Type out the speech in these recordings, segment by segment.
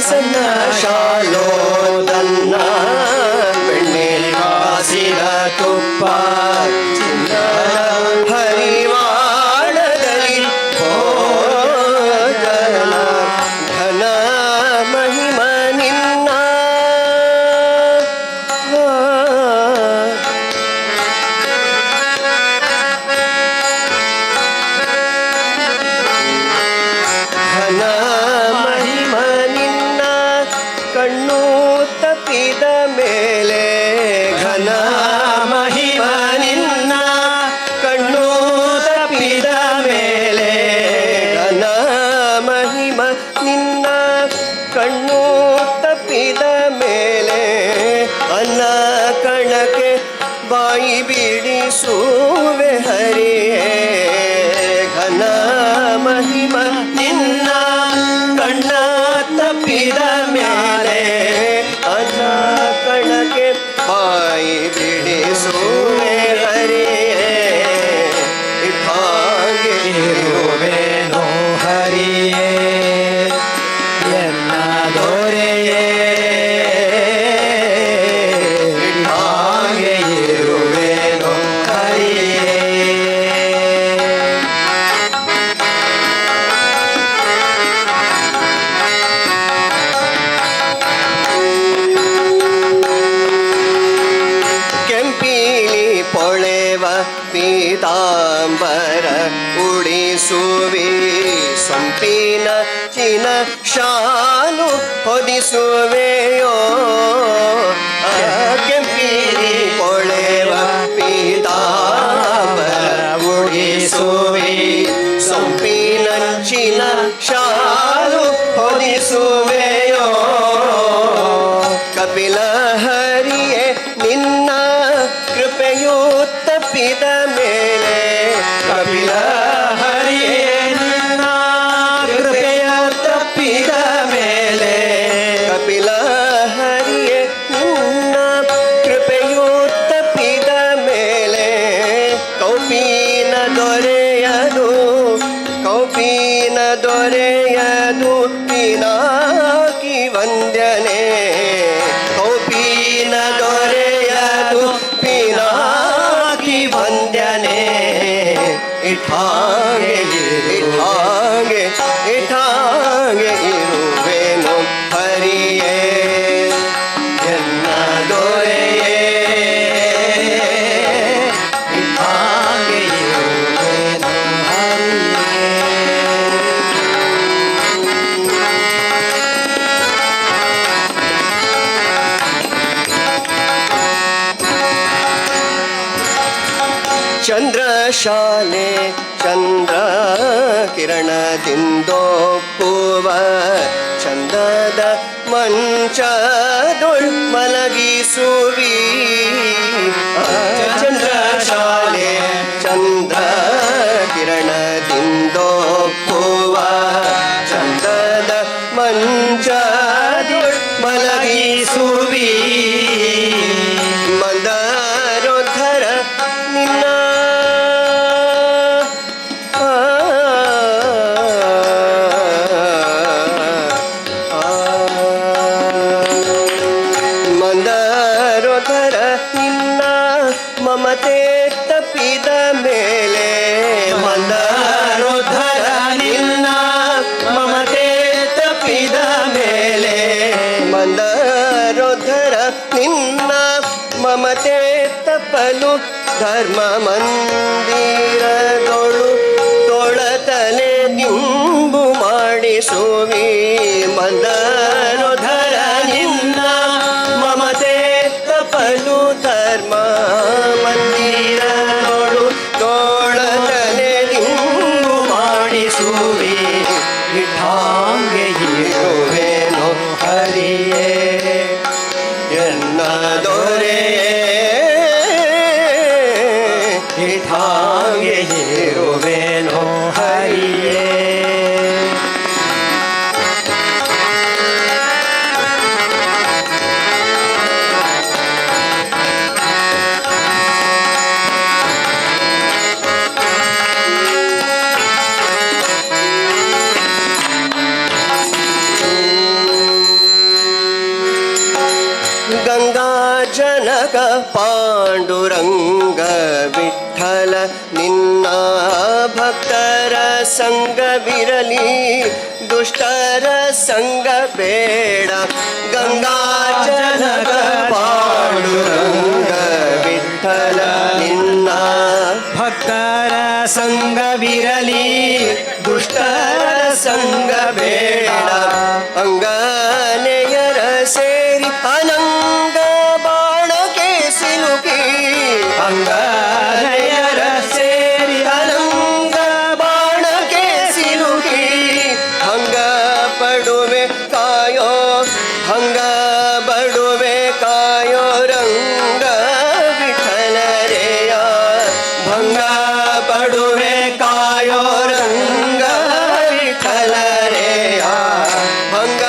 ಸಣ್ಣ ಶಾಲೋದನ್ನ ಬೆಣ್ಣೆ ಕಾಸಿದ ತುಪ್ಪ ಚಿನ್ನದ ಹರಿವಾಣದಲ್ಲಿ ಭೋಜನ ಘನ ಮಹಿಮ ನಿನ್ನ. ಘನ ಮಹಿಮ ನಿನ್ನ ಕಣ್ಣು ತಪ್ಪಿದ ಮೇಲೆ, ಘನ ಮಹಿಮ ನಿನ್ನ ಕಣ್ಣು ತಪ್ಪಿದ ಮೇಲೆ, ಘನ ಮಹಿಮ ನಿನ್ನ ಕಣ್ಣು ತಪ್ಪಿದ ಮೇಲೆ, ಅನ್ನ ಕಣಕ್ಕೆ ಬಾಯಿ ಬಿಡಿಸುವೆ ಹರಿಯೇ. ಘನ ಮಹಿಮ ನಿನ್ನ ಕಣ್ಣ ತಪ್ಪಿದ ಮೇಲೆ, ಅನ್ನ ಕಣಕ್ಕೆ ಬಾಯಿ ಬಿಡಿಸುವೆ ಹರಿಯೇ. ಇಟ್ಟಾಗೆ ಇರುವೆನೋ ಹರಿಯೇ, ಎನ್ನ ದೊರೆಯೇ, ಹಾಗೆ ಇರುವೆನೋ ಹರಿಯೇ. ಕೆಂಪೀಲಿ ಪೊಳೆವ ಪೀತಾಂಬರ ಉಡಿಸುವಿ, ಸೊಂಪಿನ ಚಿನ ಶಾಲು ಹೊದಿಸುವೆಯೋ. ಕೆಂಪೀಲಿ ಪೊಳೆವ ಪೀತಾಂಬರ ಉಡಿಸುವಿ, ಸೊಂಪಿನಂಚಿನ ಶಾಲು ಹೊದಿಸುವೆಯೋ. ಕಪಿಲ ಹರಿಯೇ, ನಿನ್ನ ಕೃಪೆಯು ತಪ್ಪಿದ ಮೇಲೆ, ಕಪಿಲ ಹರಿಯೇ, ನಿನ್ನ ಕೃಪೆಯ ತಪ್ಪಿದ ಮೇಲೆ, ಕಪಿಲ ಹರಿಯೇ, ನಿನ್ನ ಕೃಪೆಯು ತಪ್ಪಿದ ಮೇಲೆ, ಕೌಪೀನ ದೊರೆಯದು, ಕೌಪೀನ ದೊರೆಯದು ಪಿನಾಕಿ ವಂದ್ಯನೆ, ಕೌಪೀನ ದೊರೆಯದು ಪಿನಾಕಿ ವಂದ್ಯನೆ. ಇಠಾಗೆ ಇಠಾಗೆ ಇಠಾಗೆ ಇರುವೆನು ಹರಿಯೇ, ಎನ್ನ ದೊರೆಯೇ, ಹಾಗೆ ಇರುವೆನೋ ಹರಿಯೇ. ಚಂದ್ರಶಾಲೆ ಚಂದ್ರ ಕಿರಣದಿಂದೊಪ್ಪುವ ಚಂದದ ಮಂಚದೊಳ್ ಮಲಗಿಸುವಿ. ಚಂದ್ರಶಾಲೆ ಚಂದ್ರ ಕಿರಣದಿಂದೊಪ್ಪುವ ಚಂದದ ಮಂಚದೊಳ್ ಮಲಗಿಸುವಿ. ಮಂದರೋದ್ಧರ ನಿನ್ನ ಆ, ಆ, ಮಂದರೋದ್ಧರ ನಿನ್ನ ಮಮತೆ ತಪ್ಪಿದ ಮೇಲೆ, ಮಂದರೋದ್ಧರ ನಿನ್ನ ಮಮತೆ ತಪ್ಪಿದ ಮೇಲೆ, ಮಂದರೋದ್ಧರ ನಿನ್ನ ಮಮತೆ ತಪ್ಪಲು ಧರ್ಮ ಮಂದಿರದೊಳು ತೊಳತಲೆ ದಿಂಬು ಮಾಡಿಸುವಿ. ಮಂದರೋದ್ಧರ ನಿನ್ನ ಮಮತೆ ತಪ್ಪಲು ಧರ್ಮ ಮಂದಿರದೊಳು ತೋಳತಲೆ ದಿಂಬು ಮಾಡಿಸುವಿ. ಇಠಾಂಗೆ ಇರುವೆನೋ ಹರಿಯೇ, ಎನ್ನ ದೊರೆಯೇ, ಇಠಾಂಗೆ ಇರುವೆನೋ ಹರಿಯೇ. ಗಂಗಾ ಜನಕ ಪಾಂಡುರಂಗ ವಿಠಲ ನಿನ್ನ ಭಕ್ತರ ಸಂಗವಿರಲಿ, ದುಷ್ಟರ ಸಂಗ ಬೇಡ. ಗಂಗಾ ಜನಕ ಪಾಂಡುರಂಗ ವಿಠಲ ನಿನ್ನ ಭಕ್ತರ ಸಂಗವಿರಲಿ, ದುಷ್ಟರ ಸಂಗ ಬೇಡ. ಅಂಗನೆಯರ ಸೇರಿ ಅನಂಗ ಬಾಣಕ್ಕೆ ಸಿಲುಕಿ, ಅಂಗನೆಯರ ಸೇರಿ ಅನಂಗ ಬಾಣಕ್ಕೆ ಸಿಲುಕಿ, ಹಂಗ ಪಡುವೆ ಕಾಯೋ, ಹಂಗ ಬಡುವೆ ಕಾಯೋ ರಂಗ ವಿಠಲರೆಯ, ಭಂಗ ಪಡುವೆ ಕಾಯೋ ರಂಗ ವಿಠಲರೆಯ, ಭಂಗ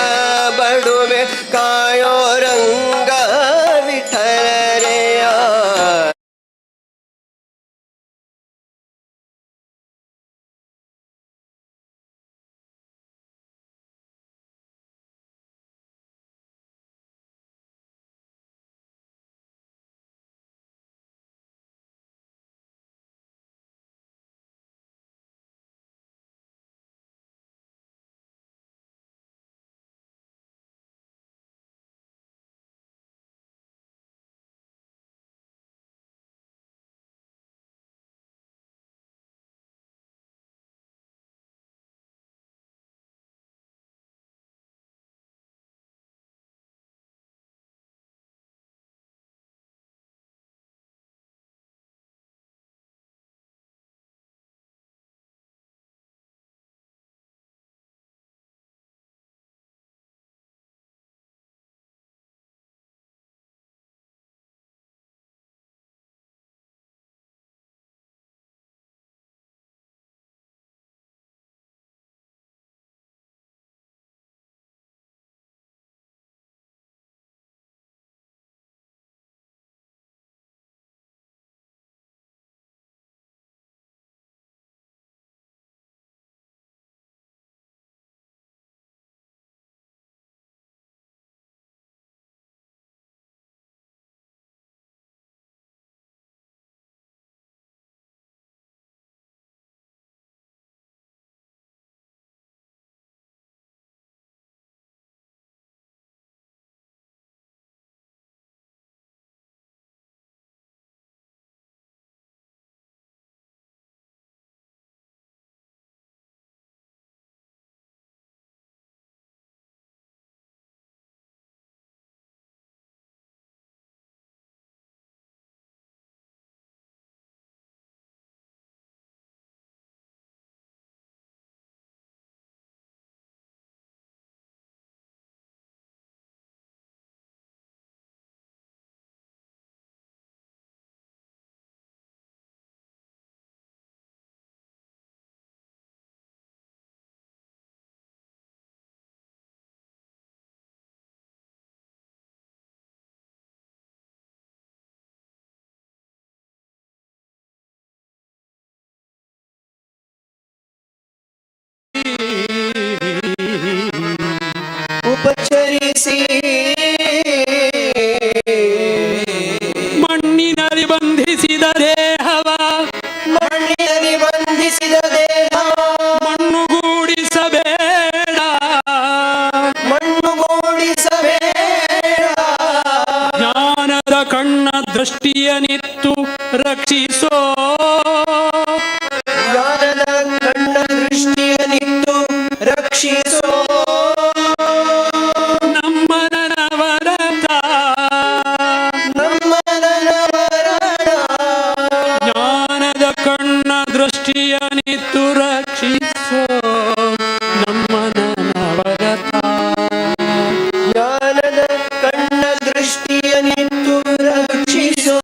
ಬಡುವೆ ಕಾಯೋ ರಂಗ ವಿಠಲರೆಯ. ಉಪಚರಿಸಿ ಮಣ್ಣಿನಲ್ಲಿ ಬಂಧಿಸಿದ ದೇಹವ, ಮಣ್ಣಿನಲ್ಲಿ ಬಂಧಿಸಿದ ದೇಹ, ಮಣ್ಣುಗೂಡಿಸಬೇಡ. ಮಣ್ಣುಗೂಡಿಸಬೇಡ. ಜ್ಞಾನದ ಕಣ್ಣ ದೃಷ್ಟಿಯನಿತ್ತು ರಕ್ಷಿಸೋ, ಜ್ಞಾನದ ಕಣ್ಣ ದೃಷ್ಟಿಯನಿತ್ತು ರಕ್ಷಿಸೋ, ನಮ್ಮನವರತ. ನಮ್ಮ ನವರಣ. ಜ್ಞಾನದ ಕಣ್ಣ ದೃಷ್ಟಿಯನಿತ್ತು ರಕ್ಷಿಸೋ ನಮ್ಮನವರತ. ಜ್ಞಾನದ ಕಣ್ಣ ದೃಷ್ಟಿಯನಿತ್ತು ರಕ್ಷಿಸೋ.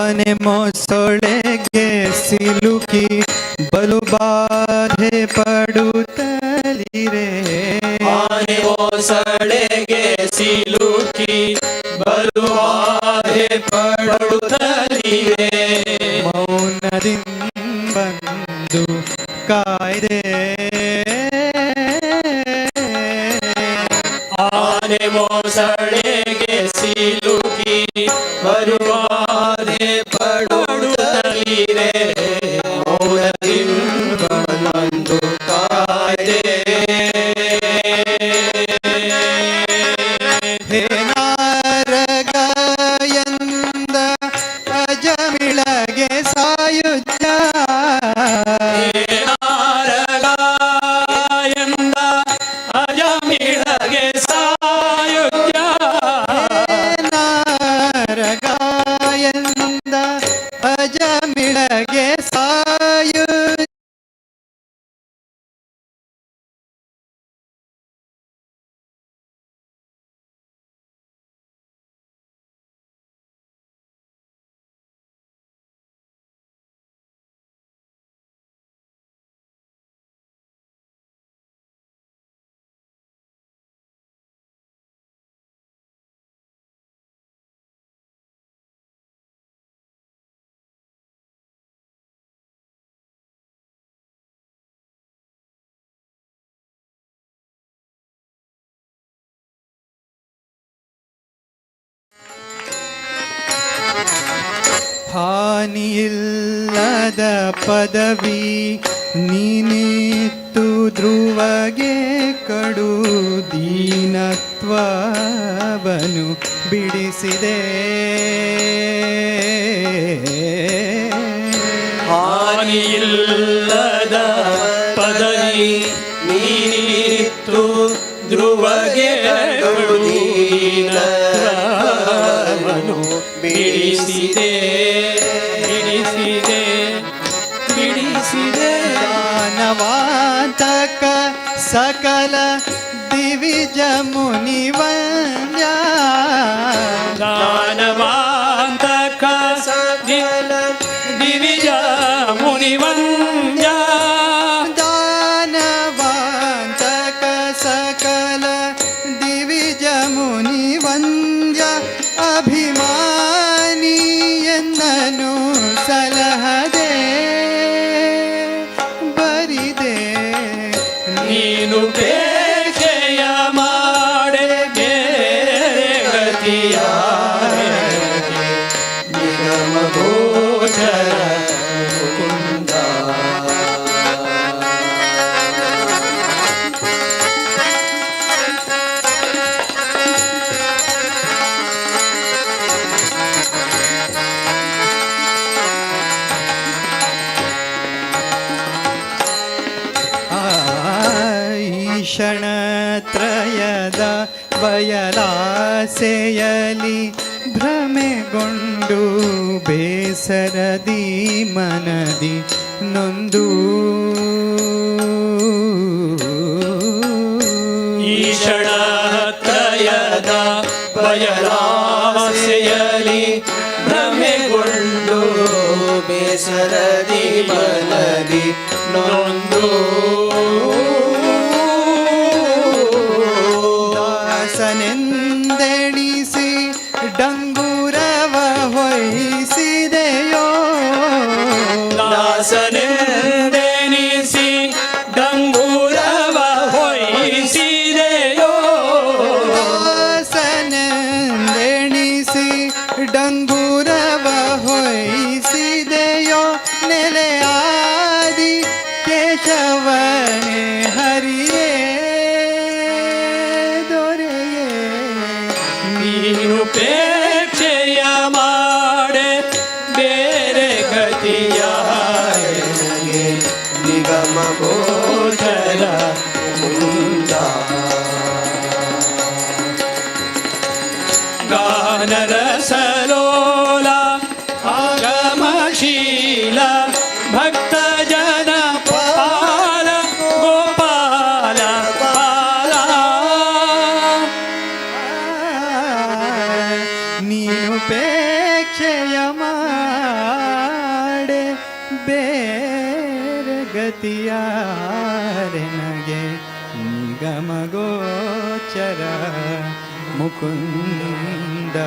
ಆನೆ ಮೊಸಳೆಗೆ ಸಿಲುಕಿ ಬಲು ಬಾಧೆ ಪಡುತ್ತಲಿರೆ. ಆನೆ ಮೊಸಳೆಗೆ ಸಿಲುಕಿ ಬಲು ಬಾಧೆ ಪಡುತ್ತಲಿರೆ. ಮೌನದಿಂಬಂದು ಕಾಯ್ದೆ. ಆನೆ ಮೊಸಳೆಗೆ ಸಿಲುಕಿ ಬಲು ಬಾಧೆ ಪಡುತ್ತಲಿರೆ, ಮೌನದಿಂಬಂದು ಕಾಯ್ದೆ. ಹೇ ನಾರಗ ಎಂದ ಅಜಮಿಳಗೆ ಸಾಯುಜ್ಯ. ನಾರಗ ಎಂದ ಅಜಮಿಳಗೆ ಸಾಯುಜ್ಯ. ನಾರಗ ಎಂದ ಅಜಮಿಳಗೆ ಸಾಯು. ಹಾನಿಯಿಲ್ಲದ ಪದವಿ ನೀನಿತ್ತು ಧ್ರುವಗೆ ಕಡು ದೀನತ್ವವನು ಬಿಡಿಸಿದೆ. ಹಾನಿಯಿಲ್ಲದ ಪದವಿ ನೀನಿತ್ತು ಧ್ರುವಗೆ ದೀನತ್ವವನು ಬಿಡಿಸಿದೆ, ಬಿಡಿಸಿದೆ, ಬಿಡಿಸಿದೆ. ದಾನವಾಂತಕ ಸಕಲ ದಿವಿಜ ಮುನಿವಂದ್ಯ. ದಾನವಾಂತಕ ಸಕಲ ದಿವಿಜ ಮುನಿವಂದ್ಯ. ದಾನವಾಂತಕ ಸಕಲ ದಿವಿಜ ಮುನಿವಂದ್ಯ, ಅಭಿಮಾನಿ ಎನ್ನನು ಸಲಹದೆ ಬರಿದೆ. ನೀನು ಪೇಕ್ಷೆಯ ಮಾಡೆ ಬೇರೆ ಗತಿಯ ನಿಗಮ ಗೋಚರ ಮುಕುಂದ. ಈಷಣತ್ರಯದ ಬಯಲಾಸೆಯಲಿ ಭ್ರಮೆಗೊಂಡು ಬೇಸರದಿ ಮನದಿ ನೊಂದು. ಈಷಣತ್ರಯದ ಬಯಲಾಸೆಯಲಿ ಭ್ರಮೆಗೊಂಡು ಬೇಸರದಿ ಮನದಿ ನೊಂದು. ದಾಸನೆಂದೆಣಿಸಿ ಡಂಗುರವ ಹೊಯ್ಸಿದೆಯೋ. ದಾಸನೆಂದೆನಿಸಿ ಡಂಗೂರವ ಹೊಯ್ಸಿದೆಯೋ. ದಾಸನೆಂದೆಣಿಸಿ ಡಂಗುರವ ಹೊಯ್ಸಿದೆಯೋ, ನೆಲೆಯಾದಿ ಕೇಶವನೇ ಹರಿಯೇ ದೊರೆಯೇ. ನೀನು ಪೇಕ್ಷೆಯ ಮಾಡೆ ಬೇರೆ ಗತಿಯ ನಿಗಮ ಗೋಚರ ಮುಕುಂದ. ಗಾನರಸಲೋಲ ಆಗಮಶೀಲ ಭಕ್ತ ಜನ ಪಾಲ ಗೋಪಾಲ ಪಾಲ. ನೀನು ಪೇಕ್ಷೆಯ ಉಪೇಕ್ಷೆಯ ಮಾಡೆ ಬೇರೆ ಗತಿಯಾರೆ ನಗೆ ನಿಗಮ ಗೋಚರ ಮುಕುಂದ.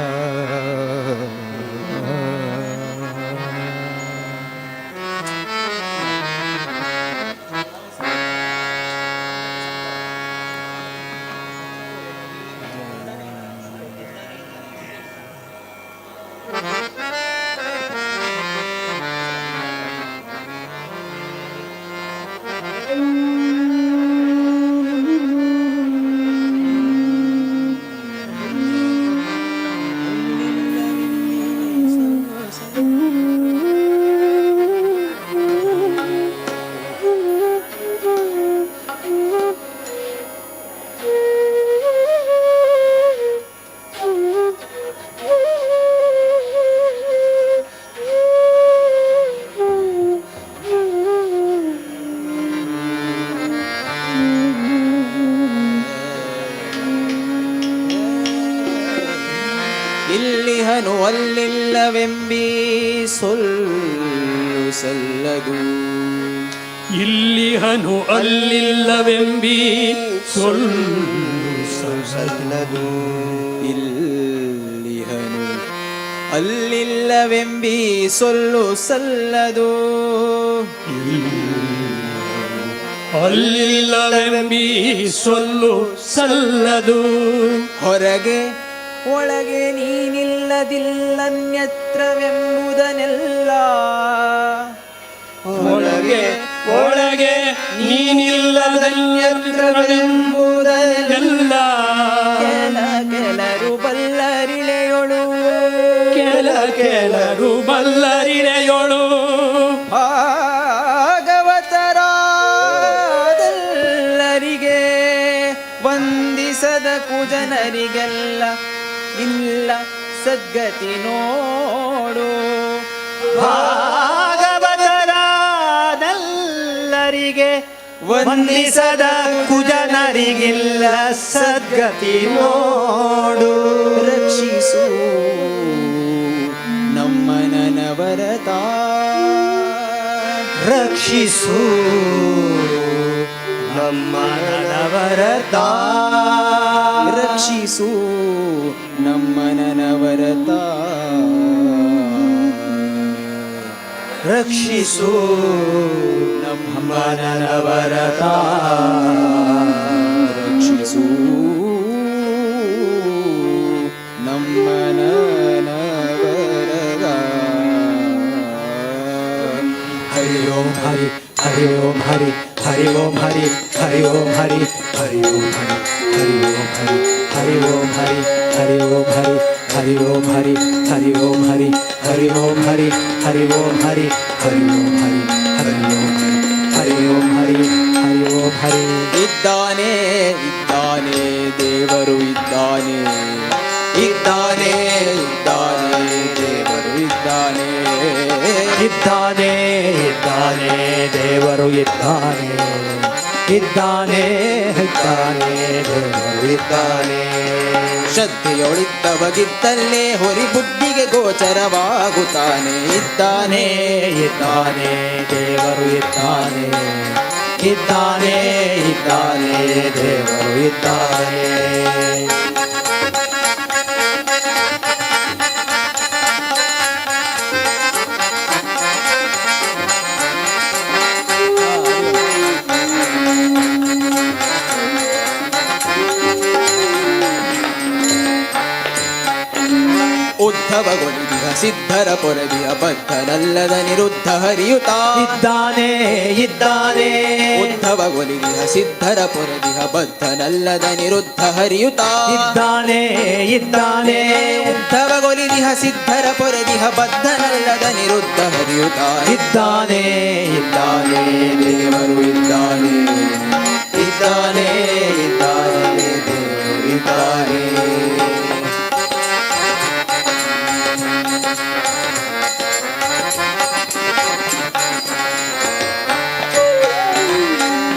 ಇಲ್ಲಿಹನು ಅಲ್ಲಿಲ್ಲವೆಂಬೀ ಸೊಲ್ಲು ಸಲ್ಲದು. ಇಲ್ಲಿಹನು ಅಲ್ಲಿಲ್ಲವೆಂಬಿ ಸೊಲ್ಲು ಸಲ್ಲದು. ಇಲ್ಲಿಹನು ಅಲ್ಲಿಲ್ಲವೆಂಬೀ ಸೊಲ್ಲು ಸಲ್ಲದು. ಅಲ್ಲಿಲ್ಲವೆಂಬಿ ಸೊಲ್ಲು ಸಲ್ಲದು. ಹೊರಗೆ ಒಳಗೆ ನೀನಿಲ್ಲದಿಲ್ಲನ್ಯತ್ರವೆಂಬುದನೆಲ್ಲ. ಒಳಗೆ ಒಳಗೆ ನೀನಿಲ್ಲದನ್ಯತ್ರವೆಂಬುದೆಲ್ಲ. ಕೆಲ ಕೆಲರು ಬಲ್ಲರಿಳೆಯೊಳು. ಕೆಲ ಕೆಲರು ಬಲ್ಲರಿಳೆಯೊಳು. ಭಾಗವತರಾದಲ್ಲರಿಗೆ ವಂದಿಸದ ಕುಜನರಿಗೆಲ್ಲ ಇಲ್ಲ ಸದ್ಗತಿ ನೋಡು. ಭಾಗವತರಾದಲ್ಲರಿಗೆ ವಂದಿಸದ ಕುಜನರಿಗಿಲ್ಲ ಸದ್ಗತಿ ನೋಡು. ರಕ್ಷಿಸು ನಮ್ಮನವರತ. ರಕ್ಷಿಸು ನಮ್ಮ ನವರತ. ರಕ್ಷಿಸು ನಮ್ಮನವರತ. ರಕ್ಷಿಸು ನಮ್ಮ ನವರತ. ರಕ್ಷಿಸು ನಮ್ಮನವರದ. ಹರಿ ಓಂ ಹರಿ ಹರಿ ಓಂ ಹರಿ ಹರಿ ಓಂ ಹರಿ ಹರಿ ಓಂ ಹರಿ ಹರಿ ಓಂ ಹರಿ ಹರಿ ಓಂ ಹರಿ ಹರಿ ಓಂ ಹರಿ ಹರಿ ಓಂ ಹರಿ ಹರಿ ಓಂ ಹರಿ ಹರಿ ಓಂ ಹರಿ ಹರಿ ಓಂ ಹರಿ ಹರಿ ಓಂ ಹರಿ ಹರಿ ಓಂ ಹರಿ ಹರಿ ಓಂ ಹರಿ ಹರಿ ಓಂ ಹರಿ ಹರಿ ಓಂ ಹರಿ. ಇದ್ದಾನೆ ಇದ್ದಾನೆ ದೇವರು ಇದ್ದಾನೆ. ಇದ್ದಾನೆ ಇದ್ದಾನೆ ದೇವರು ಇದ್ದಾನೆ. ಇದ್ದಾನೆ ಇದ್ದಾನೆ ದೇವರು ಇದ್ದಾನೆ. ಇದ್ದಾನೆ ಇದ್ದಾನೆ ದೇವರು ಇದ್ದಾನೆ. ಶ್ರದ್ಧೆಯೊಳಿದ್ದವಗಿದ್ದಲ್ಲೇ ಹೊರಿ ಬುದ್ಧಿಗೆ ಗೋಚರವಾಗುತ್ತಾನೆ. ಇದ್ದಾನೆ ಇದ್ದಾನೆ ದೇವರು ಇದ್ದಾನೆ. ಇದ್ದಾನೆ ಇದ್ದಾನೆ ದೇವರು ಇದ್ದಾನೆ. ಉದ್ಧವಗೊಳಿದಿಹ ಸಿದ್ಧರ ಪೊರದಿಹ ಬದ್ಧನಲ್ಲದ ನಿರುದ್ಧ ಹರಿಯುತ. ಇದ್ದಾನೆ ಇದ್ದಾನೆ. ಉದ್ಧವಗೊಲಿದಿಹ ಸಿದ್ಧರ ಪೊರದಿಹ ಬದ್ಧನಲ್ಲದ ನಿರುದ್ಧ ಹರಿಯುತ. ಇದ್ದಾನೆ ಇದ್ದಾನೆ. ಉದ್ಧವಗೊಲಿದಿಹ ಸಿದ್ಧರ ಪೊರದಿಹ ಬದ್ಧನಲ್ಲದ ನಿರುದ್ಧ ಹರಿಯುತ. ಇದ್ದಾನೆ ಇದ್ದಾನೆ ದೇವರು ಇದ್ದಾನೆ. ಇದ್ದಾನೆ ಇದ್ದಾನೆ ದೇವರು ಇದ್ದಾನೆ.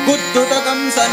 ಗುದ್ದುಟ ಕಂಸನ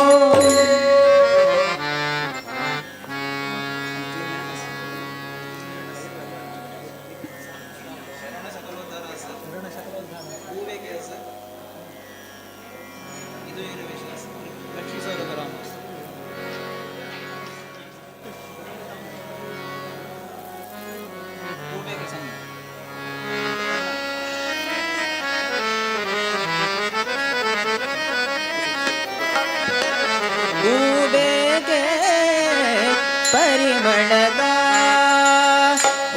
ಪರಿಮಳದ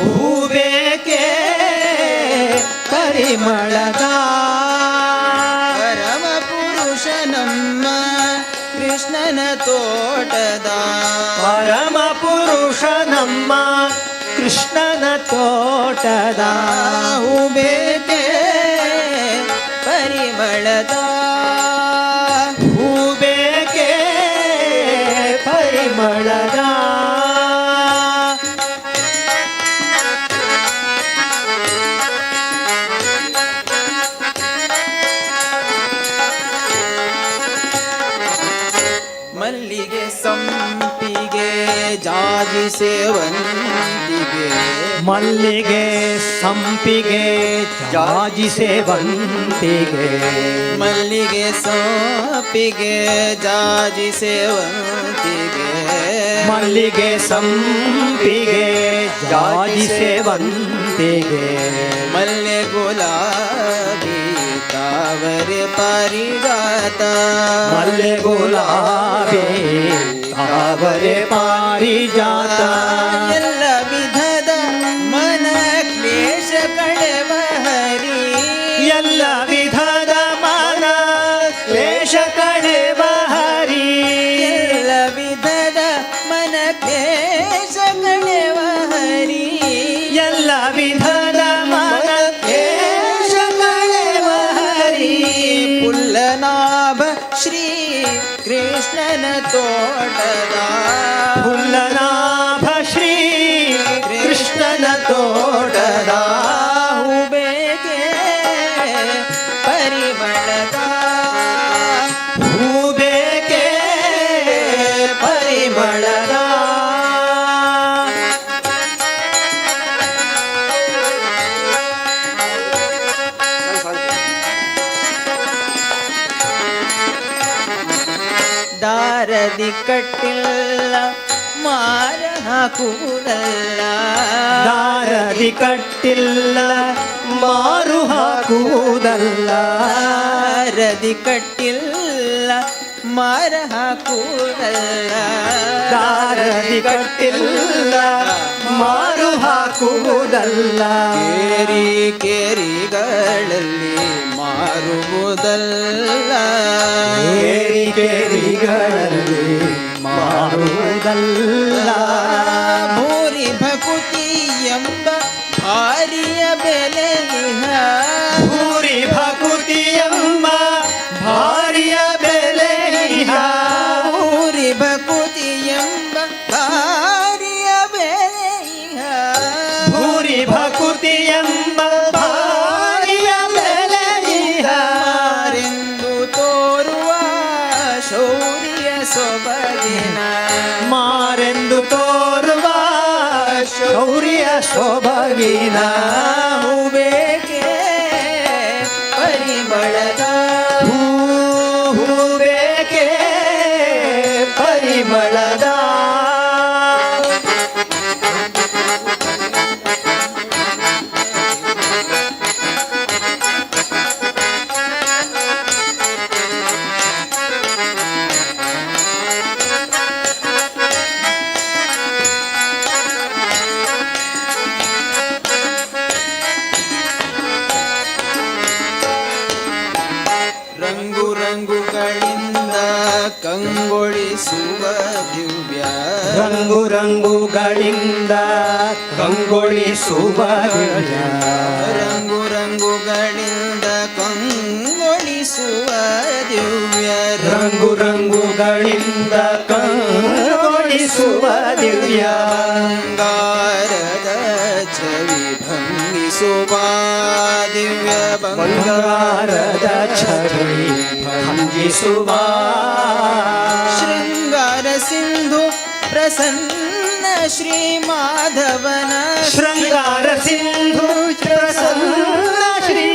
ಹೂಬೇಕೆ ಪರಿಮಳದ ಪರಮ ಪುರುಷ ನಮ್ಮ ಕೃಷ್ಣನ ತೋಟದ ಪರಮ ಪುರುಷ ನಮ್ಮ ಕೃಷ್ಣನ ತೋಟದ ಹೂಬೇಕೆ ಪರಿಮಳದ ಹೂಬೇಕೆ ಪರಿಮಳದ. ಮಲ್ಲಿಗೆ ಸಂಪಿಗೆ ಜಾಜಿ ಸೇವಂತಿಗೆ ಮಲ್ಲಿಗೆ ಸಂಪಿಗೆ ಜಾಜಿ ಸೇವಂತಿಗೆ ಮಲ್ಲಿಗೆ ಸಂಪಿಗೆ ಜಾಜಿ ಸೇವಂತಿಗೆ ಮಲ್ಲಿಗೆ ಸಂಪಿಗೆ ಜಾಜಿ ಸೇವಂತಿಗೆ ಮಲ್ಲೆ ಗುಲಾಬಿ ತಾವರೆ ಪಾರಿಜಾತ ಮಲ್ಲೆ ಗುಲಾಬಿ ತಾವರೆ ಪಾರಿಜಾತ ಎಲ್ಲ ವಿಧದ ಮನ ಕ್ಲೇಶ ಕಳೆವ ಹರಿ ಎಲ್ಲ ವಿಧದ ಮನ ಕ್ಲೇಶ ಕಳೆವ ಹರಿ ಎಲ್ಲ ವಿಧದ ಮನ ಕ್ಲೇಶ ಕಳೆವ ಹರಿ ಎಲ್ಲ ವಿಧದ ಮನ ಕ್ಲೇಶ ಕಳೆವ ಹರಿ ಪುಲ್ಲನಾಭ ಶ್ರೀ ಕೃಷ್ಣನ ತೋಟದ ಪುಲ್ಲನಾಭ ಶ್ರೀ ಕೃಷ್ಣನ ತೋಟದ ಹೂಬೇಕೆ ಪರಿಮಳದ ಹೂಬೇಕೆ ಪರಿಮಳದ. ದಾರದಿ ಕಟ್ಟಿಲ್ಲ ಮಾರ ಹಾಕುವುದಲ್ಲ ದಾರದಿ ಕಟ್ಟಿಲ್ಲ ಮಾರು ಹಾಕುವುದಲ್ಲ ದಾರದಿ ಕಟ್ಟಿಲ್ಲ ಮಾರ ಹಾಕುವುದಲ್ಲ ದಾರದಿ ಕಟ್ಟಿಲ್ಲ ಮಾರು ಹಾಕುವುದಲ್ಲ ಕೇರಿ ಕೇರಿಗಳಲ್ಲಿ ಮಾರುವುದಲ್ಲ ಕೇರಿ ಕೇರಿಗಳಲ್ಲಿ ಮಾರುವುದಲ್ಲ ಭೂರಿ ಭಕುತಿ ಎಂಬ ಭಾರಿಯ ಬೆಲೆಯಿಹ ಭೂರಿ ಭಕುತಿ ಎಂಬ ಭಾರಿಯ ಬೆಲೆಯಿಹ ಭೂರಿ ಭಕುತಿ ಎಂಬ ಭಾರಿಯ ಬೆಲೆಯಿಹ ಭೂರಿ ಭಕುತಿ ಎಂಬ ಭಾರಿಯ ಬೆಲೆಯಿಹ ಮಾರೆಂದು ತೋರುವ ಶೌರ್ಯ ಸೊಬಗಿನ ಮಾರೆಂದು ತೋರುವ ಶೌರ್ಯ ಸೊಬಗಿನ ಹೂಬೇಕೆ ಪರಿಮಳದ ಹೂಬೇಕೆ ಪರಿಮಳದ. ರಂಗು ರಂಗುಗಳಿಂದ ಕಂಗೊಳಿಸುವ ದಿವ್ಯ ರಂಗು ರಂಗುಗಳಿಂದ ಕಂಗೊಳಿಸುವ ದಿವ್ಯ ರಂಗು ರಂಗುಗಳಿಂದ ಕಂಗೊಳಿಸುವ ದಿವ್ಯ ರಂಗು ರಂಗುಗಳಿಂದ ಕಂಗೊಳಿಸುವ ದಿವ್ಯ ಬಂಗಾರದ ಛವಿ ಭಂಗಿಸುವ ದಿವ್ಯ ಬಂಗಾರದ ಛವಿ ಭಂಗಿಸುವ ಶೃಂಗಾರ ಸಿಂಧು ಪ್ರಸನ್ನ ಶ್ರೀ ಮಾಧವನ ಶೃಂಗಾರ ಸಿಂಧು ಪ್ರಸನ್ನ ಶ್ರೀ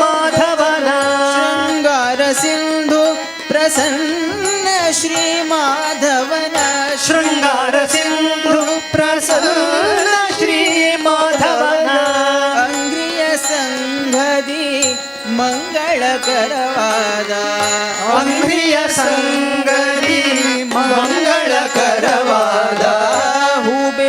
ಮಾಧವನ ಶೃಂಗಾರ ಸಿಂಧು ಪ್ರಸನ್ನ ಶ್ರೀ ಮಾಧವನ ಶೃಂಗಾರ ಸಿಂಧು ಪ್ರಸನ್ನ ಶ್ರೀ ಮಾಧವನ ಅಂಗ್ರಿಯ ಸಂಘದಿ ಮಂಗಳಕರವಾದ ಅಂಗ್ರಿಯ ಸಂಗದಿ ಮಂಗಳಕರವಾದ ಹೂಬೇಕೆ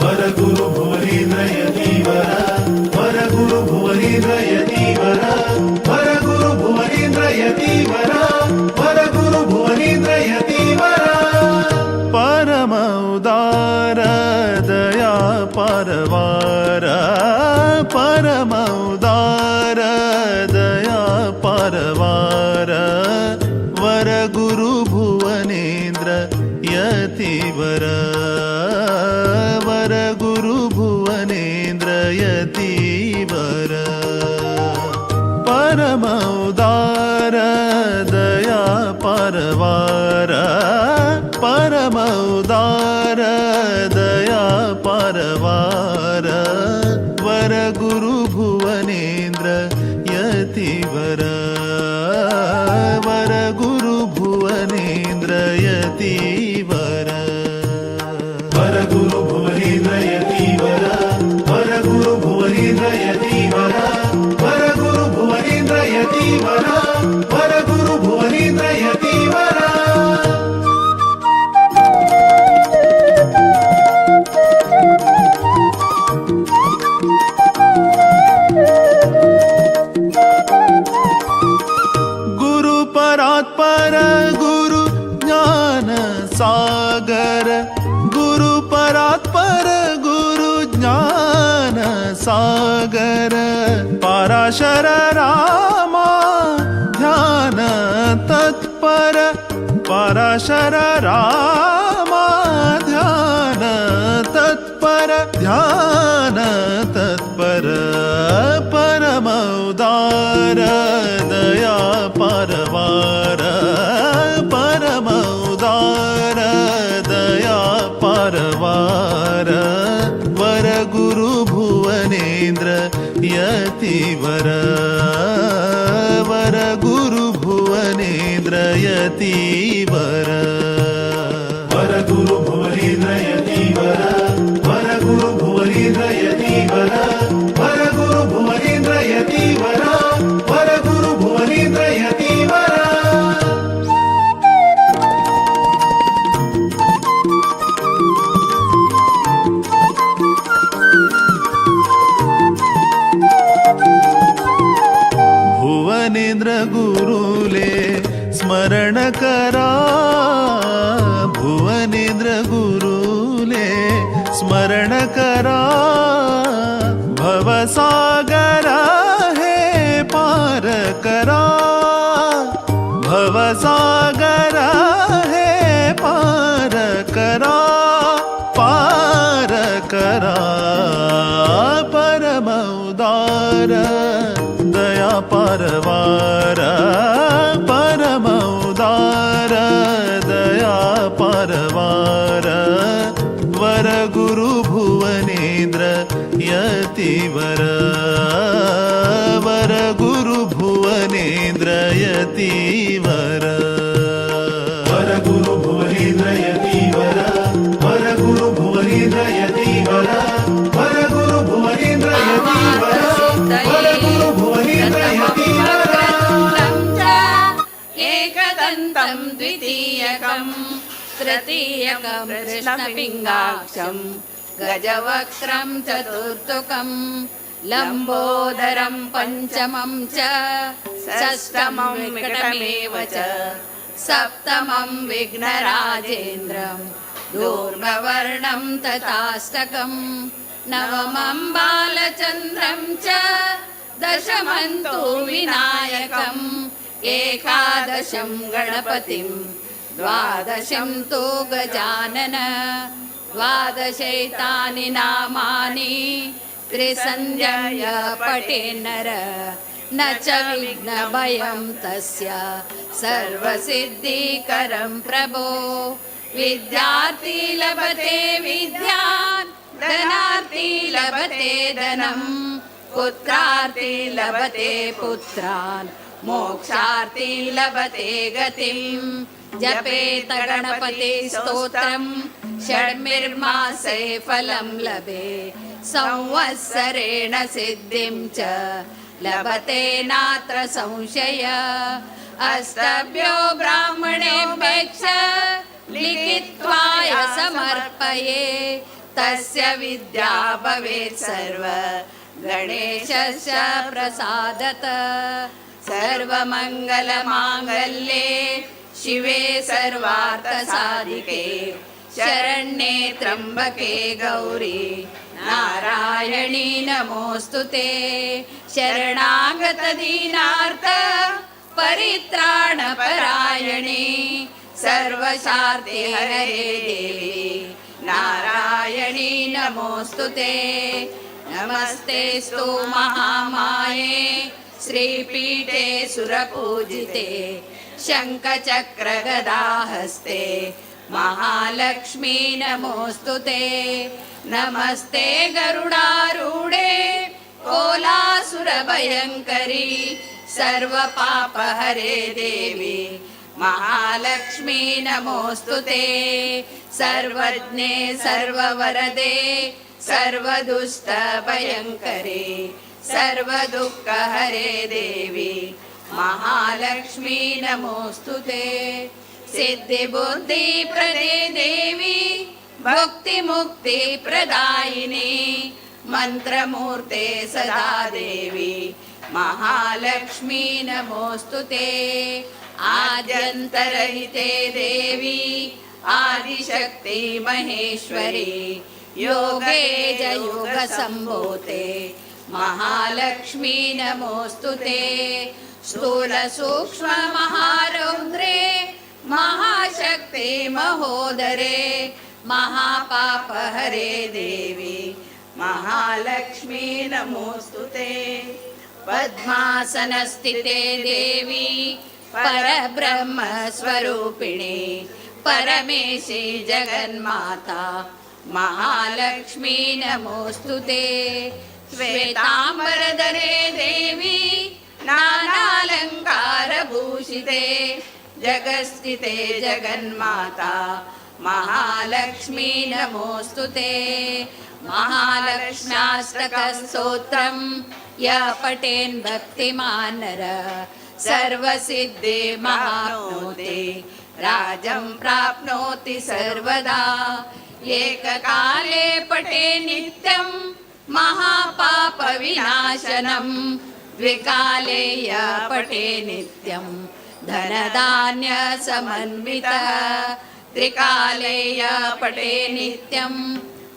ವರಗುರು ಭುವನೇಂದ್ರ ಯತೀವರ, ವರಗುರು ಭುವನೇಂದ್ರ ಯತೀವರ, ವರಗುರು ಭುವನೇಂದ್ರ ಯತೀವರ, ವರಗುರು ಭುವನೇಂದ್ರ ಯತೀವರ. ಪರಮ ಉದಾರ ದಯಾ ಪರವಾರ, ಪರಮ ಉದಾರ ದಯಾ ಪರವಾರ, ವರಗುರು ಭುವನೇಂದ್ರ ಯತಿವರ, ವರಗುರು ಭುವನೇಂದ್ರ ಯತಿವರ. ಪರಮ ಉದಾರ ದಯಾ ಪರವಾರ, ಪರಮ ಉದಾರ ದಯಾ ಪರವಾರ, ವರಗುರು ಭುವನೇಂದ್ರ ಯತಿವರ, ವರಗುರು ಭುವನೇಂದ್ರ ಯತಿವರ. ವರಗುರು ಭುವನೇಂದ್ರ ಯತಿವರ, ವರಗುರು ಭುವನೇಂದ್ರ ಯತಿವರ, ವರಗುರು ಭುವನೇಂದ್ರ ಯತಿವರ, ವರಗುರು ಭುವನೇಂದ್ರ ಯತಿವರ. ಗುರು ಪರಾತ್ಪರ ಗುರು ಜ್ಞಾನ ಸಾಗರ, ಗುರು ಪರಾತ್ಪರ ಗುರು ಜ್ಞಾನ ಸಾಗರ, ಪರಾಶರ ರಾಮ ಧ್ಯಾನ ತತ್ಪರ, ಪರಾಶರ ರಾಮ ಧ್ಯಾನ ತತ್ಪರ, ಧ್ಯಾನ ತತ್ಪರ. ಪರಮ ಉದಾರ ದಯಾ ಪರವಾರ, ಪರಮ ಉದಾರ ದಯಾ ಪರವಾರ, ವರಗುರು ಭುವನೇಂದ್ರ ಯತಿವರ, ವರಗುರು ಭುವನೇಂದ್ರ ಯತಿವರ. ವರಗುರು ಭುವನೇಂದ್ರ ಯತಿವರ, ವರಗುರು ಭುವನೇಂದ್ರ ಯತಿವರ, ವರಗುರು ಭುವನೇಂದ್ರ ಯತಿವರ, ವರಗುರು ಭುವನೇಂದ್ರ ಯತಿವರ. ಭುವನೇಂದ್ರ ಗುರುಲೆ ಸ್ಮರಣ ಕರಾ, ಭುವನೇಂದ್ರ ಗುರುಲೆ ಸ್ಮರಣ ಕರಾ, ಭವಸಾಗರ ಹೇ ಪಾರ ಕರಾ, ಭವಸಾಗರ ಹೇ ಪಾರ ಕರಾ, ಪಾರ ಕರಾ. ಪರಮ ಉದಾರ ದಯಾ ಪರವಾರ, ಪರಮ ಉದಾರ ದಯಾ ಪರವಾರ, ವರಗುರು ಭುವನೇಂದ್ರ ಯತಿವರ, ವರಗುರು ಭುವನೇಂದ್ರ ಯತಿವರ. ವರಗುರು ಭುವನೇಂದ್ರ ಯತಿವರ, ವರಗುರು ಭುವನೇಂದ್ರ ಯತಿವರ, ವರಗುರು ಭುವನೇಂದ್ರ ಯತಿವರ, ವರಗುರು ಭುವನೇಂದ್ರ ಯತಿವರ. ಏಕದಂತಂ ದ್ವಿತೀಯಕಂ ತೃತೀಯಕಂ ಕೃಷ್ಣಪಿಂಗಾಕ್ಷಂ ಗಜವಕ್ತ್ರಂ ಚತುರ್ಥಕಂ ಲಂಬೋದರಂ ಪಂಚಮಂ ಚ ಷಷ್ಠಮಂ ವಿಕಟಮೇವ ಚ ಸಪ್ತಮಂ ವಿಘ್ನರಾಜೇಂದ್ರಂ ದೂರ್ಮವರ್ಣಂ ತಥಾಷ್ಟಕಂ ನವಮಂ ಬಾಲಚಂದ್ರಂ ಚ ದಶಮಂ ತು ವಿನಾಯಕಂ ಏಕಾದಶಂ ಗಣಪತಿಂ ದ್ವಾದಶಂ ತು ಗಜಾನನ ದ್ವಾದಶೈತಾನಿ ನಾಮಾನಿ ತ್ರಿಸಂಧ್ಯಯ ಪಠೇ ನರ ನ ಚ ವಿಘ್ನಭಯಂ ತಸ್ಯ ಸರ್ವಸಿದ್ಧಿಕರಂ ಪ್ರಭೋ. ವಿದ್ಯಾರ್ಥಿ ಲಭತೆ ವಿದ್ಯಾನ್ ಧನಾರ್ಥಿ ಲಭತೆ ಧನಂ ಪುತ್ರಾರ್ಥಿ ಲಭತೆ ಪುತ್ರಾನ್ ಮೋಕ್ಷಾರ್ಥಿ ಲಭತೆ ಗತಿಂ. ಜಪೇತ ಗಣಪತಿ ಸ್ತೋತ್ರಂ ಷಣ್ಮಿರ್ಮಾಸೆ ಫಲಂ ಲಭೆ ಸಂವತ್ಸರೇಣ ಸಿದ್ಧಿಂ ಚ ಲಭತೆ ನಾತ್ರ ಸಂಶಯ. ಅಷ್ಟಭ್ಯೋ ಬ್ರಾಹ್ಮಣೇಭ್ಯಶ್ಚ ಲಿಖಿತ್ವಾಯ ಸಮರ್ಪಯೇ. तस्य विद्या भवेत् सर्व गणेशस्य प्रसादत। सर्वमङ्गलमाङ्गल्ये शिवे सर्वार्थसाधिके शरण्ये त्र्यम्बके गौरी नारायणी नमोऽस्तु ते। शरणागतदीनार्थ परित्राणपरायणे सर्वशार्ते हरे देवी नारायणी नमोऽस्तु ते। नमस्तेऽस्तु महामाये श्रीपीठे सुरपूजिते शङ्खचक्रगदाहस्ते महालक्ष्मी नमोऽस्तु ते। नमस्ते गरुडारूढे कोलासुरभयङ्करी सर्वपापहरे देवी महालक्ष्मी नमोऽस्तु ते। सर्वज्ञे सर्ववरदे सर्वदुष्टभयङ्करे सर्वदुःखहरे देवी महालक्ष्मी नमोऽस्तु ते। सिद्धिबुद्धिप्रदे देवी भुक्तिमुक्तिप्रदायिनी मन्त्रमूर्ते सदा देवी महालक्ष्मी नमोऽस्तु ते। आद्यन्तरहिते देवी आदिशक्ति महेश्वरी योगे जयोगसम्भूते महालक्ष्मी नमोऽस्तु ते। स्थूलसूक्ष्ममहारौद्रे महाशक्ति महोदरे महापापहरे देवी महालक्ष्मी नमोऽस्तु ते। पद्मासनस्थिते देवी परब्रह्मस्वरूपिणी परमेशी जगन्माता महालक्ष्मी नमोऽस्तु ते। श्वेताम्बरधरे देवी नानालङ्कारभूषिते जगस्थिते जगन्माता महालक्ष्मी नमोऽस्तु ते। महालक्ष्म्याष्टकस्तोत्रं य पठेन् भक्तिमान् नर सर्वसिद्धिमाप्नोति राजं प्राप्नोति सर्वदा। एककाले पठे नित्यं महापापविनाशनं द्विकाले य पठे नित्यं धनधान्यसमन्वितः त्रिकाले य पठे नित्यं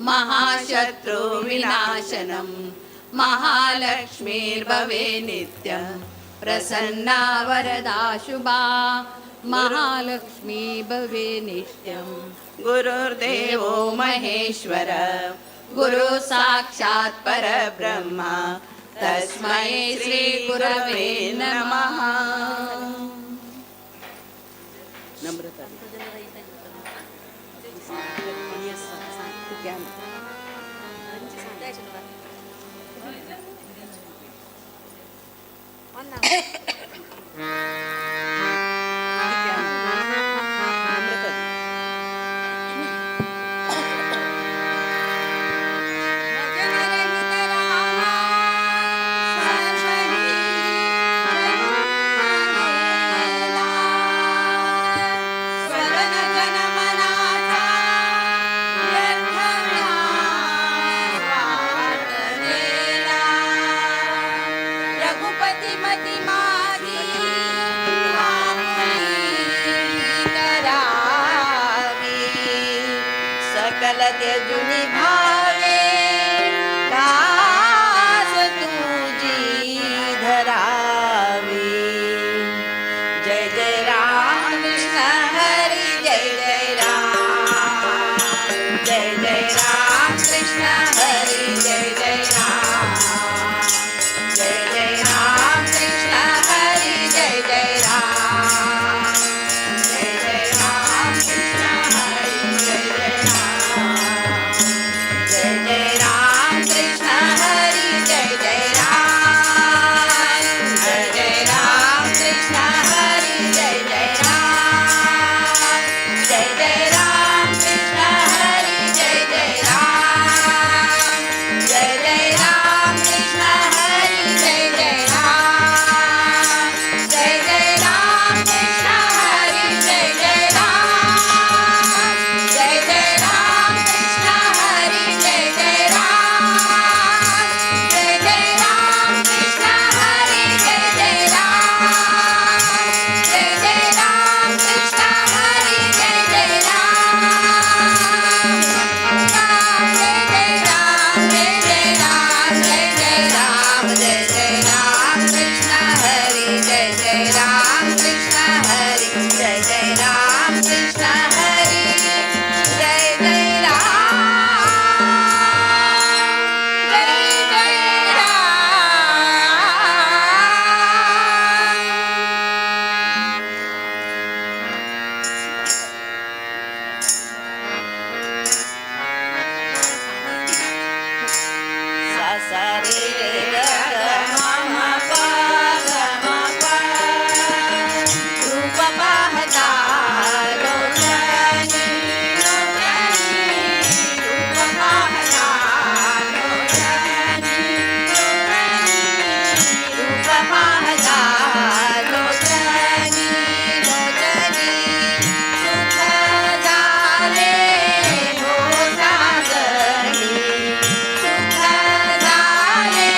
महाशत्रुविनाशनं महालक्ष्मीर्भवे नित्यं प्रसन्ना वरदा शुभा महालक्ष्मी भवे नित्यं। गुरुर्देवो महेश्वर गुरु साक्षात् परब्रह्म तस्मै श्री गुरवे नमः। नम्रता रघुपति मति। सा रे रे ग ग म म प ग म प. रूप पाहता लोचनी लोचनी, रूप पाहता लोचनी लोचनी, रूप पाहता लोचनी लोचनी, सुख झाले हो सासनी, सुख झाले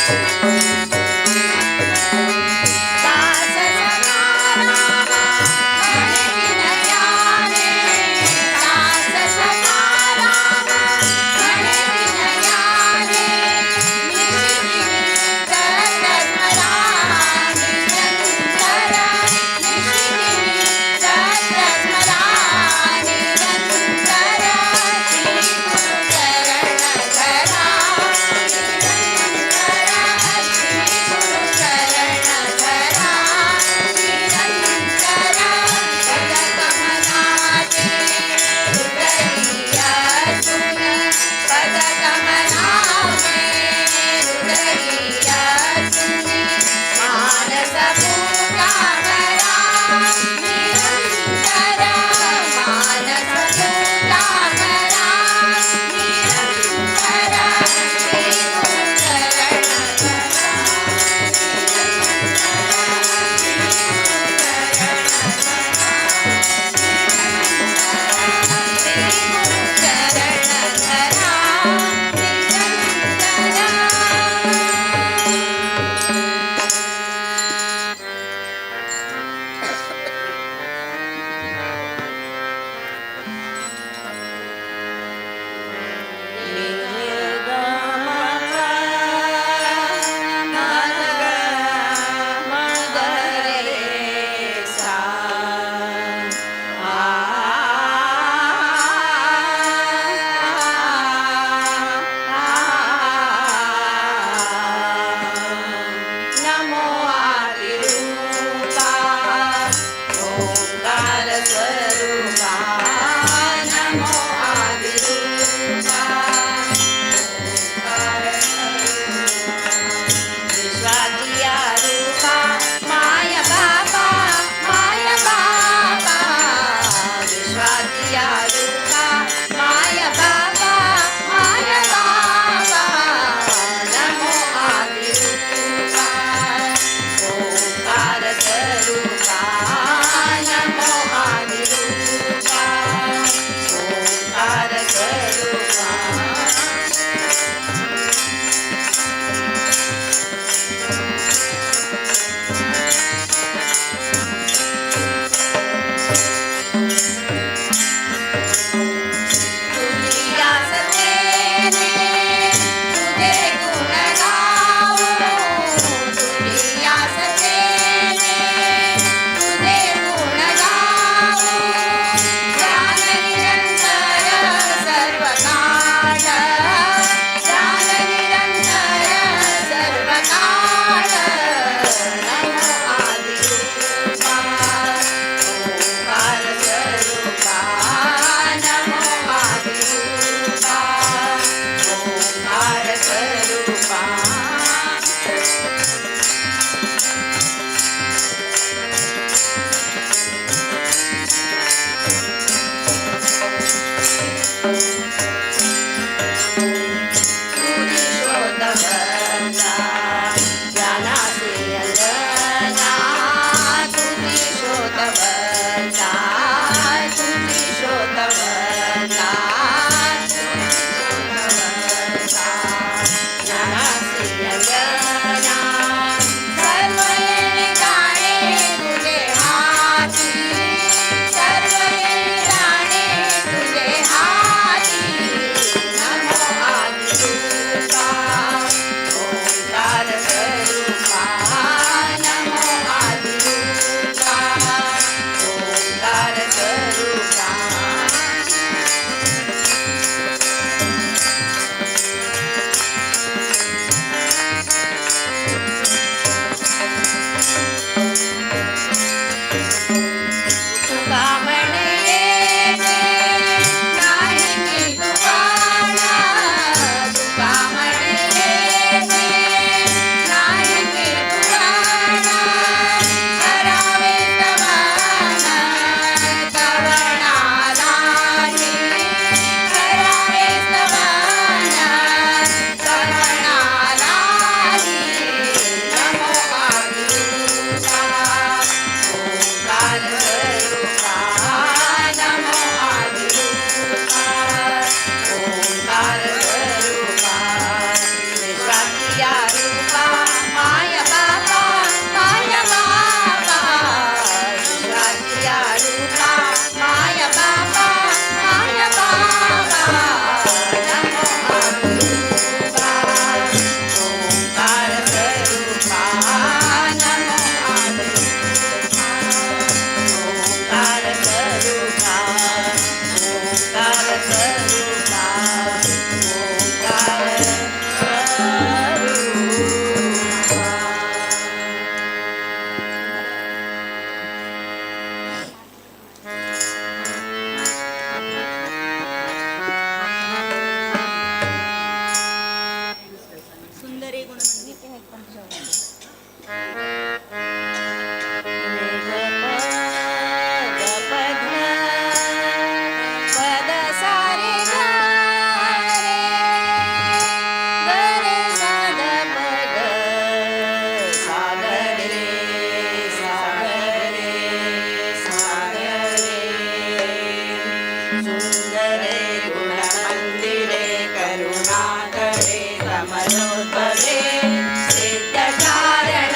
दास सखाराम म्हणे विनयाने, दास सखाराम म्हणे विनयाने, निशिदिनी सतत स्मरामि निरंतर, निशिदिनी सतत स्मरामि निरंतर, श्री गुरु चरण धरा निरंतर. रूपा माय बापा माय बापा विश्वाचिया रूपा माय बापा माय बापा नमो आदिरूपा ओंकार स्वरूपा नमो आदिरूपा ओंकार स्वरूपा ओंकार स्वरूपा ओंकार स्वरूपा. सुंदरे गुणमंदिर. पद सारे ग रे ग रे साद पद साद रे साद रे साद रे सुंदरे गुणमंदिरे करुणाकरे कमलोद्भवे सिद्धचारण.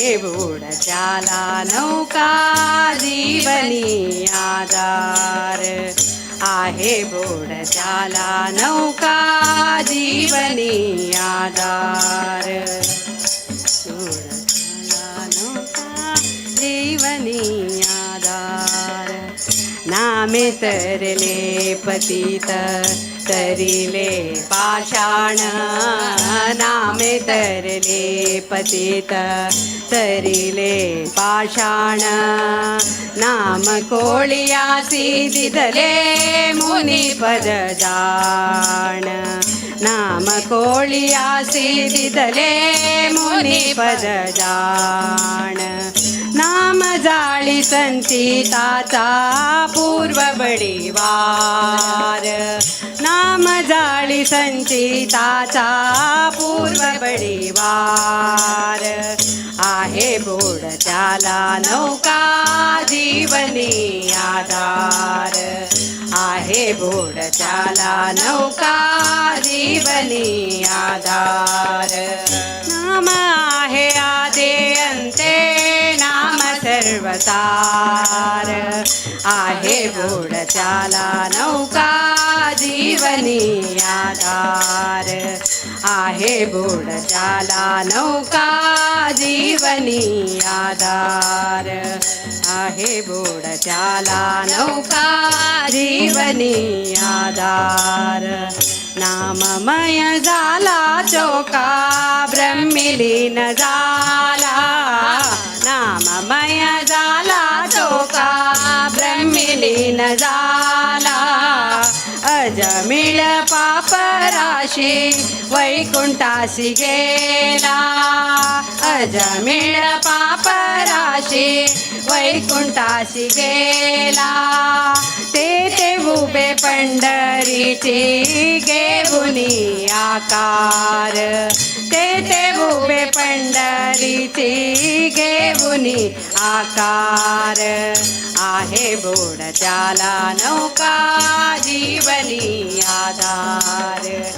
आहे बुडत्याला नौका जीवनी आधार. आहे बुडत्याला नौका जीवनी आधार. बुडत्याला नौका जीवनी आधार. नामे तरले पतित तरिले पाषाण. नामे तरले पतित तरिले पाषाण. नाम कोळियासी दिदले मुनी पद जाण. नाम कोळियासी दिदले मुनी पद जाण. नाम जाळी संचिताचा पूर्व बडीवार. नाम जाळी संचिताचा पूर्व बडीवार. आहे बुडत्याला नौका जीवनी आधार. आहे बुडत्याला नौका जीवनी आधार. नाम आहे आदि अंते नाम सर्वसार. आहे बुडत्याला नौका जीवनी आधार. आहे बुडत्याला नौका जीवनी आधार. आहे बुडत्याला नौका जीवनी आधार. नाममय झाला चोखा ब्रह्मिलीन झाला. नाममय झाला चोखा ब्रह्मिलीन झाला. अजमिळ पापराशी वैकुंठासी गेला. अजमिळ पापराशी वैकुंठासी गेला. ते ते उभे पंढरीची घेऊनी आकार. ते ते उभे पंढरीची घेऊनी आकार. आहे बुडत्याला नौका जीवनी आधार.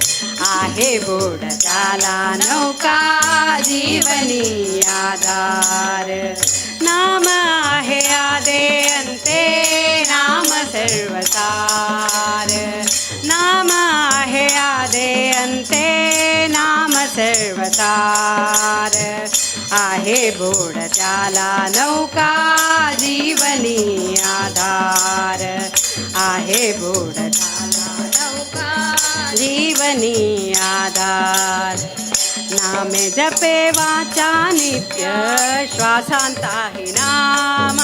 आहे बुडत्याला नौका जीवनी आधार. नाम आहे आदि अंते नाम सर्वसार. नाम आहे आदि अंते नाम सर्वसार. आहे बुडत्याला नौका जीवनी आधार. आहे बुडत्याला नौका जीवनी आधार. नामे जपे वाचा नित्य श्वासांताही नाम.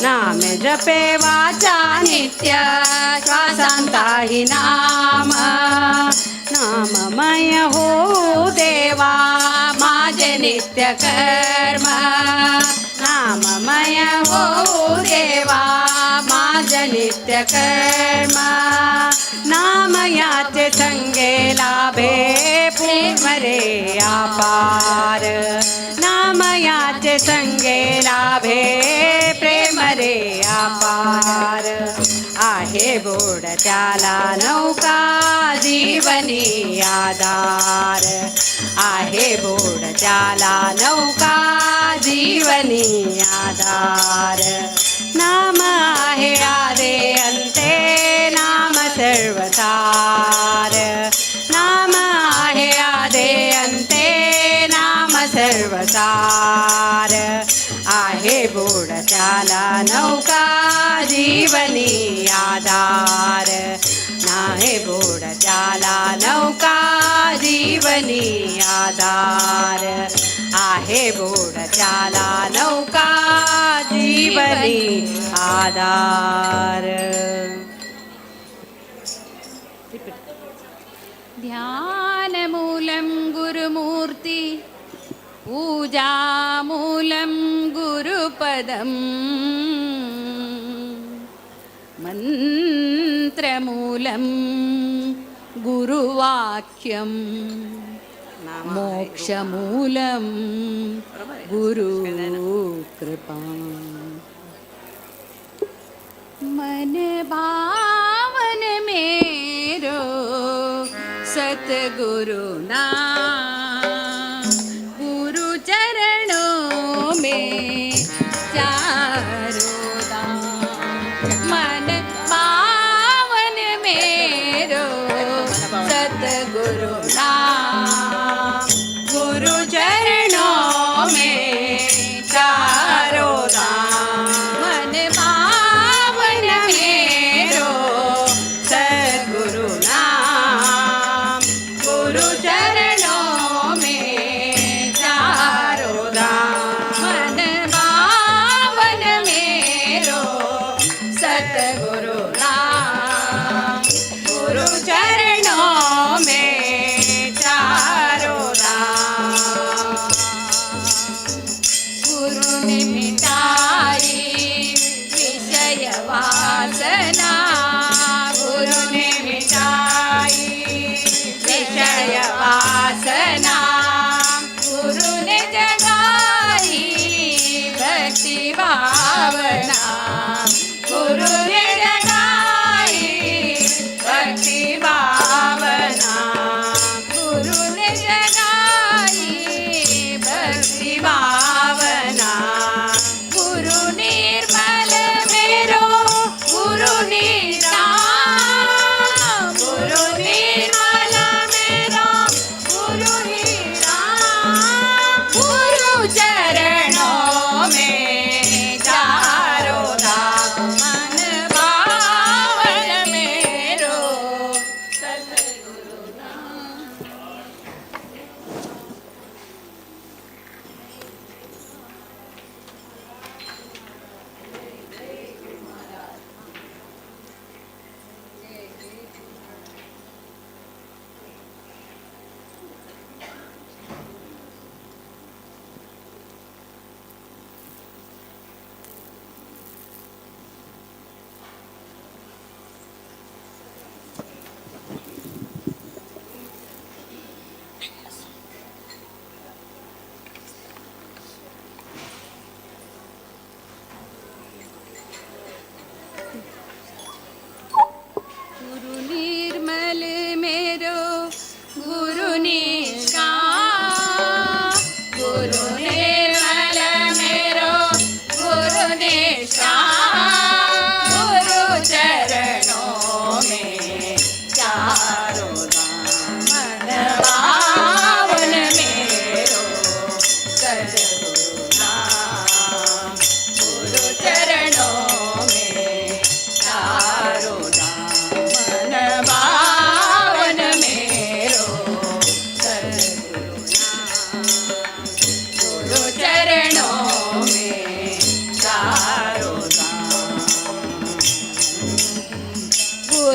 नामे जपे वाचा नित्य श्वासांताही नाम. नाममय हो देवा माझे नित्य कर्म. नाममय हो देवा माझे नित्य कर्म. नाम याचे संगे लाभे प्रेम रे अपार. नाम याचे संगे लाभे प्रेम रे अपार. आहे बुडत्याला नौका जीवनी आधार. आहे बुडत्याला नौका जीवनी आधार. नाम आहे आदि अंते नाम सर्वसार. नाम आहे आदि अंते नाम सर्वसार. आहे बुडत्याला नौका जीवनी आधार. आहे बुडत्याला नौका जीवनी आधार. आहे बुडत्याला नौका जीवनी आधार. ध्यानमूलं गुरुमूर्ति पूजामूलं गुरुपदम् मन्त्रमूलं गुरुवाक्यं मोक्षमूलं गुरुकृपा. मन भावन मेरो सतगुरु नाम गुरु चरणों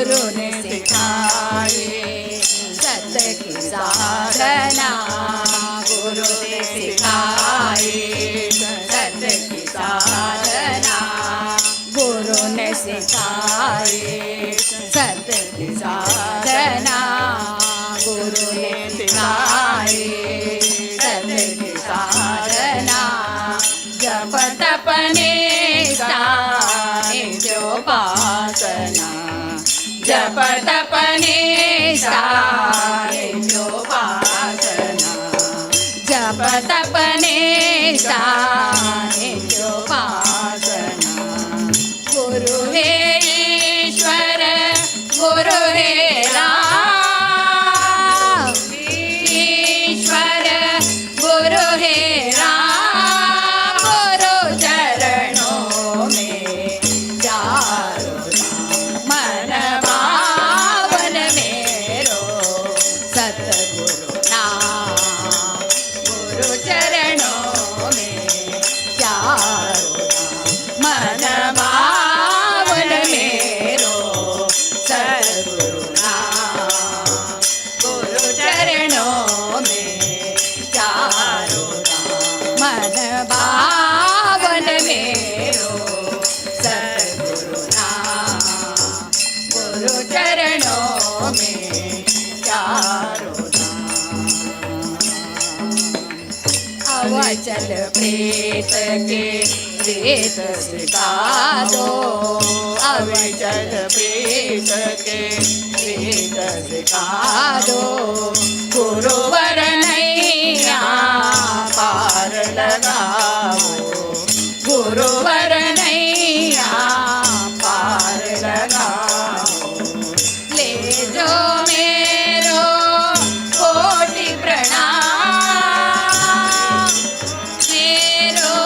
गुरु ने सिखाई सत की साधना, गुरु ने सिखाई सत की साधना, गुरु ने सिखाई सत की साधना, गुरु ने सिखाई सत की साधना। जप तप निष्ठा नित्योपासना, जप तप निष्ठा नित्योपासना, जप तप निष्ठा नित्योपासना। गुरु हे ईश्वर गुरु हे राम, ईश्वर गुरु हे राम, गुरु चरणों में चारों धाम। मन पावन मेरो सतगुरु नाम, गुरु चरणों में चारों धाम। मन पावन मेरो सतगुरु नाम, गुरु चरणों में चारों धाम। मन पावन मेरो सतगुरु नाम, गुरु चरणों में चारों धाम। अवचल प्रीत के प्रीत सिखा दो, अविचल प्रीत के प्रीत सिखा दो, गुरुवर नैया पार लगाओ, गुरुवर नैया पार लगाओ। ले जो मेरो कोटि प्रणाम, मेरो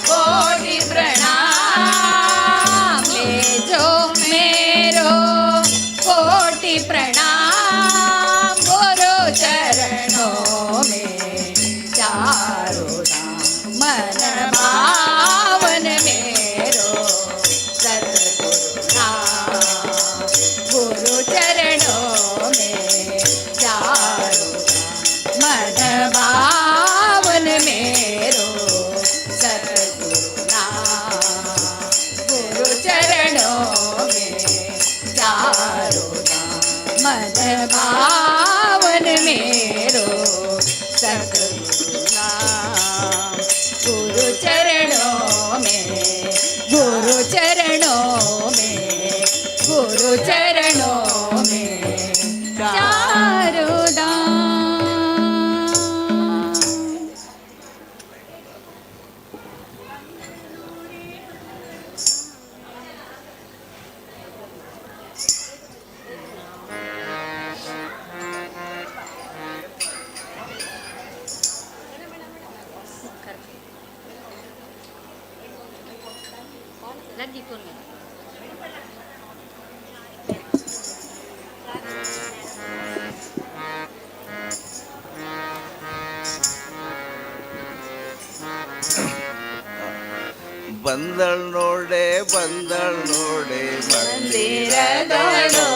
कोटि प्रणाम, ले जो मेरो कोटि प्रणाम, गुरु चरणों में चारों धाम। मन पावन मेरो सतगुरु नाम, गुरु चरणों में चारों धाम। मन पावन मेरो सतगुरु नाम, गुरु चरणों में चारों धाम। मन पावन मेरो सतगुरु नाम, गुरु चरणों में, गुरु चरणों में, गुरु चरणों में चारों धाम। ಬಂದಳ್ ನೋಡೆ ಬಂದಳ್ ನೋಡೆ ಮಂದಿರದೊಳು,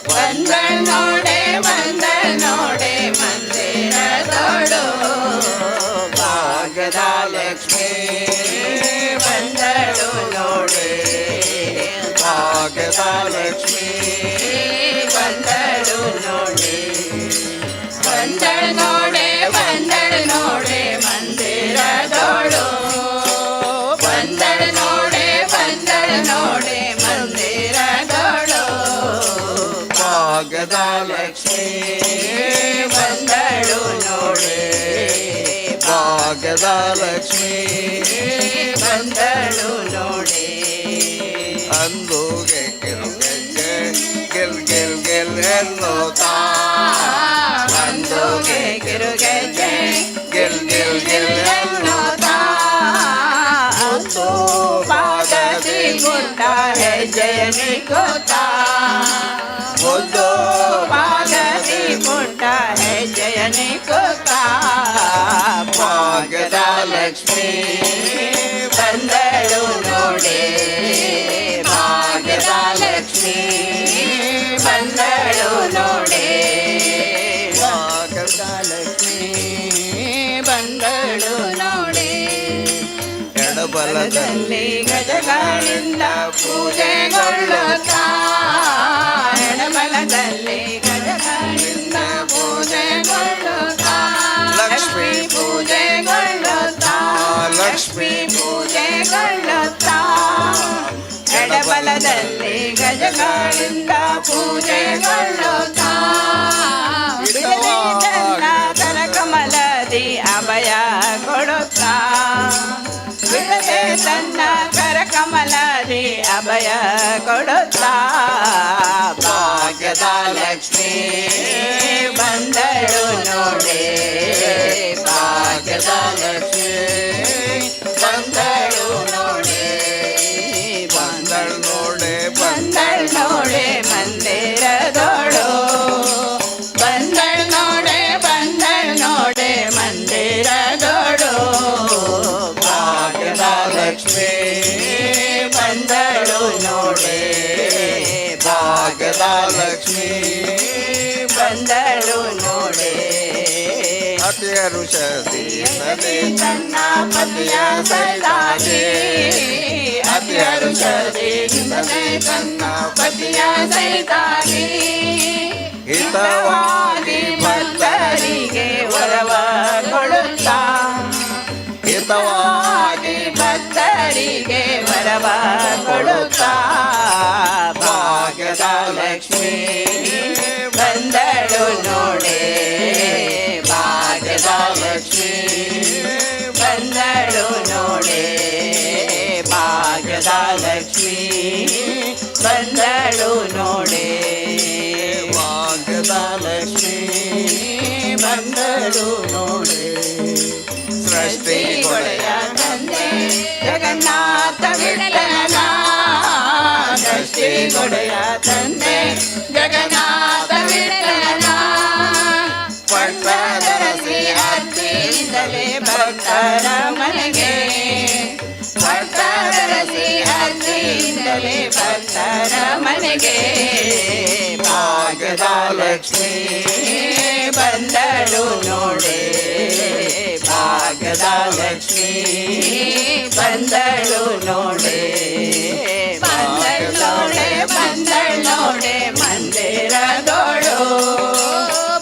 ಬಂದಳ್ ನೋಡೆ ಬಂದಳ್ ನೋಡೆ ಮಂದಿರದೊಳು, ಭಾಗ್ಯದ ಲಕ್ಷ್ಮೀ ಬಂದಳು ನೋಡೆ, ಭಾಗ್ಯದ ಲಕ್ಷ್ಮೀ ಬಂದಳು ನೋಡೆ, ಬಂದಳ್ ನೋಡೆ ಬಂದಳ್ ನೋಡೆ ಮಂದಿರದೊಳು, ಬಂದಳ್ ನೋಡೆ ಬಂದಳ್ ನೋಡೆ ಮಂದಿರದೊಳು, ಭಾಗ್ಯದ ಲಕ್ಷ್ಮೀ ಬಂದಳು ನೋಡೆ, ಭಾಗ್ಯದ ಲಕ್ಷ್ಮೀ ಬಂದಳು ನೋಡೆ. ಅಂದುಗೆ ಕಿರುಗೆಜ್ಜೆ ಗೆಲ್ ಗೆಲ್ ಗೆಲ್ ಎನ್ನುತ್ತಾ, ಅಂದುಗೆ ಕಿರುಗೆಜ್ಜೆ ಗೆಲ್ ಗೆಲ್ ಗೆಲ್ ಎನ್ನುತ್ತಾ, ಮುತ್ತು ಪಾದದಿ ಗುಟ್ಟ ಹೆಜ್ಜೆಯ ನಿಕ್ಕುತ್ತಾ, ಮುದ್ದು ಪಾದದಿ ಪುಟ್ಟ ಹೆಜ್ಜೆಯ ನಿಕ್ಕುತ್ತಾ, ಭಾಗ್ಯದ ಲಕ್ಷ್ಮೀ ಬಂದಳು ಬಂದಳು ನೋಡೆ, ಭಾಗ್ಯದ ಲಕ್ಷ್ಮೀ ಬಂದಳು ನೋಡೆ, ಭಾಗ್ಯದ ಲಕ್ಷ್ಮೀ ಬಂದಳು ನೋಡೆ. ಎಡಬಲದಲ್ಲಿ ಗಜಗಳಿಂದ ಪೂಜೆಗೊಳ್ಳುತ್ತಾ, ಎಡಬಲದಲ್ಲಿ ಗಜಗಳಿಂದ ಪೂಜೆಗೊಳ್ಳುತ್ತಾ, ಲಕ್ಷ್ಮೀ ಪೂಜೆಗೊಳ್ಳುತ್ತಾ, ಲಕ್ಷ್ಮೀ ಪೂಜೆಗೊಳ್ಳುತ್ತಾ, ಎಡಬಲದಲ್ಲಿ ಗಜಗಳಿಂದ ಪೂಜೆಗೊಳ್ಳುತ್ತಾ, ತನ್ನ ಕರಕಮಲದಿ ಅಭಯ ಕೊಡುತ್ತಾ, ಬಿಡದೆ ತನ್ನ ಕರಕಮಲದಿ ಅಭಯ ಕೊಡುತ್ತಾ, ಭಾಗ್ಯದ ಲಕ್ಷ್ಮೀ ಬಂದಳು ನೋಡೆ, ಭಾಗ್ಯದ ಲಕ್ಷ್ಮೀ ಬಂದಳು ನೋಡೆ, ಬಂದಳು ನೋಡೆ, ಬಂದಳು ನೋಡೆ ಮಂದಿರದೋಳು, ಬಂದಳು ನೋಡೆ, ಬಂದಳು ನೋಡೆ ಮಂದಿರದೋಳು, ಭಾಗ್ಯದ ಲಕ್ಷ್ಮೀ ಬಂದಳು ನೋಡೆ, ಭಾಗ್ಯದ ಲಕ್ಷ್ಮೀ ಬಂದಳು ನೋಡೆ. ಅತಿ ಹರುಷದಿಂದಲೇ ತನ್ನ ಪತಿಯ ಸೈತಾಗಿ, ಅತಿ ಹರುಷದಿಂದಲೇ ತನ್ನ ಪತಿಯ ಸೈತಾಗಿ, ಹಿತವಾಗಿ ಹಿತವಾಗಿ ಭಕ್ತರಿಗೆ ವರವ ಕೊಡುತ್ತಾ, ಹಿತವಾಗಿ ಭಕ್ತರಿಗೆ ವರವ ಕೊಡುತ್ತಾ, ಭಾಗ್ಯದ ಲಕ್ಷ್ಮೀ ಬಂದಳು ನೋಡೆ, ಭಾಗ್ಯದ ಲಕ್ಷ್ಮೀ ಬಂದಳು ನೋಡೆ, ಭಾಗ್ಯದ ಲಕ್ಷ್ಮೀ ಬಂದಳು ನೋಡೆ, ಭಾಗ್ಯದ ಲಕ್ಷ್ಮೀ ಬಂದಳು ನೋಡೆ. ಸೃಷ್ಟಿಗೊಡೆಯ ತಂದೆ ಜಗನ್ನಾಥ ವಿಠಲನ, ಸೃಷ್ಟಿಗೊಡೆಯ ತಂದೆ ಜಗನ್ನಾಥ ವಿಠಲನ, ಪಟ್ಟದರಸಿ ಅರ್ಜಿಯಿಂದಲೇ ಭಕ್ತರ ಮನೆಗೆ, ಪಟ್ಟದರಸಿ ಅರ್ಜಿಯಿಂದಲೇ ಭಕ್ತರ ಮನೆಗೆ, ಭಾಗ್ಯದ ಲಕ್ಷ್ಮೀ ಬಂದಳು ನೋಡೆ, ಭಾಗ್ಯದ ಲಕ್ಷ್ಮೀ ಬಂದಳು ನೋಡೆ, ಬಂದಳು ನೋಡೆ, ಬಂದಳು ನೋಡೆ ಮಂದಿರದೋಳು,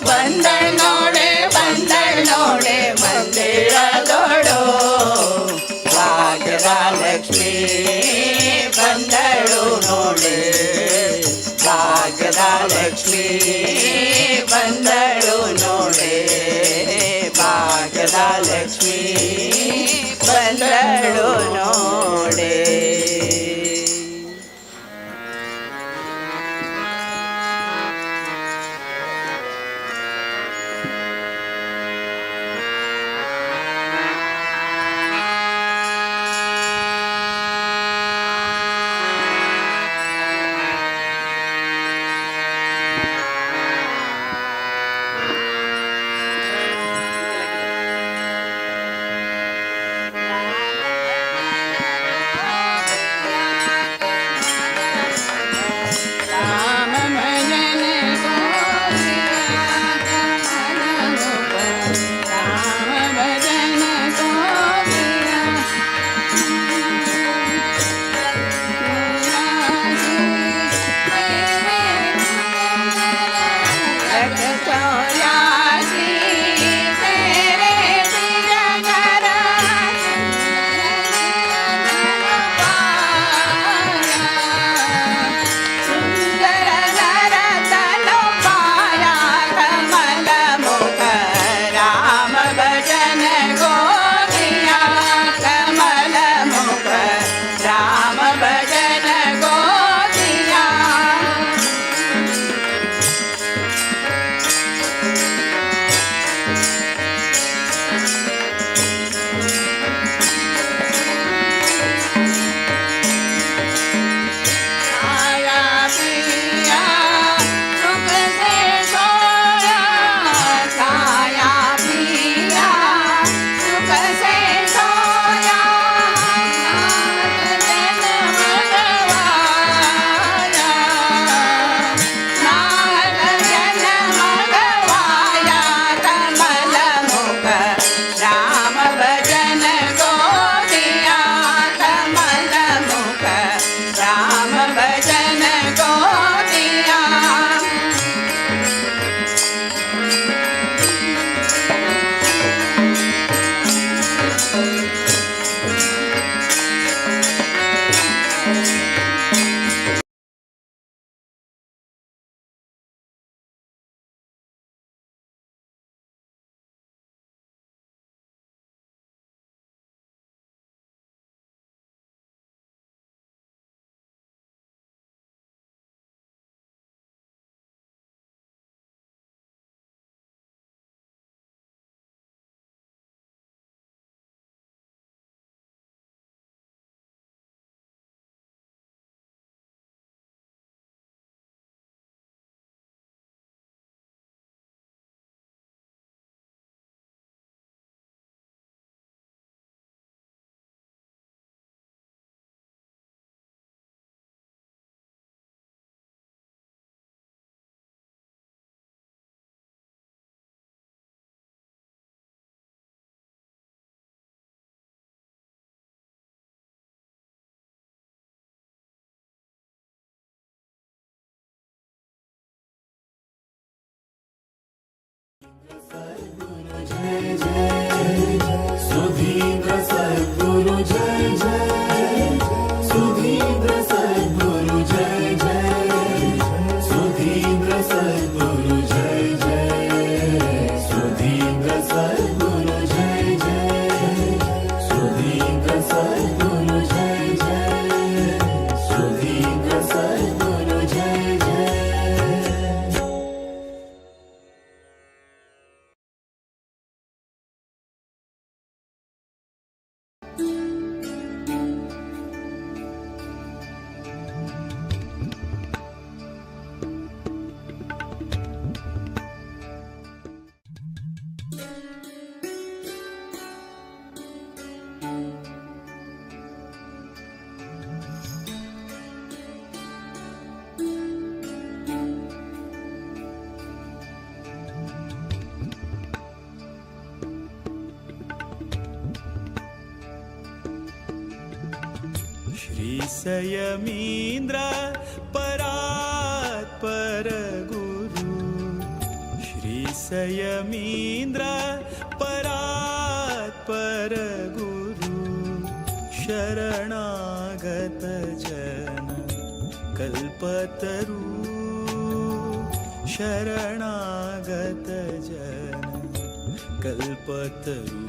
ಬಂದಳು ನೋಡೆ, ಬಂದಳು ನೋಡೆ ಮಂದಿರದೋಳು, ಭಾಗ್ಯದ ಲಕ್ಷ್ಮೀ ಬಂದಳು ನೋಡೆ, ಭಾಗ್ಯದ ಲಕ್ಷ್ಮೀ ಬಂದಳು ನೋಡೆ, ಭಾಗ್ಯದ ಲಕ್ಷ್ಮೀ ಬಂದಳು ನೋಡೆ. La la la la. Sudhindra सद्गुरु जय जय, सुधींद्र सद्गुरु जय जय, सुधींद्र सद्गुरु जय जय, सुधींद्र सद्गुरु जय जय, सुधींद्र सद्गुरु जय जय, सुधींद्र सद्गुरु जय जय। श्री सयमींद्र परात्पर गुरु, श्री सयमींद्र परात्पर गुरु, शरणागत जन कल्पतरु, शरणागत जन कल्पतरु।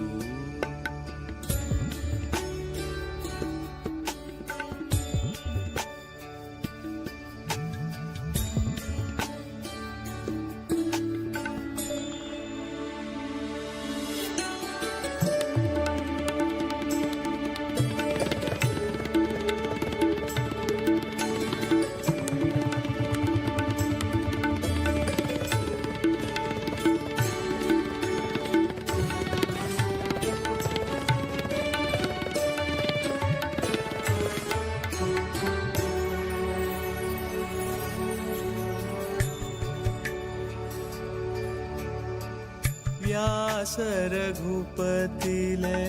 व्यास रघुपतिले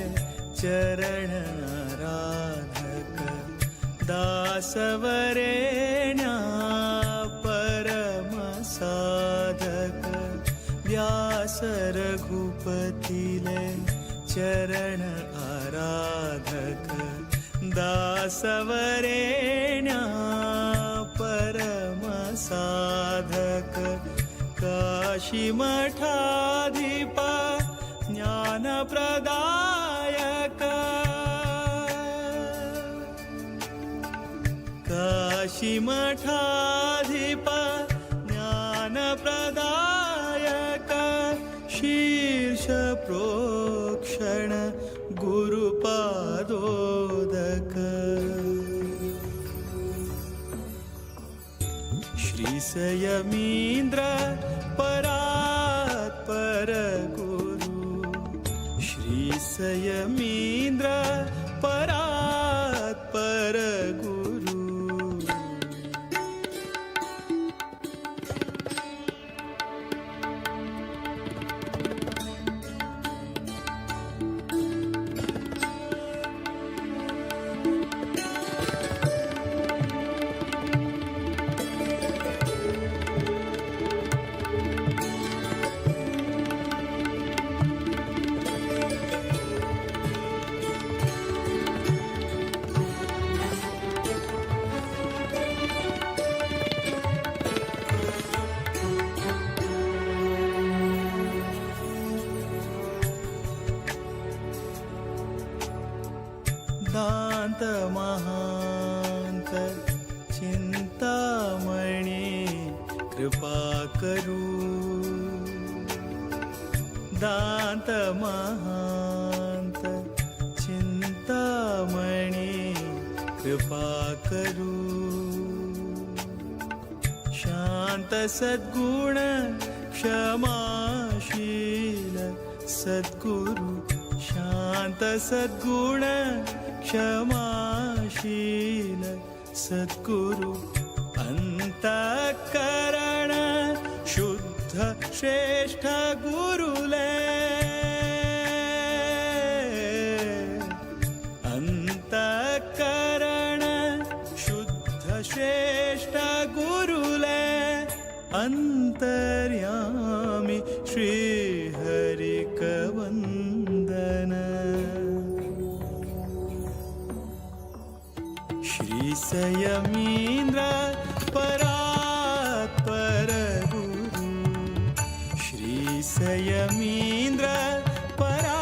चरण आराधक, दासवरेण्या परम साधक, व्यास रघुपतिले चरण आराधक, दासवरेण्या परम साधक, काशी मठाधिप ज्ञानप्रदायक, काशी मठाधिप ज्ञानप्रदायक, शीर्ष प्रोक्षण गुरुपादोदक। श्री सयमींद्र परात्पर गुरु, श्री सयमींद्र परात्पर गुरु। दांत महांत चिंतामणि कृपा करू, दांत महांत चिंतामणि कृपा करू, शांत सद्गुण क्षमाशील सद्गुरु, शांत सद्गुण क्षमाशील सद्गुरु, अंतःकरण शुद्ध श्रेष्ठ गुरुले, अंतःकरण शुद्ध श्रेष्ठ गुरुले, ಅಂತರ್ಯಾಮಿ ಶ್ರೀಹರಿಕವಂದನ. ಶ್ರೀ ಸಂಯಮೀಂದ್ರ ಪರಾತ್ಪರ ಗುರು, ಶ್ರೀ ಸಂಯಮೀಂದ್ರ ಪರಾ.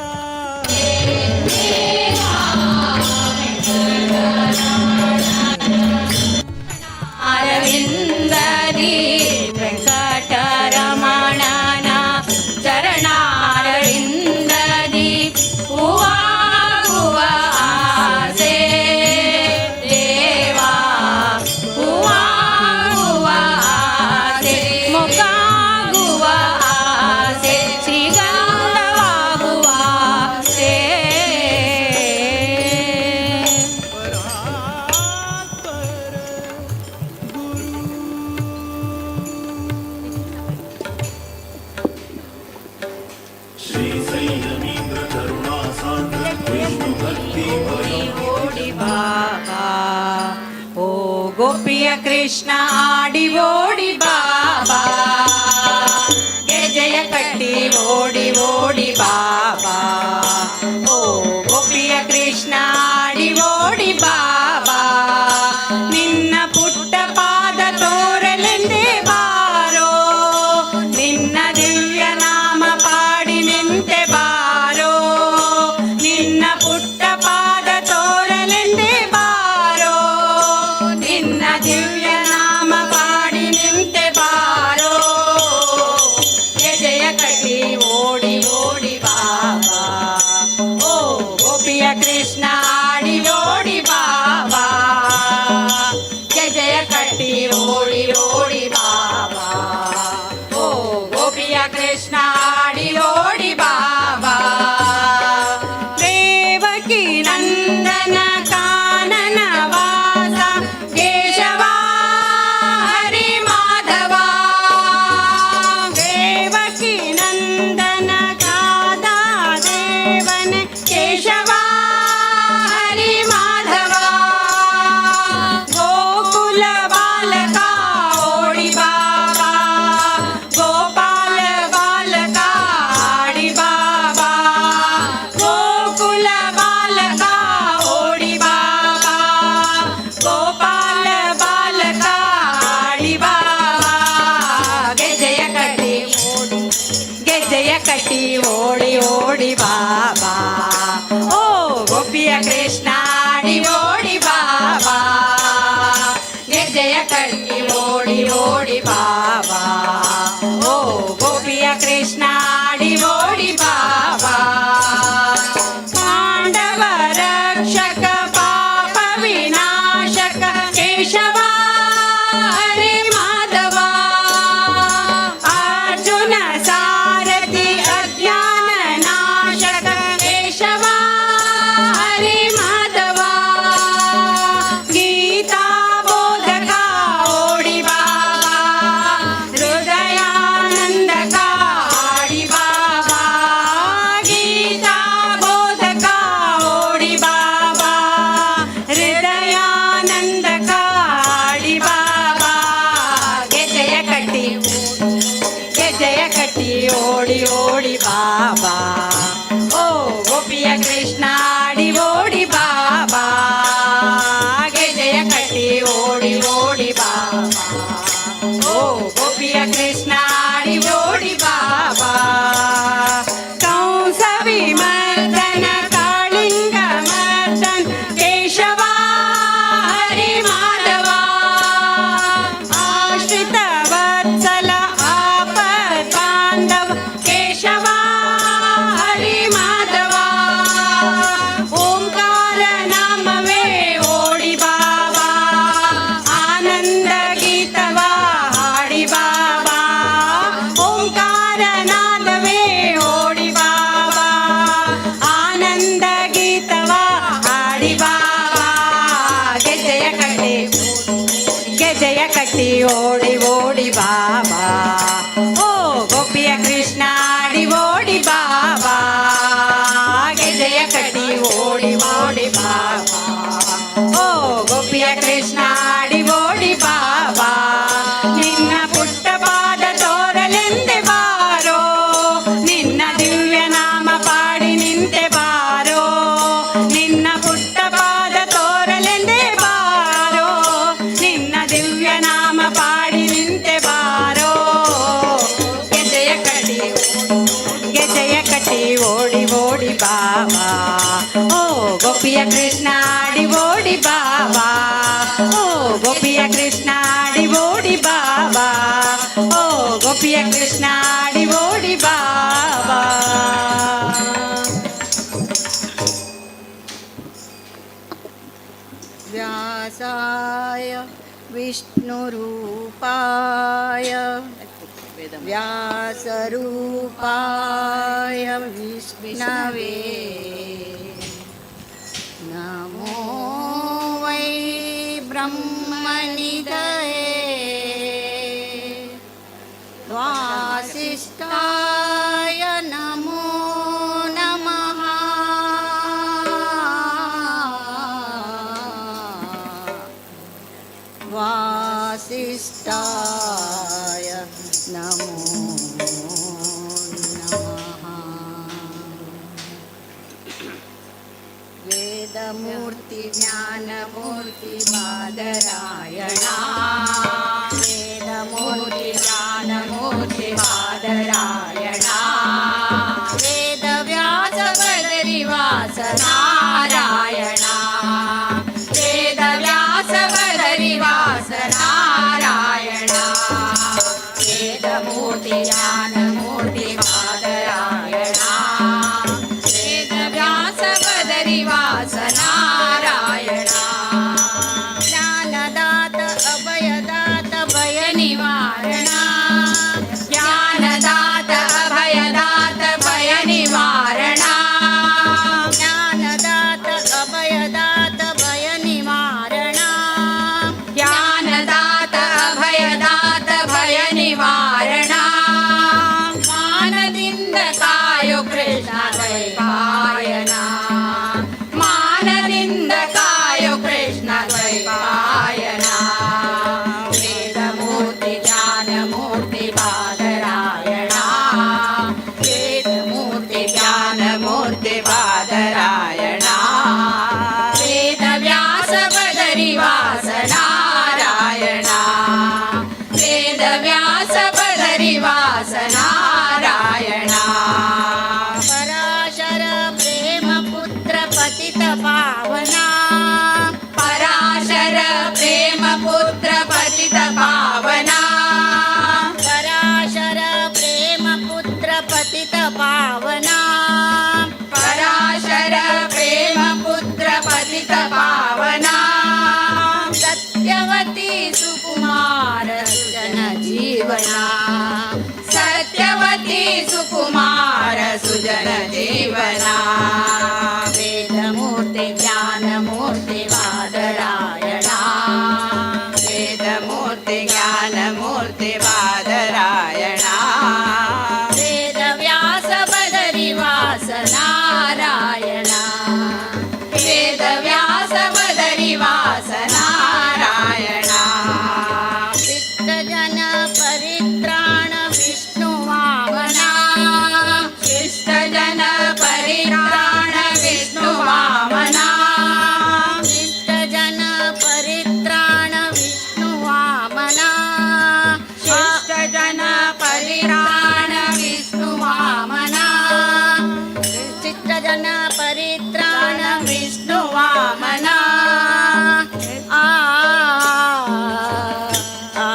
ಅರವಿಂದದಿ ವೆಂಕಟರಮಣನ ಚರಣಾರವಿಂದದಿ ಹೂವಾಗುವ ಆಸೆ ದೇವಾ, ಹೂವಾಗುವ ಆಸೆ, ಮೊಗ್ಗಾಗುವ ಆಸೆ, ಶ್ರೀಗಂಧವಾಗುವ ಆಸೆ. ಪರಾತ್ಪರ ಗುರು. ಶ್ರೀ ಸಂಯಮೀಂದ್ರ ಕರುಣಾ ಸಾಂದ್ರ ವಿಷ್ಣು ಭಕ್ತಿ ಓಡಿ ಬಾಬಾ, ಓ ಗೋಪಿಯ ಕೃಷ್ಣ ಆಡಿ ಓಡಿ ಬಾಬಾ, ಗೆಜೆಯ ಕಟ್ಟಿ ಓಡಿ ಓಡಿ ಬಾಬಾ, ಓ ಗೋಪಿಯ ಕೃಷ್ಣ ಆಡಿ ಓಡಿ ಬಾಬಾ, ನಿನ್ನ ಪುಟ್ಟ ಪಾದ ತೋರಲೆಂದೇ ಬಾರೋ, ನಿನ್ನ ದಿವ್ಯ ನಾಮ ಪಾಡಿ ನಿಂತೆ ಬಾರೋ, ನಿನ್ನ ಪುಟ್ಟ ಪಾದ ತೋರಲೆಂದೇ ಬಾರೋ, ನಿನ್ನ ದಿವ್ಯ ನಾಮ ಪಾಡಿ ನಿಂತೆ ಬಾರೋ, ಜಯ ಕಟ್ಟಿ ಓಡಿ ಓಡಿ ಬಾಬಾ, ಓ ಗೋಪಿಯ ಕೃಷ್ಣ ಆಡಿ ಓಡಿ ಬಾಬಾ, ಜಯ ಜಯ ಕಟ್ಟಿ ಓಡಿ ಓಡಿ ಬಾಬಾ, ಓ ಗೋಪಿಯ ಕೃಷ್ಣ ಆಡಿ ಓಡಿ ಬಾಬಾ. ದೇವಕಿ ನಂದನ ಕಾನನ ವಾಸ ಕೇಶವ ಹರಿ ಮಾಧವ, ದೇವಕಿ ನಂದನ ಕಾದ ದೇವನ ಕೇಶವ ಹರಿ ಮಾಧವ, ಗೋಕುಲ ಬಾಲಕ ಓಡಿ ಬಾಬಾ, ಗೋಪಾಲ ಬಾಲಕ ಆಡಿ ಬಾಬಾ, ಗೋಕುಲ ಬಾಲಕ ಓಡಿ ಬಾಬಾ, ಗೋಪಾಲ ಬಾಲಕ ಆಡಿ ಬಾಬಾ, ಗೆಜೆಯ ಕಟ್ಟಿ ಓಡಿ, ಗೆಜೆಯ ಕಟ್ಟಿ ಓಡಿ ಓಡಿ ಬಾಬಾ, ಓ ಗೋಪಿಯ ಕೃಷ್ಣ ಆಡಿ ಓಡಿ ಬಾಬಾ, ಗೆಜೆಯ ಕಟ್ಟಿ ಓಡಿ ಓಡಿ ಬಾಬಾ, ಓ ಗೋಪಿಯ ಕೃಷ್ಣ ಆಡಿ ಓಡಿ ಬಾಬಾ. ಪಾಂಡವ ರಕ್ಷಕ ಪಾಪ ವಿನಾಶಕ ಕೇಶವ ಹರಿ ಮಾಧವ, ಅರ್ಜುನ ಸಾರಥಿ ಅಜ್ಞಾನ ನಾಶಕ ಕೇಶವ ಹರಿ ಮಾಧವ, ಗೀತಾ ಬೋಧಕ ಓಡಿ ಬಾಬಾ, ಹೃದಯಾನಂದಕ ಆಡಿ ಬಾಬಾ, ಗೀತಾ ಬೋಧಕ ಓಡಿ ಬಾಬಾ, ಹೃದಯಾನಂದಕ ಆಡಿ ಬಾಬಾ, ಗೆಜೆಯ ಕಟ್ಟಿ, ಗೆಜೆಯ ಕಟ್ಟಿ ಓಡಿ ಓಡಿ ಬಾಬಾ, ಓ ಗೋಪಿಯ ಕೃಷ್ಣ ಆಡಿ ಓಡಿ ಬಾಬಾ, ಗೆಜೆಯ ಕಟ್ಟಿ ಓಡಿ ಓಡಿ ಬಾಬಾ, ಓ ಗೋಪಿಯ ಕೃಷ್ಣ ಆಡಿ ಓಡಿ ಬಾಬಾ. ಕಂಸ ವಿಮರ್ದನ ಕಾಳಿಂಗ ಮರ್ದನ್ ಕೇಶವ ಹರಿ ಮಾಧವ, ಆಶ್ರಿತ ವತ್ಸಲ ಆಪದ್ ಬಾಂಧವ ಕೇಶವ ಹರಿ ಮಾಧವ, ಓಂಕಾರ ನಾಮವೇ ಓಡಿ ಬಾಬಾ, ಆನಂದ ಗೀತವ ಹಾಡಿ ಬಾಬಾ, ಓಂಕಾರ ನಾದವೇ ಓಡಿ ಬಾಬಾ, ಆನಂದ ಗೀತವ ಹಾಡಿ ಬಾಬಾ, ಗೆಜೆಯ ಕಟ್ಟಿ, ಗೆಜೆಯ ಕಟ್ಟಿ ಓಡಿ ಓಡಿ ಬಾಬಾ, ಓ ಗೋಪಿಯ ಕೃಷ್ಣ ಆಡಿ ಓಡಿ ಬಾಬಾ, ಗೆಜೆಯ ಕಟ್ಟಿ ಓಡಿ ಓಡಿ ಬಾಬಾ, ಓ ಗೋಪಿಯ ಕೃಷ್ಣ ಆಡಿ ಓಡಿ ಬಾಬಾ, ನಿನ್ನ ಪುಟ್ಟ ಪಾದ ಬಾಬಾ, ಓ ಗೋಪಿಯ ಕೃಷ್ಣ ಆಡಿ ಓಡಿ ಬಾಬಾ, ಓ ಗೋಪಿಯ ಕೃಷ್ಣ ಆಡಿ ಓಡಿ ಬಾಬಾ, ಓ ಗೋಪಿಯ ಕೃಷ್ಣ ಆಡಿ ಓಡಿ ಬಾಬಾ. व्यासाय विष्णुरूपाय व्यासरूपाय विष्णवे नमो वै ब्रह्मनिधये वासिष्ठाय नमो नमः। वासिष्ठाय नमो नमः। वेदमूर्ति ज्ञानमूर्ति बादरायणा, वेदमूर्ति ज्ञानमूर्ति बादरायणा, वेदव्यास बदरिवास नारायणा, वेदव्यास बदरिवास नारायणा, वेदमूर्ति ज्ञानमूर्ति बादरायणा, वेदव्यास बदरिवास नारायणा, ज्ञानदात अभयदात भय निवारणा, ज्ञानदात अभयदात भय निवारणा, ज्ञानदात अभयदात भय निवारणा, ज्ञानदात अभयदात भय निवारणा, ಮಾನದಿಂದ ಕಾಯೋ ಕೃಷ್ಣ ದ್ವೈಪಾಯನ, ಮಾನದಿಂದ ಕಾಯೋ ಕೃಷ್ಣ ದ್ವೈಪಾಯನ, ವೇದಮೂರ್ತಿ ಜ್ಞಾನಮೂರ್ತಿ ಬಾದರಾಯಣ, ವೇದಮೂರ್ತಿ ಜ್ಞಾನಮೂರ್ತಿ ಬಾದರಾಯಣ, ವೇದವ್ಯಾಸ ಬದರಿವಾಸ ನಾರಾಯಣ, ವೇದವ್ಯಾಸ ಬದರಿವಾಸ ನಾರಾಯಣ, ಪರಾಶರ ಪ್ರೇಮ ಪುತ್ರ ಪತಿತ ಪಾವನ, ಪರಾಶರ ಪ್ರೇಮ ಪುತ್ರ ಪತಿತ ಪಾವನ, ಪರಾಶರ ಪ್ರೇಮ ಪುತ್ರ ಪತಿತ ಪಾವನ, ಪರಾಶರ ಪ್ರೇಮ ಪುತ್ರ ಪತಿತ ಪಾವನ, ಸತ್ಯವತಿ ಸುಕುಮಾರ ಸುಜನ ಜೀವನ, ಸತ್ಯವತಿ ಸುಕುಮಾರ ಸುಜನ ಜೀವನ, ವೇದಮೂರ್ತಿ ಜ್ಞಾನಮೂರ್ತಿ ಬಾದರಾಯಣ, ವೇದಮೂರ್ತಿ ಜ್ಞಾನಮೂರ್ತಿ ಬಾದರಾಯಣ, ವೇದವ್ಯಾಸ ಬದರಿವಾಸ ನಾರಾಯಣ, ವೇದವ್ಯಾಸ ಬದರಿವಾಸ ನಾರಾಯಣ, ಶಿಷ್ಟಜನ ಪರಿತ್ರಾಣ ವಿಷ್ಣು ವಾಮನ, ಶಿಷ್ಟಜನ ಪರಿತ್ರಾಣ ವಿಷ್ಣು ವಾಮನ, ಶಿಷ್ಟಜನ ಪರಿತ್ರಾಣ ವಿಷ್ಣು ವಾಮನ, ಶಿಷ್ಟಜನ ಪರಿತ್ರಾಣ ವಿಷ್ಣು ವಾಮನ, ಶಿಷ್ಟಜನ ಪರಿತ್ರಾಣ ವಿಷ್ಣು ವಾಮನ, ಆ ಆ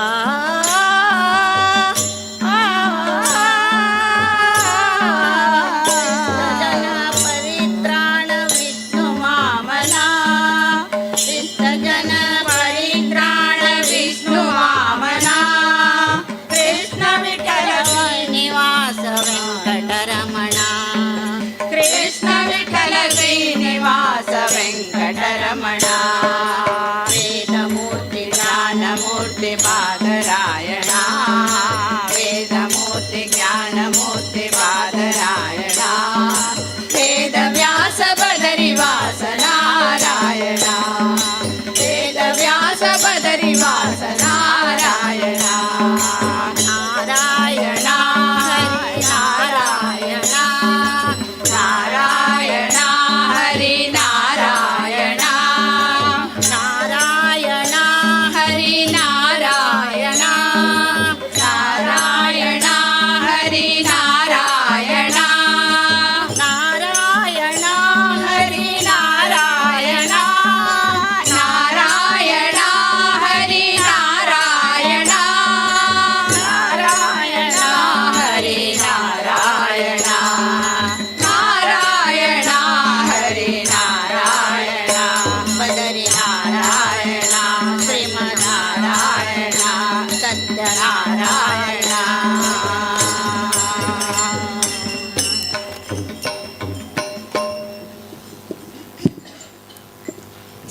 ನಾರಾಯಣ.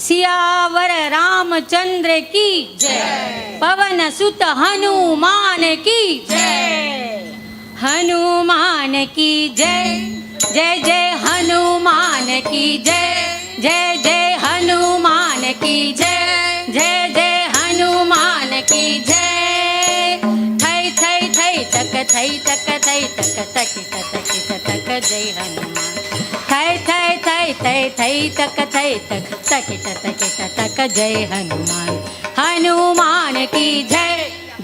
सियावर रामचंद्र की जय, पवन सुत हनुमान की जय, हनुमान की जय, जय जय हनुमान की जय, जय जय हनुमान की जय, जय जय हनुमान की जय। थै थै थै तक थै तक थै तक तक तक तक जय हनुमान। थै थै थै थै थै तक थै तक तक तक तक जय हनुमान। हनुमान की जय,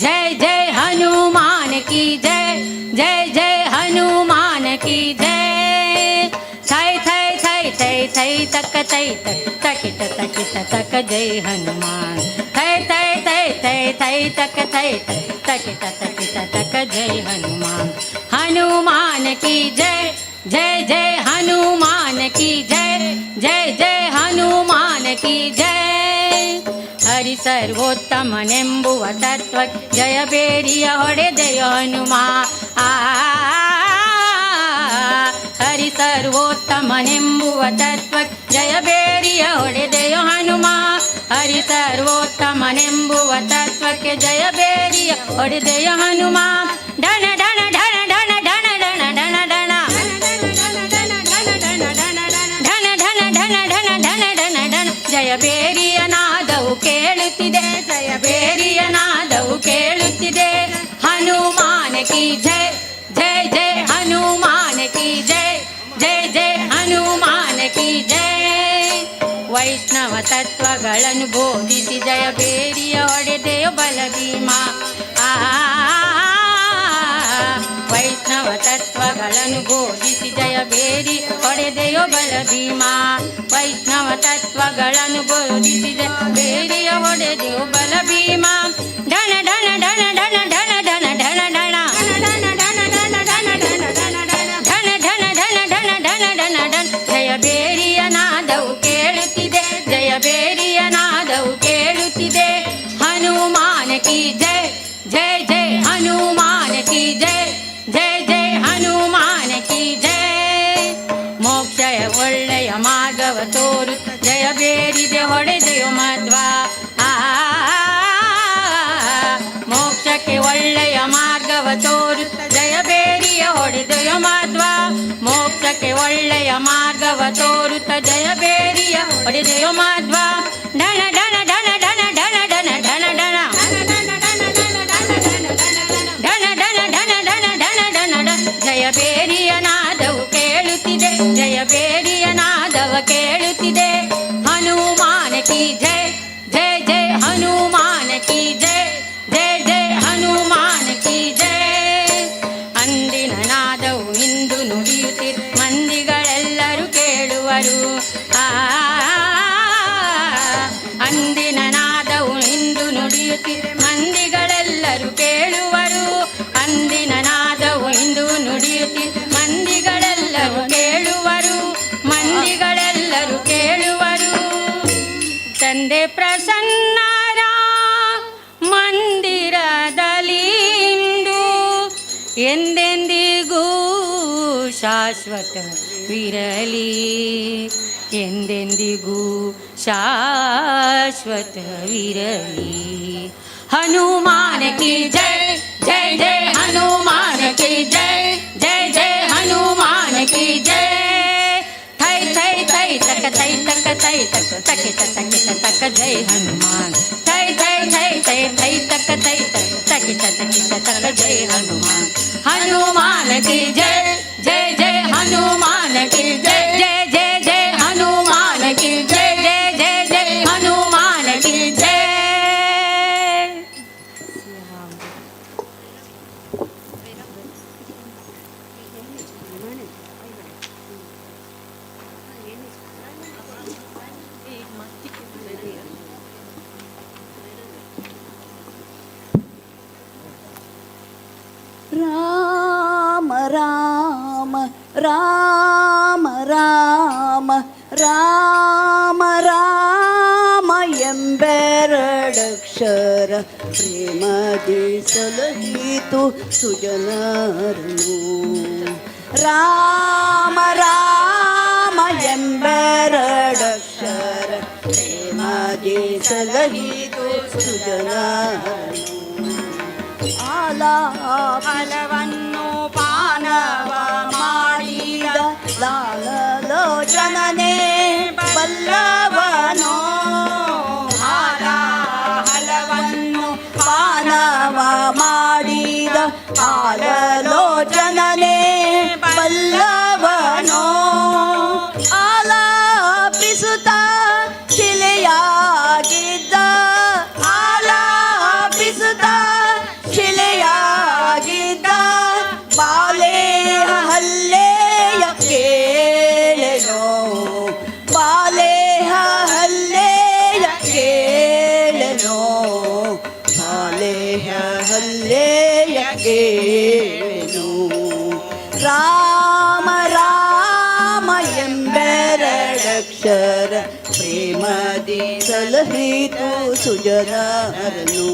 जय जय हनुमान की जय, जय जय हनुमान की जय। थै थै थै थै थै तक थै तक तक तक तक जय हनुमान। थै थै थै थै थै तक थै तक तक तक तक जय हनुमान। हनुमान की जय, जय जय हनुमान की जय, जय जय हनुमान की जय। ಹರಿ ಸರ್ವೋತ್ತಮನೆಂಬುವ ತತ್ವ ಜಯ ಬೇರಿಯ ಹೊಡೆದೆಯ ಹನುಮ. ಆ ಹರಿ ಸರ್ವೋತ್ತಮನೆಂಬುವ ತತ್ವ ಜಯ ಬೇರಿಯ ಹೊಡೆದೆಯ ಹನುಮ. ಹರಿ ಸರ್ವೋತ್ತಮನೆಂಬುವ ತತ್ವಕ್ಕೆ ಜಯ ಬೇರಿಯ ಹೊಡೆದೆಯ ಹನುಮ. ಡಣ ಡಣ ಡಣ ಡಣ ಡಣ ಡಣ ಡಣ ಡಣ ಢಣ ಢಣ ಢಣ ಢಣ ಢಣ ಢಣ ಢಣ ಜಯ ಬೇರಿಯ ನಾದವು ಕೇಳುತ್ತಿದೆ, ಜಯ ಬೇರಿಯ ನಾದವು ಕೇಳುತ್ತಿದೆ. ಹನುಮಾನ ಕಿ ಜಯ, ಜಯ ಜಯ ಹನುಮಾನ ಕಿ ಜಯ, ಜಯ ಜಯ ಹನುಮಾನ ಕಿ ಜಯ. ವೈಷ್ಣವ ತತ್ವಗಳನ್ನು ಬೋಧಿಸಿ ಜಯ ಬೇರಿಯ ಹೊಡೆದೆಯೋ ಬಲ ಭೀಮ. ಆ ವೈಷ್ಣವ ತತ್ವಗಳನ್ನು ಬೋಧಿಸಿ ಜಯ ಬೇರಿ ಹೊಡೆದೆಯೋ ಬಲ ಭೀಮ. ವೈಷ್ಣವ ತತ್ವಗಳನ್ನು ಬೋಧಿಸಿ ಜಯ ಬೇರಿಯ ಹೊಡೆದೆಯೋ ಬಲ ಭೀಮ. ಢಣ ಢಣ ಢಣ ಢಣ ಢಣ ಢಣ ಢಣ ಢಣ ಢಣ ಢಣ ಢಣ ಢಣ ಢಣ ಢಣ ಢಣ ಜಯ ಬೇರಿಯ ನಾದವು ಕೇಳುತ್ತಿದೆ, ಜಯ ಬೇರಿಯ ನಾದವು ಕೇಳುತ್ತಿದೆ. ಹನುಮಾನ ಕಿ ಜಯ, ಜಯ ಜಯ ಹನುಮಾನ ಕಿ ಜಯ, ಜಯ ಜಯ ಹನುಮಾನ ಕಿ ಜಯ. ಮೋಕ್ಷಯ ಒಳ್ಳೆಯ ಮಾರ್ಗವ ತೋರು ಜಯ ಬೇರಿದೆ ಹೊಡೆದೆಯೋ ಮಧ್ವ. ಆ ಮೋಕ್ಷಕ್ಕೆ ಒಳ್ಳೆಯ ಮಾರ್ಗವ ತೋರು ಜಯ ಬೇರಿಯ ಹೊಡೆದೆಯೋ ಮಧ್ವ. ಮೋಕ್ಷಕ್ಕೆ ಒಳ್ಳೆಯ ಮಾರ್ಗವ ತೋರುತ್ತ ಜಯ ಬೇರಿಯ ಹೊಡೆದೆಯೋ ಮಧ್ವ. ಢಣ ಢಣ ಢಣ ಢಣ ಢಣ ಢಣ ಢಣ ಢಣ ಢಣ ಢಣ ಢಣ ಢಣ ಢಣ ಢಣ ಢಣ ಜಯ ಬೇರಿಯ ನಾದವು ಕೇಳುತ್ತಿದೆ, ಜಯ ಬೇರಿಯ ನಾದವ ಕೇಳುತ್ತಿದೆ. ಹನುಮಾನ ಕಿ ಜಯ, ಜಯ ಜಯ ಹನುಮಾನ ಕಿ ಜಯ, ಜಯ ಜಯ ಹನುಮಾನ ಕಿ ಜಯ. ಅಂದಿನ ನಾದವು ಇಂದು ನುಡಿಯುತ್ತಿದೆ, ಮಂದಿಗಳೆಲ್ಲರೂ ಕೇಳುವರು. ಆ ಅಂದಿನ ನಾದವು ಇಂದು ನುಡಿಯುತ್ತಿದೆ, ಮಂದಿಗಳೆಲ್ಲರೂ ಕೇಳುವರು. ಅಂದಿನ ನಾದವು ಇಂದು ನುಡಿಯುತ್ತಿದೆ, ಮಂದಿಗಳೆಲ್ಲರೂ ಕೇಳುವರು, ಮಂದಿಗಳೆಲ್ಲರೂ ಕೇಳುವರು. ತಂದೆ ಪ್ರಸನ್ನರ ಮಂದಿರದಲ್ಲಿ ಇಂದು ಎಂದೆಂದಿಗೂ ಶಾಶ್ವತವಿರಲಿ, ಎಂದೆಂದಿಗೂ ಶಾಶ್ವತವಿರಲಿ. ಹನುಮಾನ ಕಿ ಜಯ, ಜಯ ಜಯ ಹನುಮಾನ ಕಿ ಜಯ, ಜಯ ಜಯ ಹನುಮಾನ ಕಿ ಜಯ. ಥೈ ಥೈ ಥೈ ತಕ ಥೈ ತಕ ಥೈ ತಕ ತಕ ತಕ ತಕ ಜೈ ಹನುಮಾನ್. ಥೈ ಥೈ ಥೈ ಥೈ ಥೈ ತಕ ಥೈ ತಕ ತಕ ತಕ ತಕ ಜೈ ಹನುಮಾನ್. ಹನುಮಾನ ಕಿ ಜಯ, ಜಯ ಜಯ ಹನುಮಾನ ಕಿ ಜಯ, ಜಯ ಜಯ ಜಯ ಹನುಮಾನ ಕಿ ಜಯ, ಜಯ ಜಯ ಜಯ ಹನುಮಾನ ಕಿ ಜಯ. ರಾಮ ರಾಮ ರಾಮ ರಾಮ ರಾಮ ರಾಮ ಎಂಬೆರಡಕ್ಷರ. ಪ್ರೇಮದಿ ಸಲಹಿತು ಸುಜನರನು. ರಾಮ ರಾಮ ಎಂಬೆರಡಕ್ಷರ ಪ್ರೇಮದಿ ಸಲಹಿತು ಸುಜನರನು. ಆಲಾಪ ಫಲವನ್ನು ಪಾನವ ಮಾಡಿದ ಲಾಲೋಚನನೇ ಬಲ್ಲವನೋ. ಹಾಲ ಹಲವನ್ನು ಪಾನವ ಮಾಡಿದ ಆಲೋಚನನೇ ಬಲ್ಲವನೋ. ಆಲಾಪಿಸುತ್ತ ಶಿಲೆಯಾಗಿದ್ದ, ಆಲಾಪಿಸುತ್ತ ಶಿಲೆಯಾಗಿದ್ದ ಬಾಲೆ ಹಲ್ಲೆಯ ಕೇಳೆನೋ, ಬಾಲೆ ಹಲ್ಲೆಯ ಕೇಳೆನೋ, ಬಾಲೆ ಹಲ್ಲೆಯ ಕೇಳೆನೋ. ರಾಮ ರಾಮ ಎಂಬೆರಡಕ್ಷರ ಪ್ರೇಮದಿ ಸಲಹಿತು ಸುಜನರನು.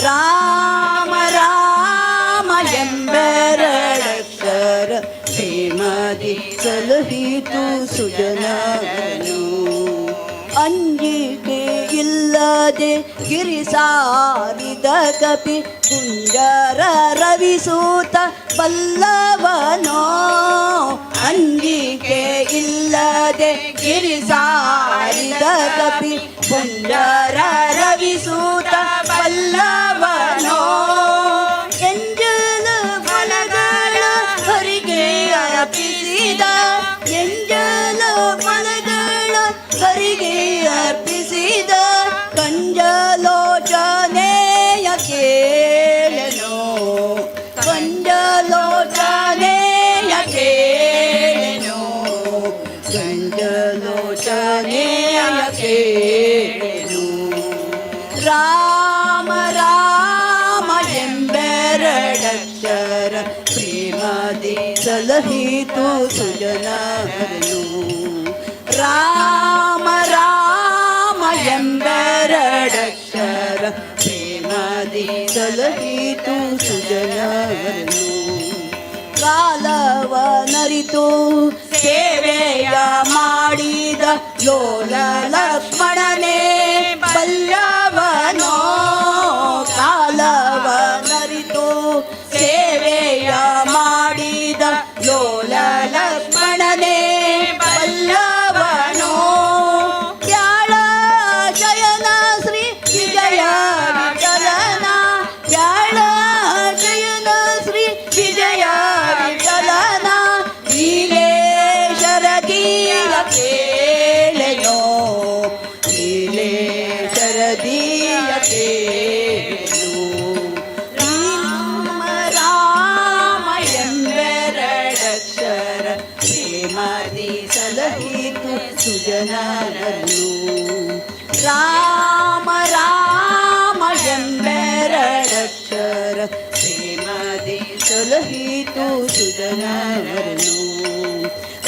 ರಾಮ ರಾಮ ಎಂಬೆರಡಕ್ಷರ ಪ್ರೇಮದಿ ಸಲಹಿತು ಸುಜನರನು. ಅಂಜಿಕೆ ಇಲ್ಲದೆ ಗಿರಿಸಾರಿದ ಕಪಿ ಕುಂಜರ ರವಿಸೂತ ಬಲ್ಲವನೋ. ಅಂಜಿಕೆ ಇಲ್ಲದೆ ಗಿರಿಸಾರಿದ ಕಪಿ ಕುಂಜರ ರವಿಸೂತ ಬಲ್ಲವನೋ. ಎಂಜಲ ಫಲಗಳ ಹರಿಗೆ ಅರ್ಪಿಸಿದ, ಎಂಜಲ ಫಲಗಳ ಹರಿಗೆ ಅರ್ಪಿಸಿದ ಕಂಜಲೋಚನೆಯ ಕೇಳನು, ಕಂಜಲೋಚನೆಯ ಕೇಳನು, ಕಂಜಲೋಚನೆಯ ಕೇಳನು. ರಾಮ ರಾಮ ಎಂಬೆರಡಕ್ಷರ ಪ್ರೇಮದಿ ಸಲಹಿತು ಸುಜನರನು. ರಾಮ ರಾಮ ಎಂಬೆರಡಕ್ಷರ ಪ್ರೇಮದಿ ಸಲಹಿತು ಸುಜನರನು. ಕಾಲವನರಿತು ಸೇವೆಯ ಮಾಡಿದ ಲೋಲ ಲಕ್ಷ್ಮಣನೇ ಬಲ್ಲವನೋ. ಕಾಲವನರಿತು ಸೇವೆಯ ಮಾಡಿದ ಲೋಲ ಲಕ್ಷ್ಮಣನೇ ಬಲ್ಲವನೋ. ವ್ಯಾಳ ಶಯನ ಶ್ರೀ ವಿಜಯ ವಿಠಲನ, ವ್ಯಾಳ ಶಯನ ಶ್ರೀ ವಿಜಯ ವಿಠಲನ ನೀಲೇಶರದೀಯ ಕೇಳೆನೋ, ನೀಲೇಶರದೀಯ ಕೇಳೆನೋ. ರಾಮ ರಾಮ ಎಂಬೆರಡಕ್ಷರ ಪ್ರೇಮದಿ ಸಲಹಿತು ಸುಜನರನು. ರಾಮ ರಾಮ ಎಂಬೆರಡಕ್ಷರ ಪ್ರೇಮದಿ ಸಲಹಿತು ಸುಜನರನು.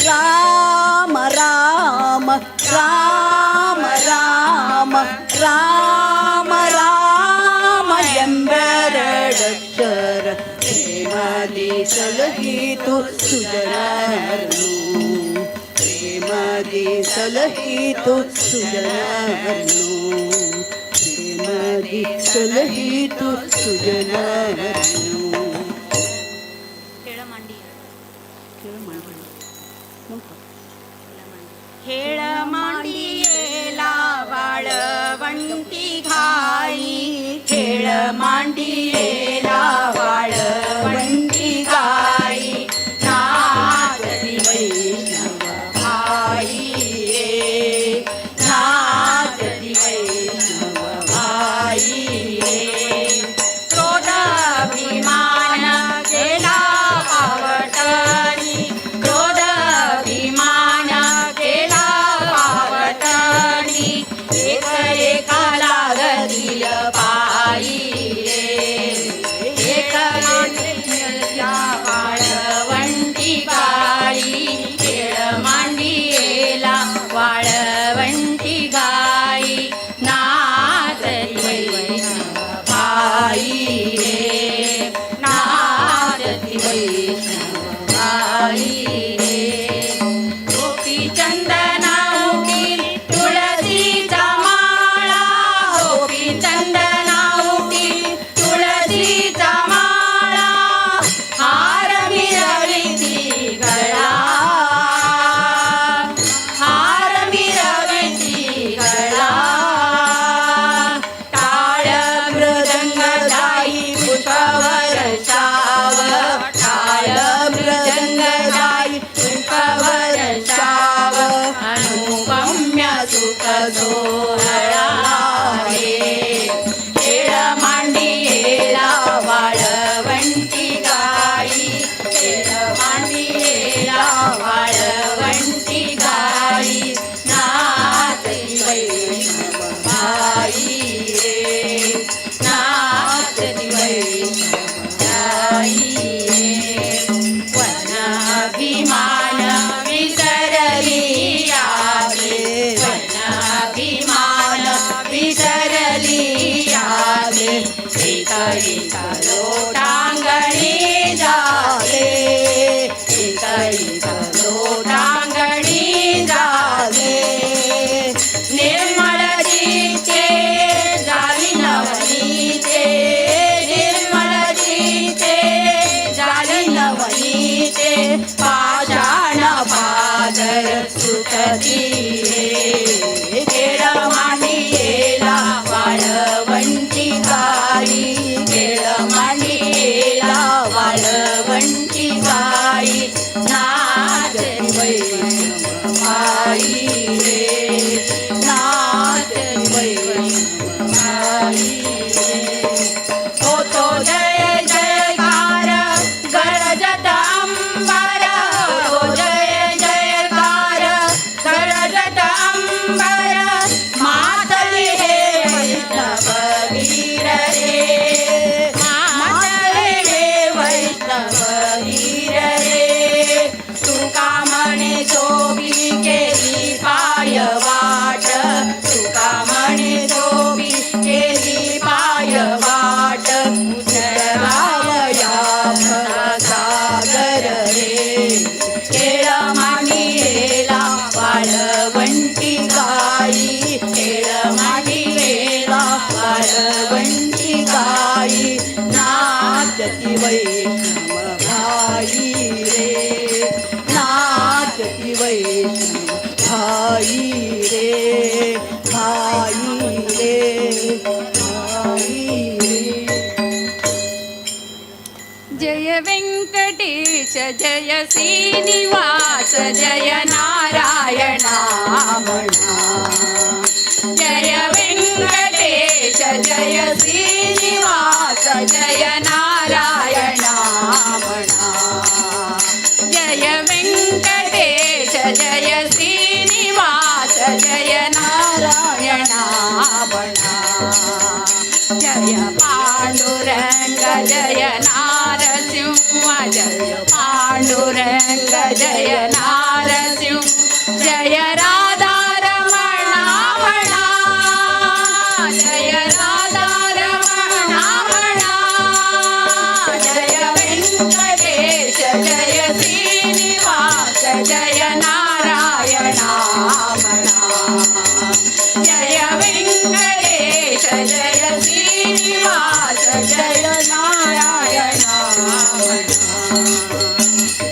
ರಾಮ ರಾಮ ರಾಮ ರಾಮ ರಾಮ ರಾಮ ಎಂಬೆರಡಕ್ಷರ ಪ್ರೇಮದಿ ಸಲಹಿತು ಸುಜನರನು. ಪ್ರೇಮದಿ ಸಲಹಿತು ಸುಜನರನು. ಪ್ರೇಮದಿ ಸಲಹಿತು ಸುಜನರನು. ಹೇಳ ಮಾಂಡಿ. ಹೇಳ मांडियेला वाळवंटी घाई, खेळ मांडियेला वाळवंटी गाई, नाचती वैष्णव भाई रे, नाचती वैष्णव भाई रे. क्रोधाभिमान केला पावटणी, क्रोधाभिमान केला पावटणी, एक एका लागतील पायी रे. नाचती रे. खेळ मांडियेला वाळवंटी गाई, खेळ मांडियेला वाळवंटी गाई, नाचती वैष्णव भाई रे, नाचती वैष्णव भाई रे. होतो जय जयकार गरजत अंबर, हो जय जयकार गरजत अंबर, मातली हे वैष्णव वीर रे, मातली हे वैष्णव वीर रे. तुका म्हणे सोपी केली पाय वाट, तुका म्हणे सोपी केली पाय वाट, उतरावया सागर रे. खेळ मांडियेला वाळवंटी गाई, खेळ मांडियेला वाळवंटी गाई, नाचती वैष्णव भाई रे, नाचती वैष्णव भाई रे, भाई रे, भाई रे. जय वेंकटेश जय श्रीनिवास जय नारायण म्हणा. जय वेंकटेश जय श्रीनिवास जय नारायण म्हणा. जय वेंकटेश जय श्रीनिवास जय नारायण म्हणा. जय पांडुरंग जय नारसिंह, जय पांडुरंग जय नारसिंह, जय राधा रमणा म्हणा, जय राधा रमणा म्हणा. जय वेंकटेश जय श्रीनिवास जय नारायण म्हणा. जय वेंकटेश जय श्रीनिवास जय नारायण म्हणा.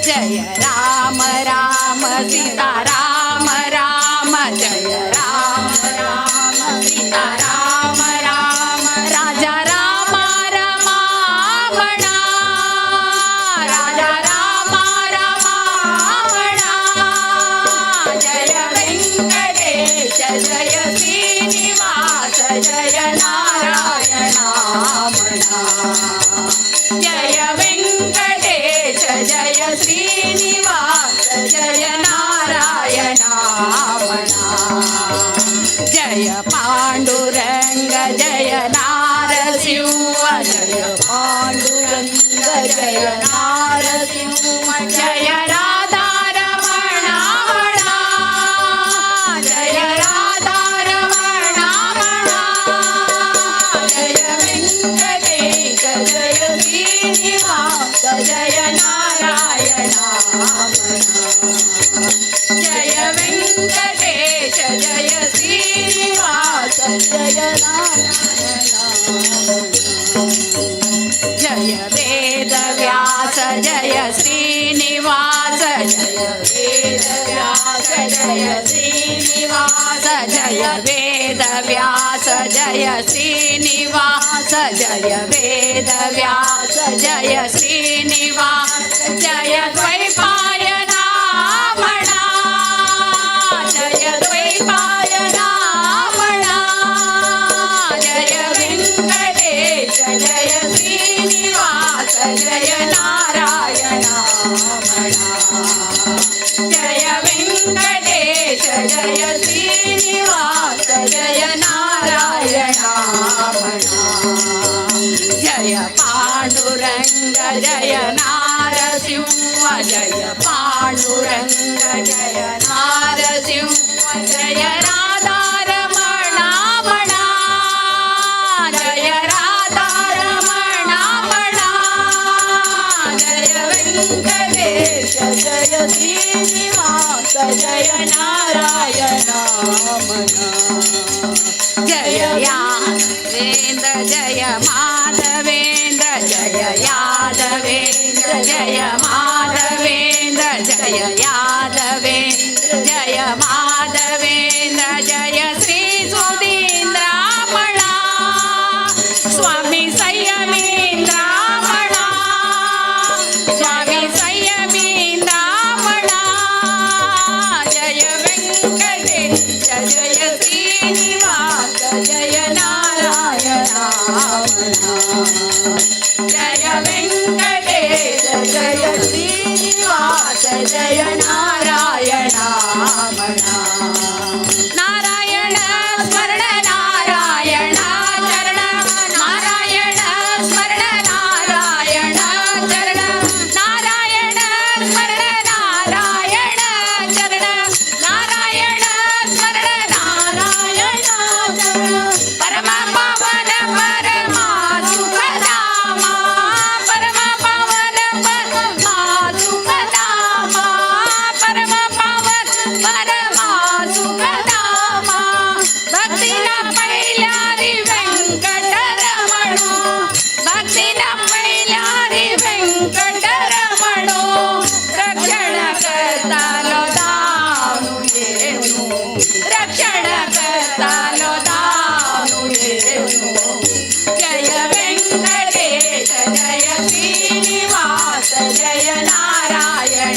जय राम राम सीता राम राम, जय राम राम सीता राम राम, राजा राम रमा म्हणा, राजा राम रमा म्हणा. जय वेंकटेश जय श्रीनिवास जय नारायण म्हणा. जय वेंकटेश जय श्रीनिवास जय नारायण म्हणा. जय पांडुरंग जय नारसिंह, जय पांडुरंग जय नारसिंह, जय राधा रमणा म्हणा, जय राधा रमणा म्हणा. जय वेंकटेश जय श्रीनिवास जय नारायण म्हणा. जय वेंकटेश जय श्रीनिवास जय नारायण. जय वेद व्यास जय श्रीनिवास, जय वेद व्यास जय श्रीनिवास, जय वेद व्यास जय श्रीनिवास, जय वेद व्यास जय श्रीनिवास, जय द्वैपायना म्हणा, जय द्वैपायना म्हणा. जय वेंकटेश जय श्रीनिवास जय नारायण म्हणा. जय वेंकटेश जय श्रीनिवास जय नारायण म्हणा. जय पांडुरंग जय नारसिंह, जय पांडुरंग जय नारसिंह, जय राधा रमणा म्हणा, जय राधा रमणा म्हणा. जय वेंकटेश जय श्रीनिवास जय नारायण म्हणा. जय यादवेंद्र जय माधवेंद्र, जय यादवेंद्र जय माधवेंद्र, जय यादवेंद्र जय माधवेंद्र.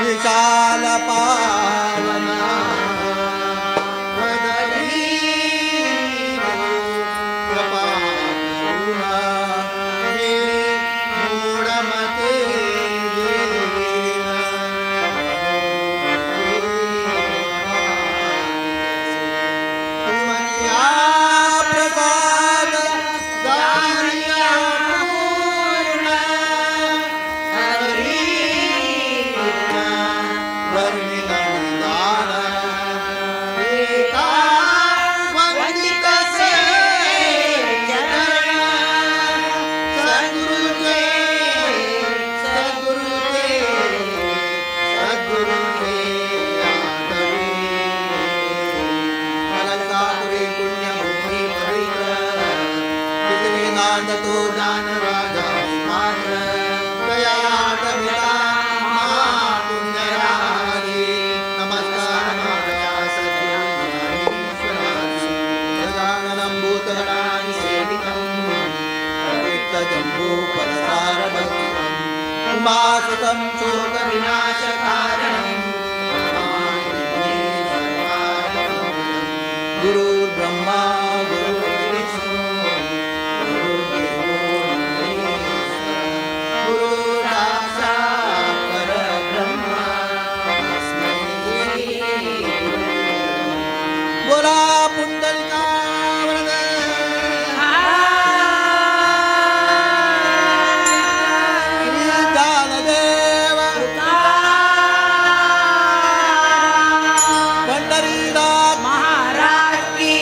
विशाल पावना वदनी कृपा करुणा हे मूढमते तुमच्या प्रसाद जाणिया पूर्ण हरी वर्णित एका वंदित से चरण सद्गुरुचे सद्गुरुचे सद्गुरुचे आदरे. अलंकापुरी पुण्यभूमी पवित्र तिथे तो ज्ञानराजा मात्र दयात पिता पुण्यरागी नमस्कार माझ्या सद्गुरु गजाननं भूतगणानि सेवितं जम्बूफलसारभक्षितम् उमासुतं शोकविनाशकारणं गुरुर्ब्रह्मा गुरुर्विष्णु गुरुर्देवो महेश्वरः गुरु साक्षात् परब्रह्म तस्मै श्री गुरवे नमः. बोला पुंडलिका वरद श्री ज्ञानदेव पंढरीनाथ महाराज की.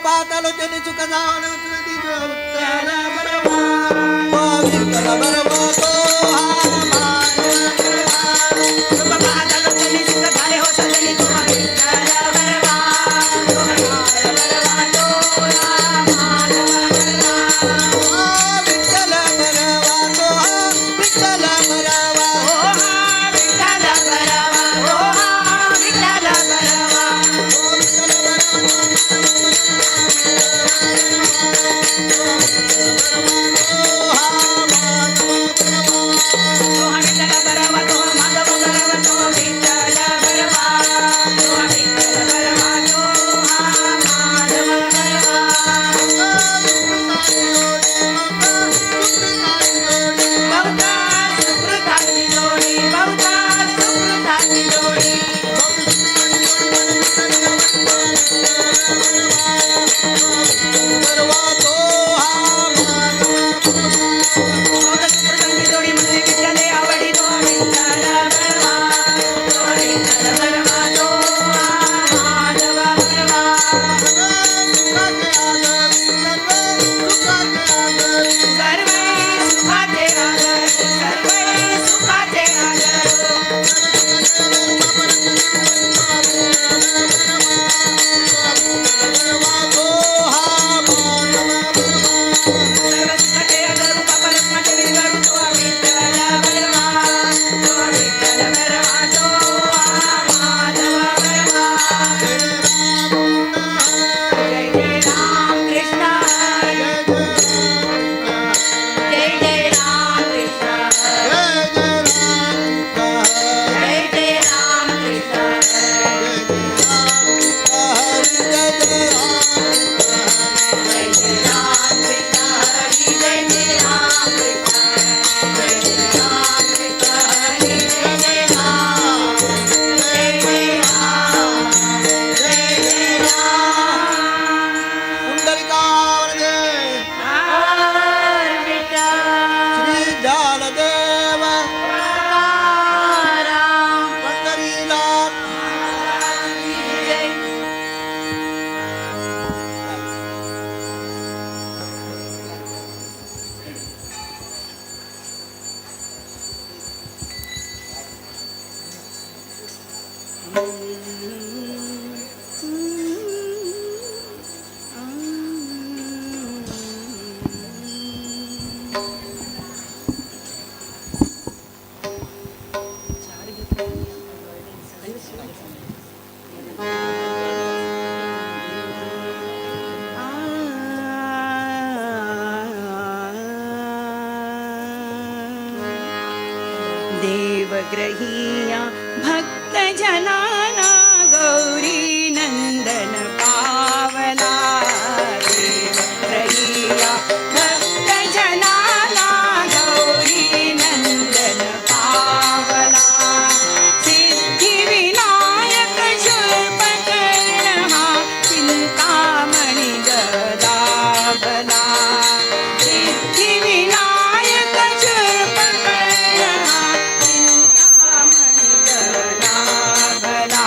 पातालोचनी सुख झाले विठ्ठल बरवा, विठ्ठल बरवा तो हा माधव बरवा. तुम पातालोचनी सुख झाले हो सजनी तुम विठ्ठल बरवा, तुम विठ्ठल बरवा तो हा माधव बरवा. विठ्ठल बरवा तो हा विठ्ठल बरवा, ओ हा विठ्ठल बरवा, ओ हा विठ्ठल बरवा. विठ्ठल बरवा तो हा विठ्ठल बरवा, तो हा माधव बरवा, तो हा विठ्ठल बरवा, तो हा विठ्ठल बरवा, तो हा माधव बरवा. बहुता सुकृताची जोडी, बहुता सुकृताची जोडी. बहुता सुकृताची जोडी म्हणून विठ्ठले आवडी, तो हा विठ्ठल बरवा, तो हा विठ्ठल बरवा, तो हा माधव बरवा. सर्वै सुखाचे आदर, सर्वै सुखाचे आदर. सर्व सुखाचे आदर, रूपा परमात्माचे विरिवरू, तो हा विठ्ठल बरवा, तो हा विठ्ठल बरवा, तो हा माधव बरवा. जय जय राम कृष्ण हरी, जय जय राम कृष्ण हरी, जय जय राम कृष्ण हरी, जय जय राम कृष्ण हरी, जय जय राम कृष्ण, जय जय राम कृष्ण हरी, जय जय राम, जय जय राम, जय जय राम. पुंडलिकावरदे हर विठ्ठल श्री ज्ञानदेव तुकाराम पंढरीनाथ जय. देवग्रहिया भक्त जनाना गौरी नंदन पावला, देवग्रहिया भक्त जनाना गौरी नंदन पावला. सिद्धी विनायक शूर्पकर्ण हा चिंतामणी गदाबला, सिद्धी विनायक शूर्पकर्ण हा चिंतामणी गदाबला.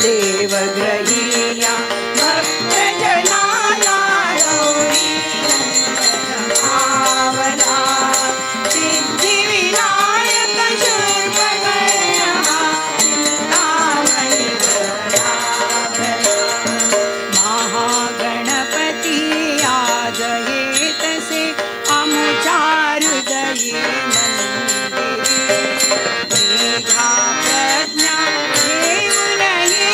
देवग्रहिया भक्त जनाला गौरी नंदन पावला, सिद्धी विनायक शूर्पकर्ण हा चिंतामणी गदाबला. महागणपती आज येतसे आमुच्या हृदये मंदिरे, मेघा प्रज्ञा घेऊन ये.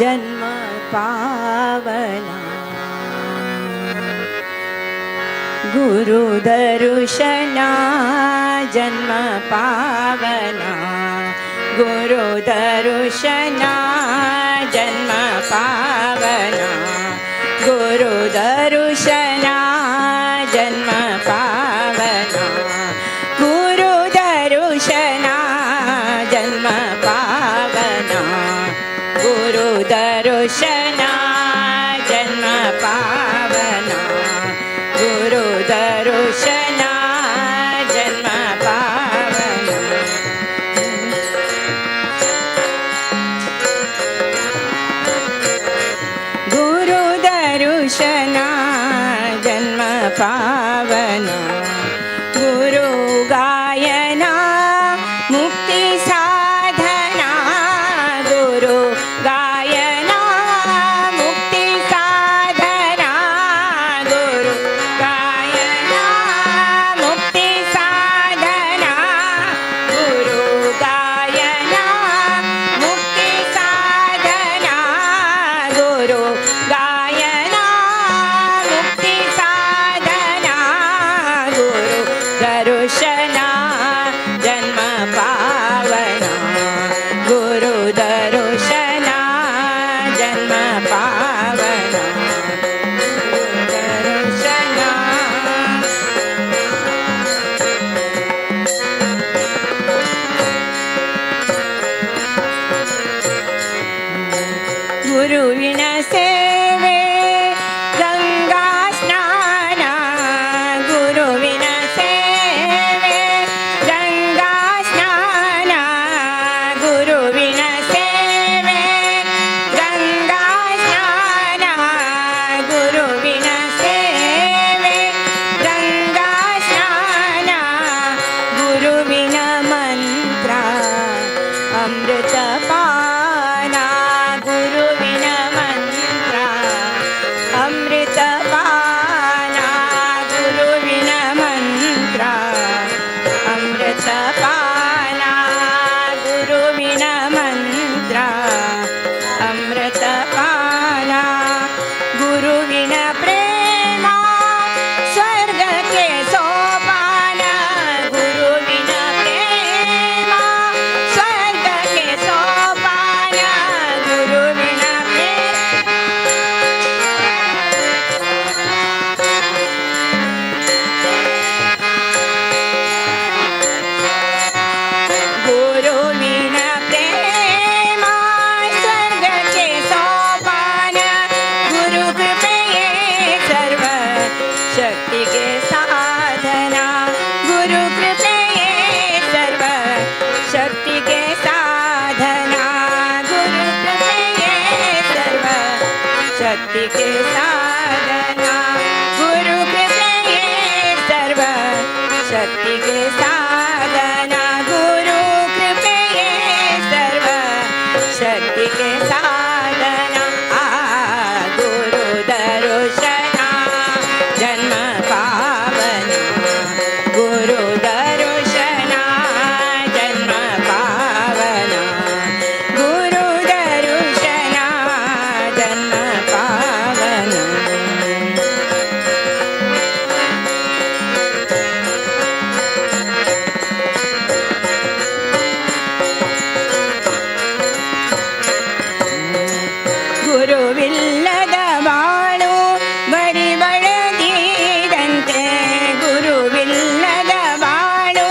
जन्म पावना. गुरु दर्शना जन्म पावना. गुरु दर्शना जन्म पावना. गुरु दर्शना जन्म पावना. गुरु दर्शना जन्म पावना. गुरु दर्शना जन्म पावना. गुरु दर्शना जन्म पावना. गुरु दर्शना जन्म पावना. गुरु गायना मुक्ती साधना. गुरु गायना मुक्ती साधना. गुरु गायना मुक्ती साधना. गुरु गायना मुक्ती साधना. गुरु गायना मुक्ती साधना. गुरु दर्शना जन्म पावना. गुरु दर्शना जन्म पावना. दर्शना. ಗುರುವಿನ ಸೇವೆ ಗಂಗಾ ಸ್ನಾನ. ಗುರುವಿನ ಸೇವೆ ಗಂಗಾ ಸ್ನಾನ. ಗುರುವಿನ ಸೇವೆ ಗಂಗಾ ಸ್ನಾನ. ಗುರುವಿನ ಸೇವೆ ಗಂಗಾ ಸ್ನಾನ. ಗುರುವಿನ ಮಂತ್ರ ಅಮೃತ ಪಾನ. ಗುರುವಿನ ಮಂತ್ರ ಅಮೃತ ಪಾನ. ಗುರುವಿನ ಮಂತ್ರ ಅಮೃತ ಪಾನ. ಗುರುವಿನ ಮಂತ್ರ ಅಮೃತ ಪಾನ. ಗುರುವಿನ ಪ್ರೇಮ ಸ್ವರ್ಗಕ್ಕೆ ಸೋಪಾನ. ಗುರುವಿನ ಪ್ರೇಮ ಸ್ವರ್ಗಕ್ಕೆ ಸೋಪಾನ. ಗುರುವಿನ ಪ್ರೇಮ. ಗುರುವಿನ ಪ್ರೇಮ ಸ್ವರ್ಗಕ್ಕೆ ಸೋಪಾನ. ಗುರು ಕೃಪೆಯೇ ಸರ್ವ ಶಕ್ತಿಗೆ ಸಾಧನ. ಗುರು ಕೃಪೆಯೇ ಸರ್ವ ಶಕ್ತಿಗೆ ಸಾಧನ. ಗುರು ಕೃಪೆಯೇ ಸರ್ವ ಶಕ್ತಿಗೆ ಸಾಧನ. ಗುರು ಕೃಪೆಯೇ ಸರ್ವ ಶಕ್ತಿಗೆ ಸಾಧನ. ಗುರು ಕೃಪೆಯೇ ಸರ್ವ ಶಕ್ತಿಗೆ ಸಾಧನ. ಆ ಗುರು ದರ್ಶನ ಜನ್ಮ ಪಾವನ. ಗುರು ದರ್ಶನ ಜನ್ಮ ಪಾವನ. ಗುರು ದರ್ಶನ ಜನ್ಮ ಪಾವನ. ಗುರುವಿಲ್ಲದ ಬಾಳು ಬರಿ ಬಡದಿದಂತೆ. ಗುರುವಿಲ್ಲದ ಬಾಳು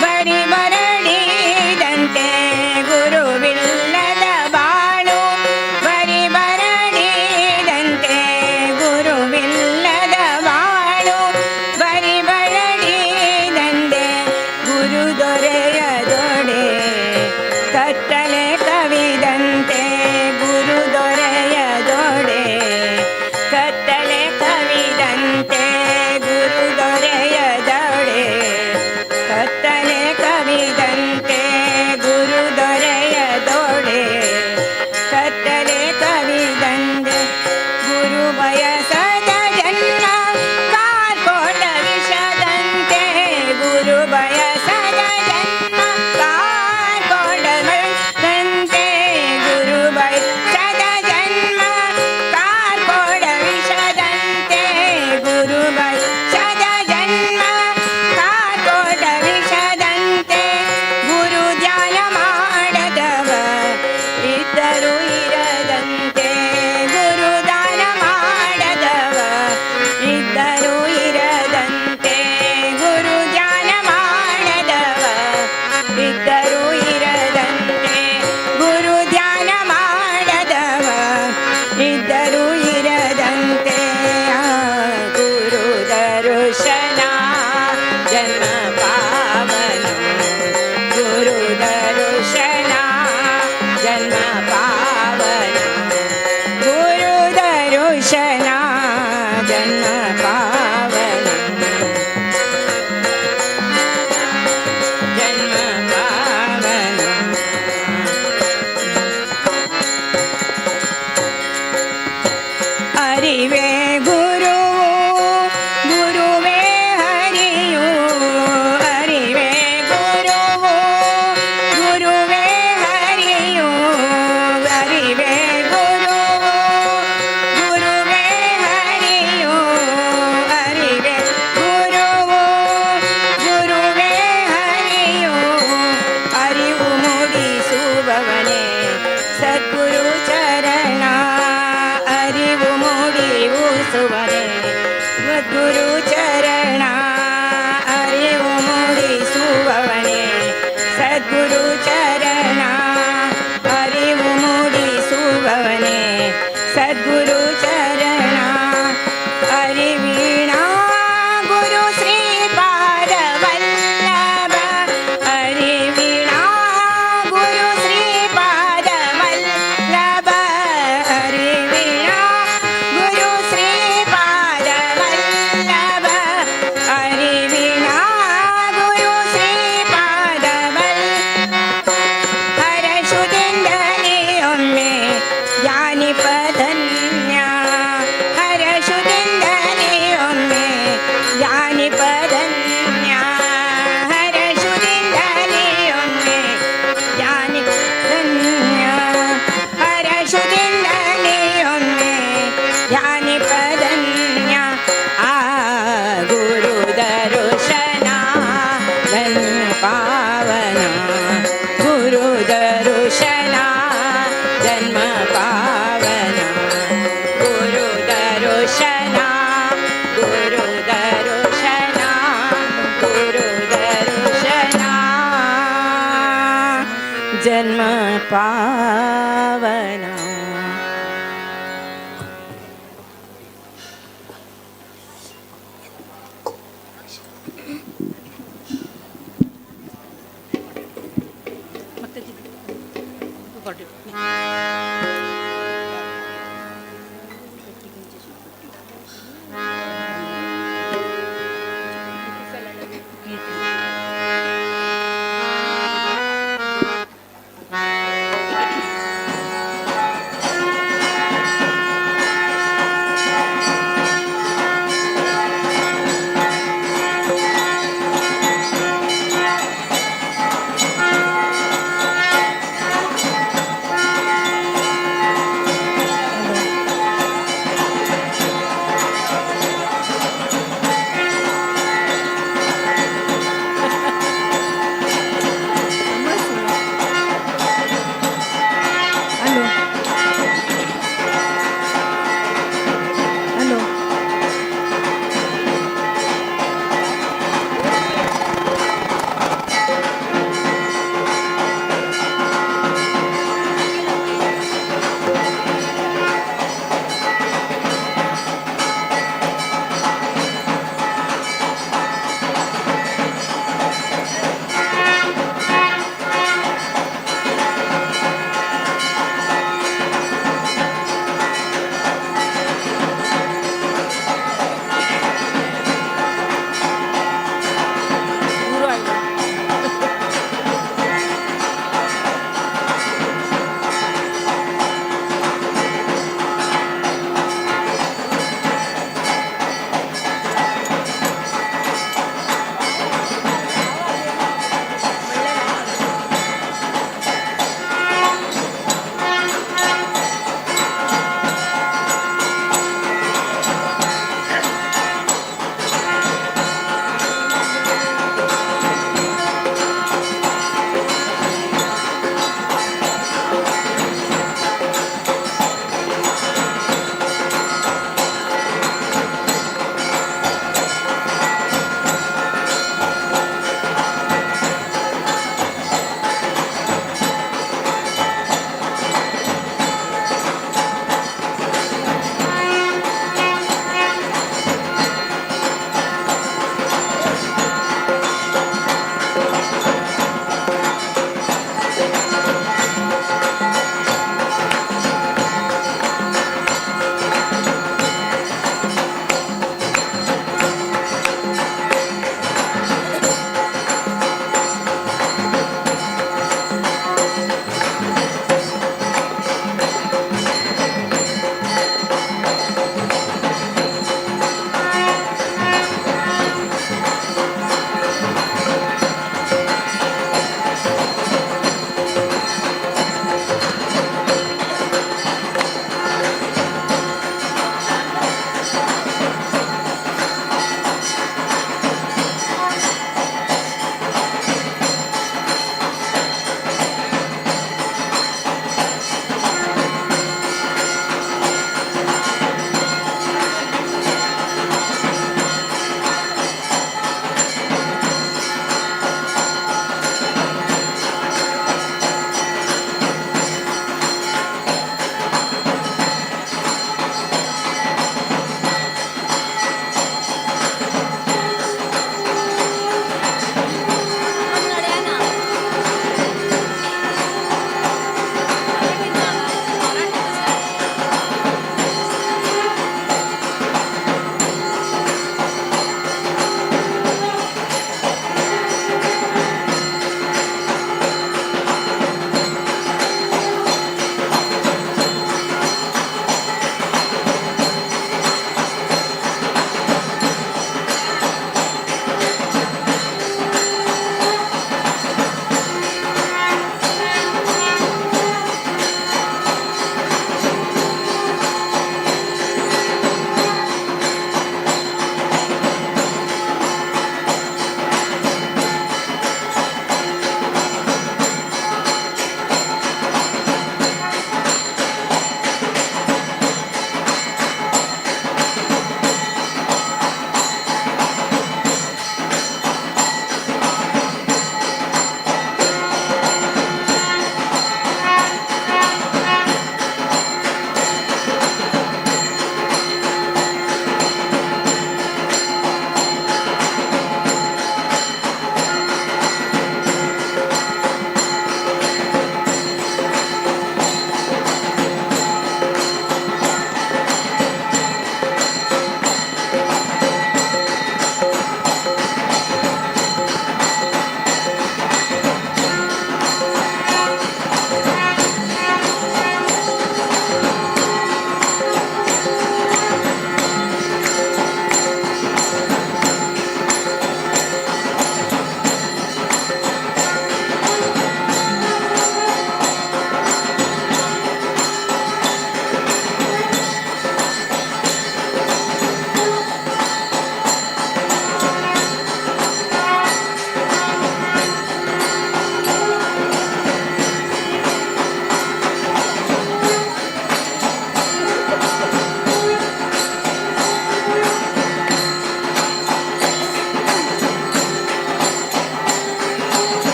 ಬರಿ ಬರಡಿದಂತೆ. ಗುರುವಿಲ್ಲದ ಬಾಳು ಬರಿ ಬರಡಿದಂತೆ. ಗುರುವಿಲ್ಲದ ಬಾಳು ಬರಿ ಬರಡಿದಂತೆ. ಗುರು ದೊರೆಯದೊಡೆ ಕತ್ತಲೆ ಕವಿದಂತೆ. ಗುರು ದೊರೆಯದೊಡೆ ಕೃಷ್ಣ ಜನ್ಮ ಪಾವನ, ಜನ್ಮ ಪಾವನ. ಅರಿವೇ ಗುರು, ಗುರುವೇ ಹರಿಯು. ಅರಿವೇ ಗುರು, ಗುರುವೇ ಹರಿಯು. ಅರಿವೇ ಗುರು, ಗುರುವೇ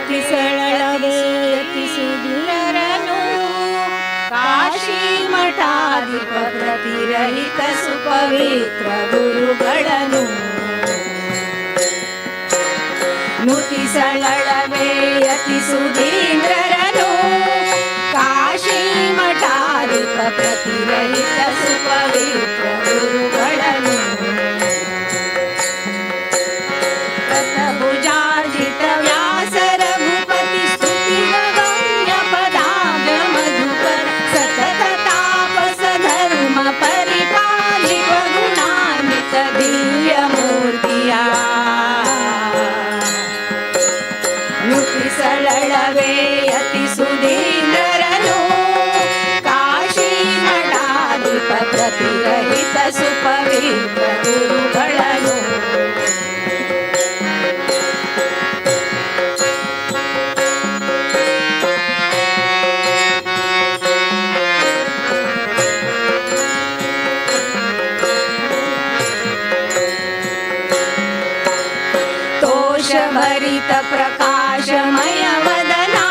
ನುತಿಸಳವೇ ಅತಿ ಸುಧೀರನು ಕಾಶಿ ಮಠಾಧಿಪ ಪ್ರತಿರಹಿತ ಸುಪವಿತ್ರ ಗುರುಗಳನ್ನು. ನುತಿಸಳವೇ ಅತಿ ಸುಧೀಂದ್ರರನು ಕಾಶಿ ಮಠಾಧಿಪ ಪ್ರತಿರಹಿತ ಸುಪವಿತ್ರ ಗುರುಗಳನ್ನು. ಭುಜಾರ್ಜಿತ ವ್ಯಾಸ ರಘುಪತಿ ಸ್ತುತಿ ಗಮ್ಯ ಪದಾಬ್ಜ ಮಧುಕರ ಸತತ ತಾಪಸ ಧರ್ಮ ಪರಿಪಾಲಿಪ ಗುಣಾನ್ವಿತ ದಿವ್ಯ ಮೂರ್ತಿಯ. ನುತಿಸಳವೇ ಅತಿ ಸುಧೀಂದ್ರರನು ಕಾಶಿ ಮಠಾಧಿಪ ಪ್ರತಿರಹಿತ ಸುಪವಿತ್ರ ಗುರುಗಳನ್ನು. तोषभरित प्रकाशमय वदना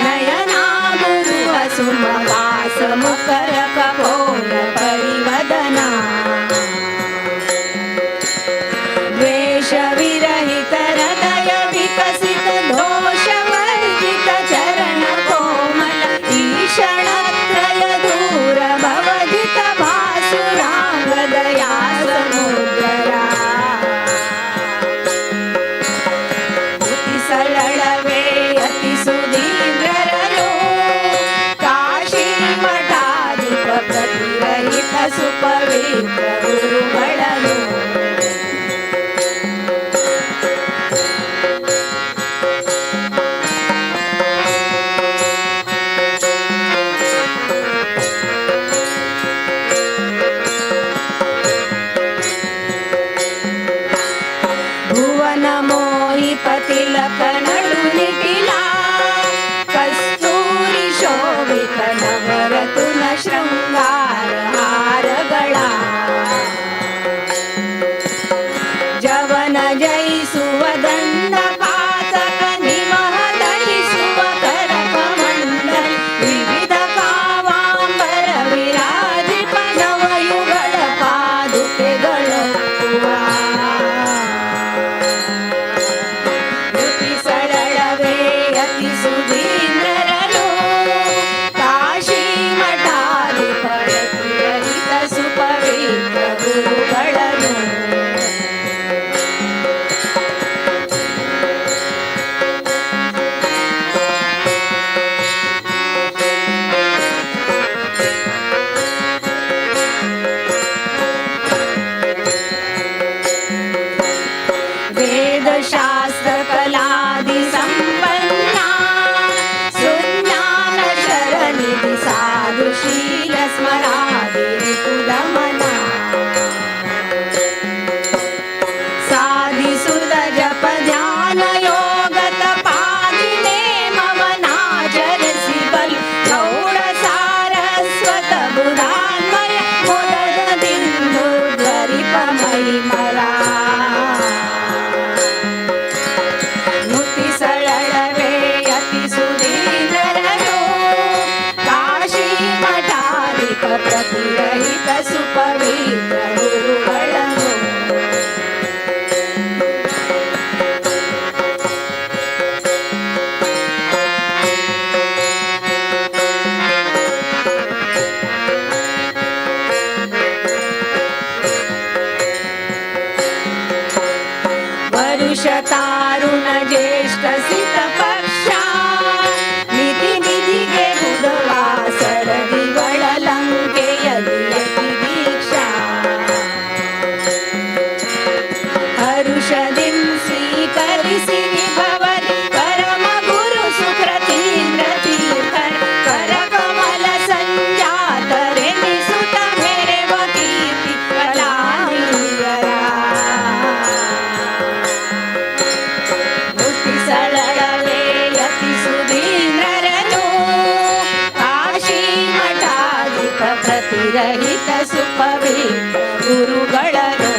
नयनामुरुह सुमवास मुकर कपोल परिवदना द्वेष विरहित हृदय विकसित दोषवर्जित चरण कोमल ईषणत्रय दूर भवजित भासुरांगदया समुद्रा. ಸರಳವೇ ಅತಿ ಸುಧೀಂದ್ರರನು ಕಾಶಿ ಮಠಾಧಿಪ ಪ್ರತಿರಹಿತ ಸುಪವಿತ್ರ ಗುರುಗಳನ್ನು. ಭುವನ ಮೋಹಿಪ ತಿಲಕ ನಡು ನಿಟಿಲ ಕಸ್ತೂರಿ ಶೋಭಿತ ನವರತುನ ಶೃಂಗಾರ ಹಾರಗಳ ಜವನ ಜಯಿಸುವ ದಂಡ ಪಾತಕ ನಿಮಹ ಧರಿಸುವ ಕರಕ ಮಂಡಲ ವಿವಿಧ ಕಾವಾಂಬರ ವಿರಾಜಿಪ ನವಯುಗಳ ಪಾದುಕೆಗಳೊಪ್ಪುವ. ಸರಳವೇ ಅತಿ ಸುಧೀಂದ್ರರನು ಕಾಶಿ ಮಠಾಧಿಪ ಪ್ರತಿರಹಿತ ಸುಪವಿತ್ರ ಗುರುಗಳನ್ನು. वेदशास्त्र कलादि संपन्ना सुज्ञान शरणिधि साधुशील स्मरादि रिपुदमना साधि सुत जप ध्यान योग तपादि नेमवनाचरसि बल गौड़ सारस्वत बुधान्वय मुदद बिंदु ध्वरिपमयि मरा. ನುತಿಸಳವೇ ಅತಿ ಸುಧೀಂದ್ರರನು ಕಾಶಿ ಮಠಾಧಿಪ ಪ್ರತಿರಹಿತ ಸುಪವಿತ್ರ ಗುರುಗಳನ್ನು. ವರುಷ ತಾರುಣ ಜ್ಯೇಷ್ಠ ಸಿತ ಪಕ್ಷ ನಿಧಿ ನಿಧಿಗೆ ಬುಧವಾಸರ ದಿವಳ ಲಂಕೆಯಲ್ಲಿ ಯತಿ ದೀಕ್ಷಾ ಹರುಷದಿಂ ಸ್ವೀಕರಿಸಿ ವಿಭವದಿ ಪರಮ ಗುರು ಸುಕೃತೀಂದ್ರ ತೀರ್ಥರ ಕರ ಕಮಲ ಸಂಜಾತರೆನಿಸುತ ಮೆರೆವ ಕೀರ್ತಿ ಕಲಾನಿಯರ. ಸರಳವೇ ಅತಿ ಸುಧೀಂದ್ರರನು ಕಾಶಿ ಮಠಾಧಿಪ ಪ್ರತಿರಹಿತ ಸುಪವಿತ್ರ ಗುರುಗಳನ್ನು.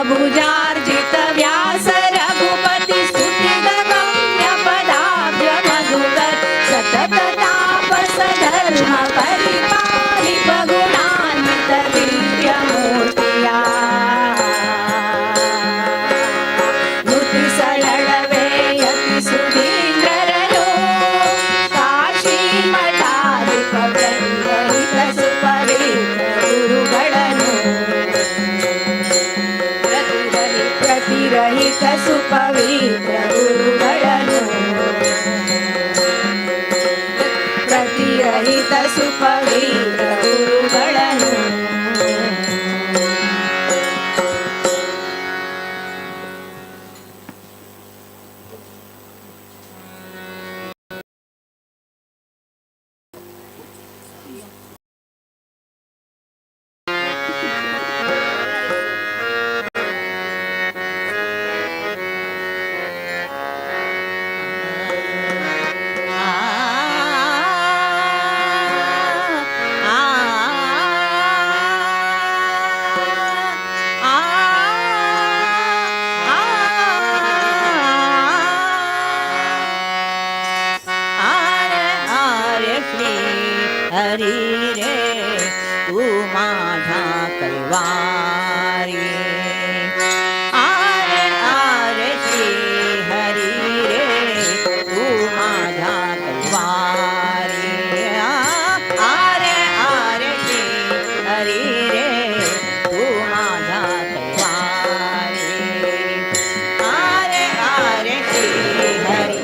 भुजार्जित व्यास रघुपति स्तुतित गम्य पदाब्ज मधुकर सतत तापस धर्म परिपालिप गुणान्वित दिव्य मूर्तिया नुति सळळवे यति सुधीन्द्ररलो काशी मठाधिप वृंदहित सुपवित्र गुरुगणನು ಪ್ರತಿರಹಿತ ಸುಪವಿತ್ರ ಗುರುಗಳನ್ನು ಪ್ರತಿರಹಿತ ಸುಪವಿತ್ರ ಗುರುಗಳನ್ನು. आरे आरे श्री हरी रे, तू माझा कैवारी. आरे आरे श्री हरी रे, तू माझा कैवारी. आरे आरे श्री हरी रे, तू माझा कैवारी. आरे आरे Shri Hari.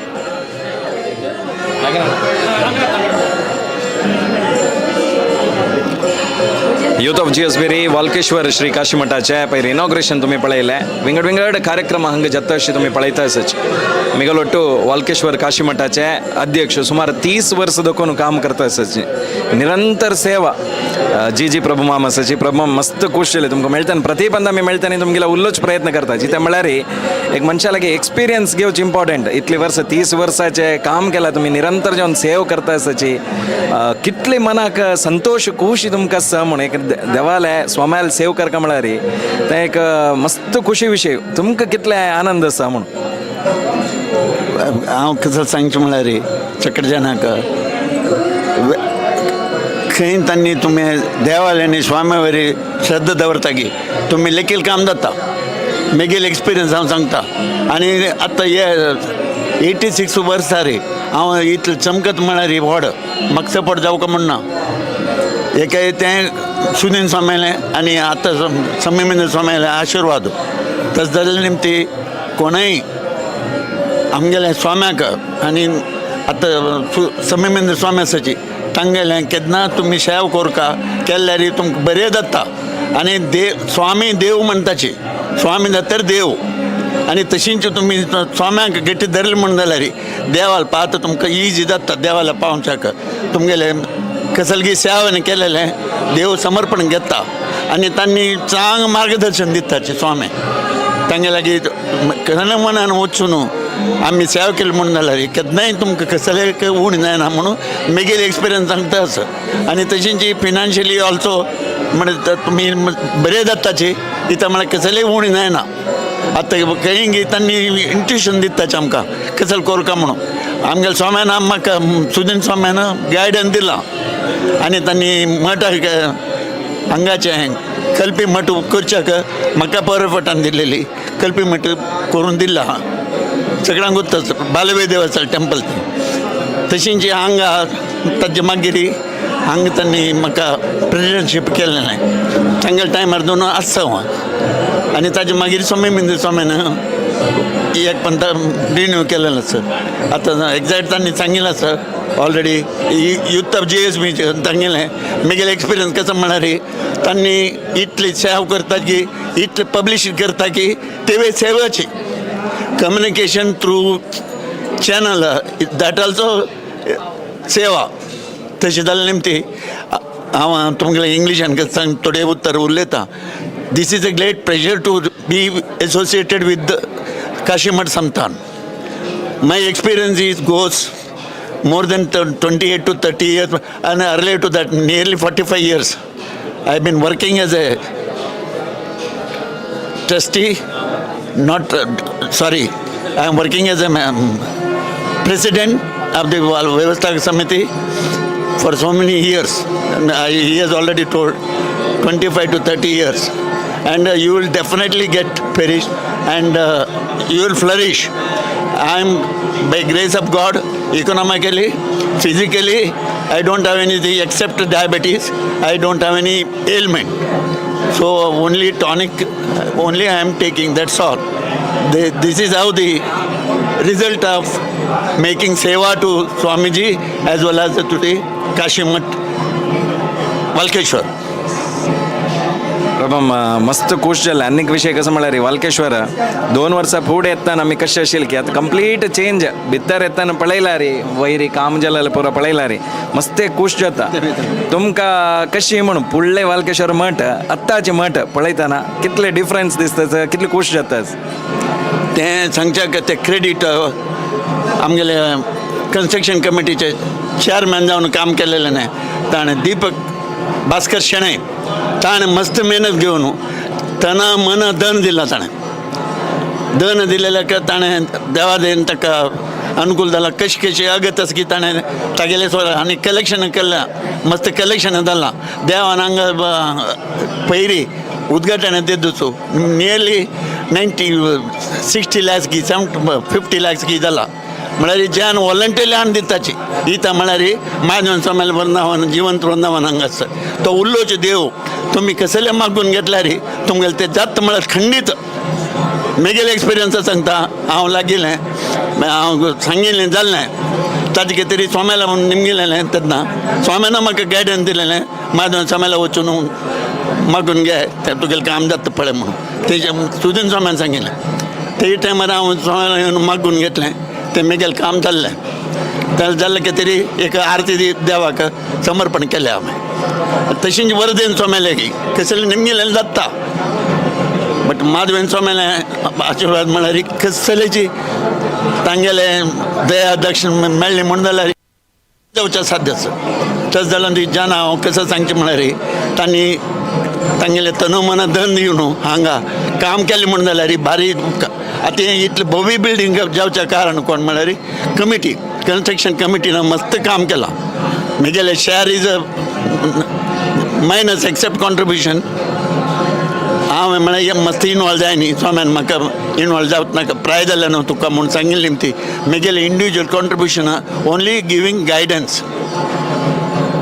Youth of GSB Walkeshwar Shri Kashi मठाचे पयर इनॉग्रेशन तुमी पळयलें. विंगड विंगड कार्यक्रम हांगा जाता अशें तुमी पळयता आसच. मिगलोट्टू वालकेश्वर काशी मठाचे अध्यक्ष सुमार 30 वर्स दखून काम करता आसची, निरंतर सेवा. जी जी प्रभू माम आसाची, प्रभू माम मस्त खूश जाले तुमकां मेळटा. प्रति पंदा आमी मेळटा आनी तुमगेलो उल्लोच प्रयत्न करता. जितें म्हळ्यार एक मनशा लागीं एक्सपिरियन्स घेवची इम्पॉर्टंट. इतली वर्सां, 30 वर्साचें काम केलां तुमी, निरंतर जेवन सेव करता आसाची. कितली मनाक संतोश, खुशी तुमकां आसा म्हूण. एक देवाले स्वाम्याल सेव करता म्हळ्यार तें एक मस्त खुशी विशय. तुमकां कितले आनंद आसा म्हूण? हांव कसो सांगचें म्हळ्यार चकट जाणाक खंय तांणी तुमी देवाले आनी स्वाम्या वरी श्रद्धा दवरता की तुमी लेखील काम जाता. मेगेल एक्सपिरियन्स हांव सांगता. आनी आतां हे 86 वर्सां रे हांव इतलें चमकत म्हळ्यार व्हड म्हाका सपोर्ट जावंक म्हणना. एके तें सुनील स्वाम्यालें आनी आतां समीमेंद्र स्वाम्यालें आशिर्वाद. तशें जाल्ले निमती कोणूय आमगेल्या स्वाम्याक आनी आतां समीमेंद्र स्वामी आसाची, तांगेलें केन्ना तुमी सेव कोरका केल्यार तुमकां बरें जाता. आनी देव स्वामी देव म्हणटाची, स्वामी जाता देव. आनी तशींच तुमी स्वाम्याक गट्टी धरले म्हण जाल्यार देवाल पाहता तुमकां इजी जाता देवाला पावच्याक. तुमगेले कसलगी सेवा केलेलें देव समर्पण घेता आनी तांणी चांग मार्गदर्शन दिताचे स्वामी. तांगे लागीं कन्न मनान वचून आमी सेवा केली म्हूण जाल्यार केन्नाय तुमकां कसले उण जायना म्हणून मेगेली एक्सपिरियन्स सांगता आसा. आनी तशींच फिनान्शियली ऑल्सो म्हणजे तुमी बरें जाताची इतां म्हळ्यार कसलेय उण जायना. आतां खंय तांणी इंट्युशन दिताचे आमकां कसल कोरका म्हणून. आमगेल्या स्वाम्यान म्हाका सुदीन स्वाम्यान गायडन्स दिलां आनी तांणी मठाक हांगाचें कल्पी मठ करच्याक म्हाका परफटान दिल्लेली कल्पी मठ करून दिला. सगळ्यांक गुत्त बालवे देवस्थान टेंपल तें. तशींच हांगा ताजे मागीर हांगा तांणी म्हाका प्रेसिडेंटशीप केलेलें. तांगेल्या टायमार दोन आसा हांव. आनी ताजे मागीर स्वामी मिंद्र स्वामीन एक पंत रिन्यू केलेलें आसा. आतां एग्जॅक्ट तांणी सांगिल्लें आसा already youth of GSB तांगेलें मेगेलें एक्सपिरियन्स कसो म्हळ्यार तांणी इतली सेव करता की इतले पब्लिश करता की तेवे सेवाची communication through channel, that also सेवा. तशें जालें निमती हांव तुमगेलें इंग्लिशान सांग थोडे उत्तर उलयतां. This is a great pleasure to be associated with Kashimath Samsthan. My experience is goes more than 28 to 30 years and earlier to that nearly 45 years. I have been working as a trustee, not sorry, I am working as a president of the Vyavasthapaka Samiti for so many years. And he has already told 25 to 30 years. And you will definitely get perished and you will flourish. I am, by grace of God, economically, physically, I don't have anything except diabetes. I don't have any ailment. So only tonic, only I am taking, that's all. This is how the result of making seva to Swamiji as well as to the Kashi Math Walkeshwar. प्रभम मस्त खूश जालें. आनीक विशय कसो म्हळ्यार वालकेश्वर 2 वर्सां फुडें येतना आमी कशें आशिल्लें की आतां कंप्लीट चेंज भितर येतना पळयला रे वयरी काम जालें पुरो पळयला रे मस्त खूश जाता. तुमकां कशी म्हण फुडलें वालकेश्वर मठ आत्ताचें मठ पळयतना कितले डिफरन्स दिसता, कितले खूश जाता? तें सांगच्याक तें क्रेडीट आमगेले कन्स्ट्रक्शन कमिटीचे चेअरमॅन जावन काम केलेलें न्हय ताणें दीपक भास्कर शेणै ताणें मस्त मेहनत घेवन तना मन धन दिलां. ताणें धन दिलेल्याक ताणें देवादेन ताका अनुकूल जाला. कशी कशी अगत आसा की ताणें तागेलें सोड आनी कलेक्शन केलां, मस्त कलेक्शन जालां. देवान हांगा पयरी उद्घाटन दिवचो नियरली 90-60 लॅक्स की 50 लॅक्स की जाला. म्हळ्यार ज्यान वॉलंटियरली हाडून दिताची दिता म्हळ्यार माधवन स्वाम्याले वृंदावन जिवंत वृंदावन हांगा आसा तो उल्लोचो देव. तुमी कसले मागून घेतल्यार तुमगेले ते जात म्हळ्यार खंडीत. मेगेले एक्सपिरियन्स सांगता, हांव लागिल्लें हांव सांगिल्लें जाल्लें ताजे कितें तरी स्वाम्याला म्हूण निमगिलेलें तेन्ना स्वाम्यान म्हाका गायडन्स दिलेलें माधवन स्वाम्याला वचून मागून घे तें तुगेलें काम जाता पळय म्हणून. तेजे सुदीन स्वाम्यान सांगिल्लें ते टायमार हांव स्वाम्याला येवन मागून घेतलें तें मेगेलें काम जाल्लें. तें जाल्लें कितें तरी एक आरती देवाक समर्पण केलें हांवें. तशीच वरदेन स्वाम्याले की कसलें निमगिलें जाता बट माधवेन स्वाम्याले आशिर्वाद म्हळ्यार कसलेची तांगेले दया दक्षिण मेळ्ळी म्हूण जाल्यार जावचें साध्य आसा. तशें जाल्यार ती जाना हांव कसो सांगचें म्हळ्यार तांणी तांगेलें तन मन धन दिवन हांगा काम केलें म्हूण जाल्यार भारी. आतां इतलें भव्य बिल्डींग जावचें कारण कोण म्हळ्यार कमिटी, कन्स्ट्रक्शन कमिटीन मस्त काम केलां. म्हगेलें share is a minus except contribution. हांव म्हळ्यार मस्त इनवॉल्व जाय न्ही स्वाम्यान म्हाका इनवॉल्व जावच नाका प्राय जालें न्हू तुका म्हूण सांगिल्ली ती. म्हगेलें individual contribution only giving guidance.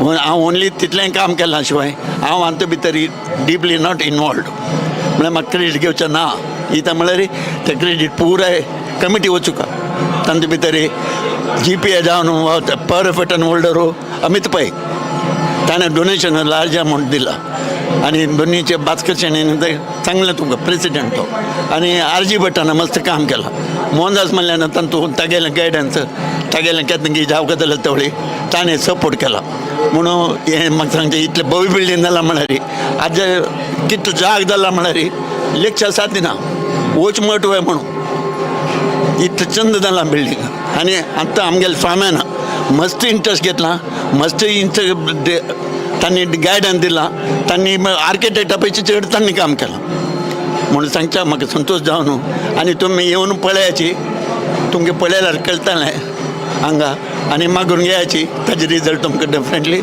हांव ओनली तितलें काम केलां शिवाय हांव हातूंत भितर डिपली not involved. म्हळ्यार म्हाका क्रेडीट घेवचें ना इता म्हळ्यार तें क्रेडीट पुराय कमिटी वचूका तांचे भितर GPA जावन power of attorney holder Amit Pai ताणें डोनेशन लार्ज अमावंट दिला. आनी दोनीचे भास्कर शेणीन ते सांगलें तुमकां प्रेसिडेंट तो आनी आर जी भट्टान मस्त काम केलां. मोहनदास म्हणल्यान तांतूं तागेलें गायडन्स तागेलें केन्ना जावंक जाल्यार तवळी ताणें सपोर्ट केला म्हणून हें म्हाका सांगचें इतलें भव्य बिल्डींग जालां म्हळ्यार आज कितलो जाग जाला म्हळ्यार लेक्चर साथ ना वच मठ वय म्हणून इतलें चंद जालां बिल्डींग. आनी आतां आमगेल्या स्वाम्यान मस्त इंट्रस्ट घेतला, मस्त इंट्रस्ट तांणी गायडन्स दिलां, तांणी आर्किटेक्टा पैकी चड तांणी काम केलां म्हणून सांगच्या म्हाका संतोश जावन. आनी तुमी येवन पळयाची तुमकां पळयल्यार कळटलें हांगा आनी मागून घेयाची ताजे रिजल्ट तुमकां डेफिनेटली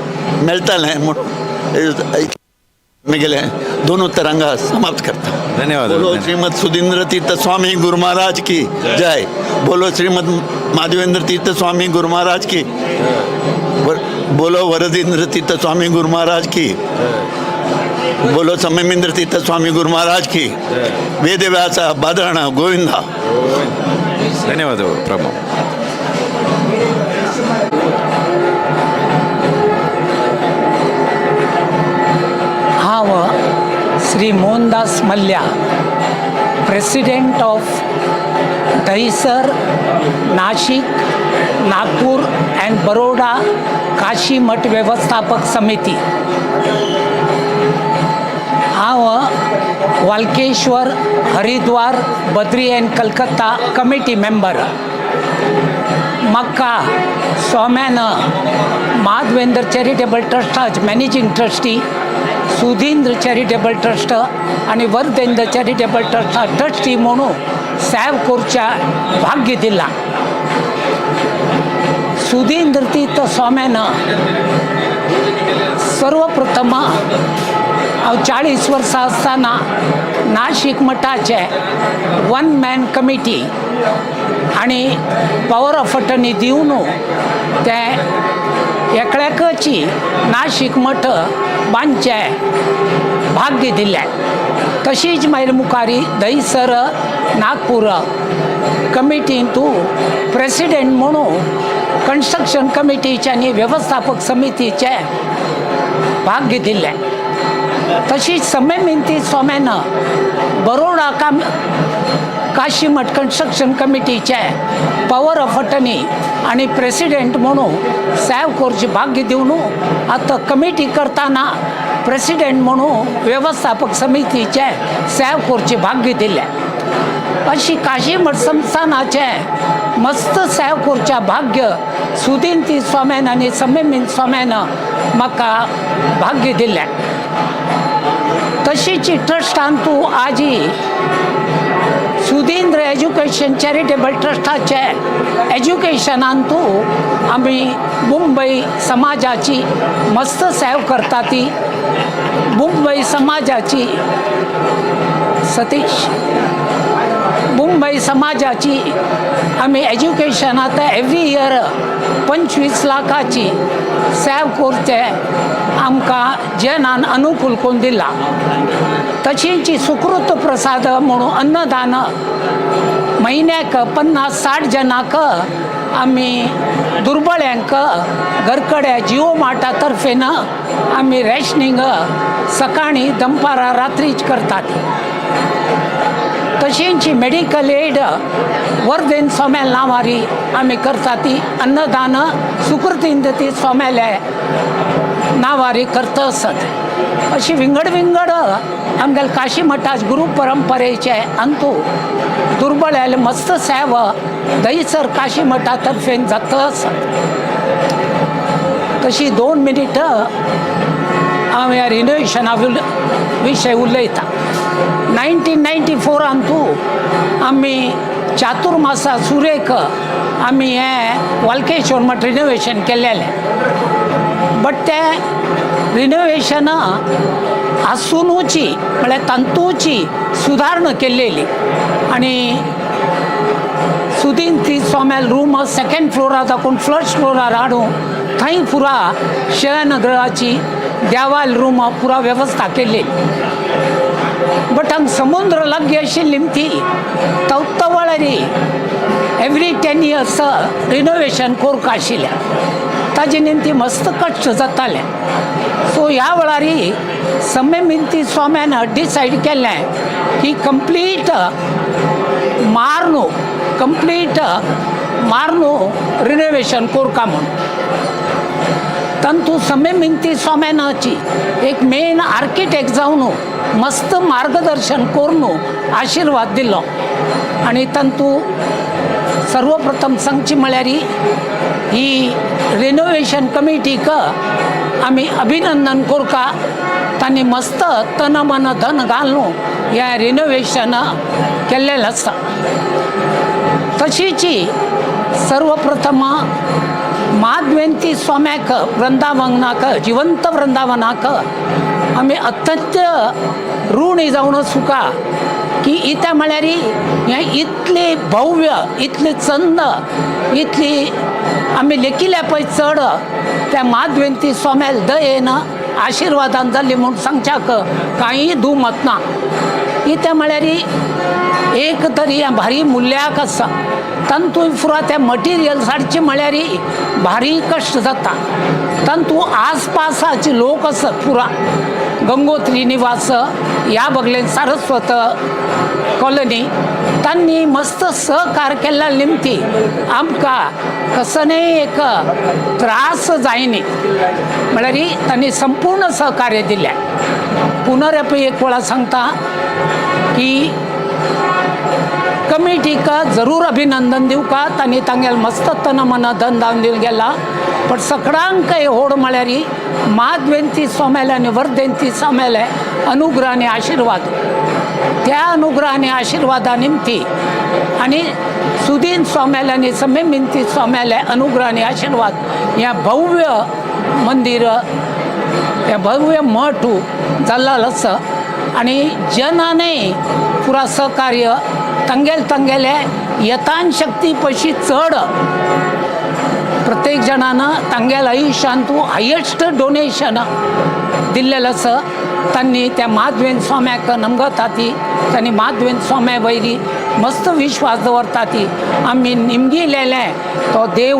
मेळटलें म्हणून म्हगेलें दोन उत्तर हांगा समाप्त करता. धन्यवाद. बोलो श्रीमद सुधींद्र तीर्थ स्वामी गुरु महाराज की जय. बोलो श्रीमद माधवेंद्र तीर्थ स्वामी गुरु महाराज की. बोलो वरदेंद्र तीर्थ स्वामी गुरु महाराज की. बोलो सममेंद्र तीर्थ स्वामी गुरु महाराज की. वेदव्यास बादराणा गोविंदा. धन्यवाद प्रभू. हांव Shri Mohandas Mallya, president of Dahisar, Nashik, Nagpur and Baroda Kashi Math Vyavasthapaka Samiti. हांव Walkeshwar, Haridwar, Badri and Calcutta committee member. म्हाका स्वाम्यान माधवेंद्र चॅरिटेबल ट्रस्टाचे managing trustee, Sudhindra charitable trust आनी वर्धेंद्र चॅरिटेबल ट्रस्टा ट्रस्टी म्हणून सेव करच्या भाग्य दिला. सुधींद्र तीर्थ स्वाम्यान सर्वप्रथम हांव 40 वर्सां आसतना नाशिक मठाचे वन मॅन कमिटी आनी पावर ऑफ अटर्नी दिवन ते एकल्याकची नाशिक मठ बांदचें भाग्य दिलें. तशीच मागीर मुखारी दहीसर नागपूर कमिटीन तूं प्रेसिडेंट म्हणून कन्स्ट्रक्शन कमिटीचे आनी व्यवस्थापक समितीचे भाग्य दिलें. तशीच सम्यमिंती स्वाम्यान बरोडा काम काशीमठ कन्स्ट्रक्शन कमिटीचे पावर ऑफ अटर्नी आनी प्रेसिडेंट म्हणून सेव करचें भाग्य दिवन आतां कमिटी करतना प्रेसिडेंट म्हणून व्यवस्थापक समितीचे सेव करचें भाग्य दिलें. अशी काशीमठ संस्थानाचें मस्त सेव करचें भाग्य सुदिंती स्वाम्यान आनी सम्यमीन स्वाम्यान म्हाका भाग्य दिलें. तशीच ट्रस्टान तूं आजी सुधींद्र एज्युकेशन चॅरिटेबल ट्रस्टाचे एज्युकेशनान तूं आमी मुंबय समाजाची मस्त सेव करता ती मुंबय समाजाची सतीश मुंबय समाजाची आमी एज्युकेशन आतां एवरी इयर 25 लाखाची सेव करचे आमकां जनान अनुकूल करून दिला. तशींच सुकृत प्रसाद म्हणून अन्नदान म्हयन्याक 50-60 जणांक आमी दुर्बळ्यांक घरकड्या जिओ मार्टा तर्फेन आमी रेशनिंग सकाळी दनपारां रात्रीच करतात. तशींच मेडिकल एड वर्धेन स्वाम्या नांवारी आमी करता ती अन्नदान सुकृतींद ती स्वाम्याले नांवारी करता आसत. अशी विंगड विंगड आमगेले काशी मठाच गुरू परंपरेचे अंतू दुर्बळ्याले मस्त सेव दहीसर काशी मठा तर्फेन जाता आसत. तशी 2 मिनीट हांव ह्या रिनोवेशना विशय उलयता. 1994 तूं आमी चातुर्मासा सुरेक आमी हें वालकेश्वर मठ रिनोवेशन केल्लेलें. बट तें रिनोवेशन आसुनूची म्हळ्यार तांतूची सुदारणा केल्लेली आनी सुदीन ती स्वाम्याल रूम सेकेंड फ्लोरार दाखोवन फर्स्ट फ्लोरार हाडून थंय पुरा शयनगृहाची देवाल रूम पुरा वेवस्था केल्ली. बट हांगा समुद्र लागीं आशिल्ली ती तवतवळरी एवरी 10 इयर्स रिनोवेशन करूंक आशिल्लें ताजे निमती मस्त कश्ट जाताले. सो ह्या वेळारी सम्यमिंती स्वाम्यान डिसायड केलें की कंप्लीट मारनू कंप्लीट मारनू रिनोवेशन करूंक म्हूण. तांतू सम्यमिंती स्वाम्यानाची एक मेन आर्किटेक्ट जावन मस्त मार्गदर्शन करून आशिर्वाद दिलो आनी तांतू सर्वप्रथम सांगची म्हळ्यार ही रिनोवेशन कमिटीक आमी अभिनंदन करता. तांणी मस्त तन मन धन घालून हें रिनोवेशन केल्लें आसा. तशीच सर्वप्रथम माधवेंती स्वाम्याक वृंदावनाक जिवंत वृंदावनाक आमी अत्यंत ऋणी जावन सुका की इत्या म्हळ्यार हें इतलें भव्य इतलें चंद इतली आमी लेखिल्या पळय चड त्या माधवेंती स्वाम्याल दयेन आशिर्वादान जाल्ली म्हूण सांगच्याक कांय दुमत ना. इत्या म्हळ्यार एक तरी हें भारी मुल्याक आसा तांतूय फुरा तें मटिरियल्स हाडचें म्हळ्यार भारी कश्ट जाता. तांतू आसपासाचे लोक आसत पुरा गंगोत्री निवास ह्या बगलेन सारस्वत कॉलनी तांणी मस्त सहकार केल्ल्या निमती आमकां कसलेय एक त्रास जायनी म्हळ्यार तांणी संपूर्ण सहकार्य दिलें. पुनरपी एक वेळा सांगता की कमिटीक जरूर अभिनंदन दिवका. तांणी तांगेले मस्त तन मन धन दान दिवन गेला. पण सगळ्यांक होड म्हळ्यार माधवेंती स्वाम्याले आनी वर्धेंती स्वाम्याले अनुग्रह आनी आशिर्वाद. त्या अनुग्रह आनी आशिर्वादा निमती आनी सुदीन स्वाम्याले आनी समेमिंती स्वाम्याले अनुग्रह आनी आशिर्वाद ह्या भव्य मंदिर, ह्या भव्य मठ जाल्लो आसा. आनी जनानय पुरा सहकार्य तांगेले तांगेले यतान शक्ती पशी चड प्रत्येक जणान तांगेल्या आयुश्यांतू हायेस्ट डोनेशन दिल्लेलें आसा. तांणी त्या माधवेन स्वाम्याक नमगता ती, तांणी माधवेन स्वाम्या वयरी मस्त विश्वास दवरता ती. आमी निमगिलेलें तो देव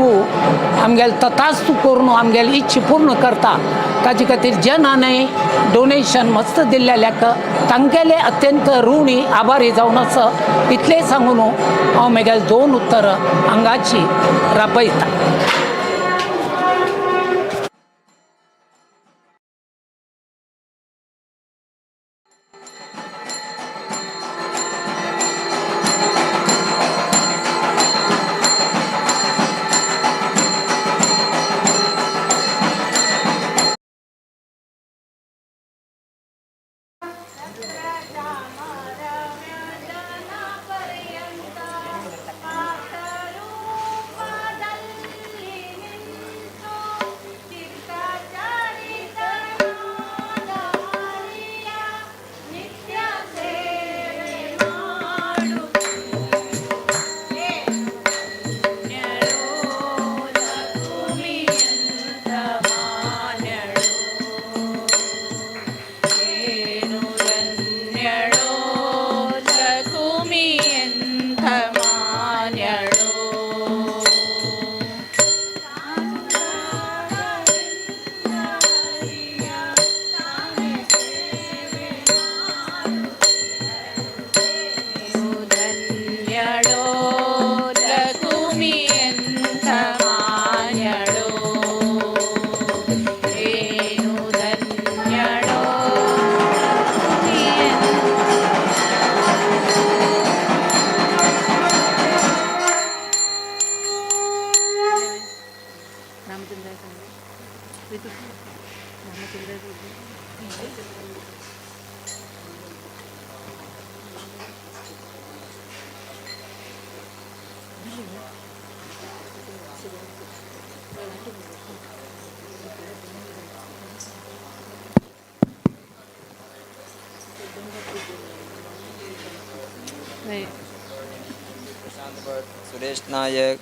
आमगेले तथास्तू करून आमगेली इच्छा पूर्ण करता. ताजे खातीर जनानय डोनेशन मस्त दिल्लेल्याक तांगेले अत्यंत ऋणी आभारी जावन आसा. इतलें सांगून हांव म्हगेले दोन उत्तरां हांगाची राबयता. प्रशांत भट्ट, सुरेश नायक,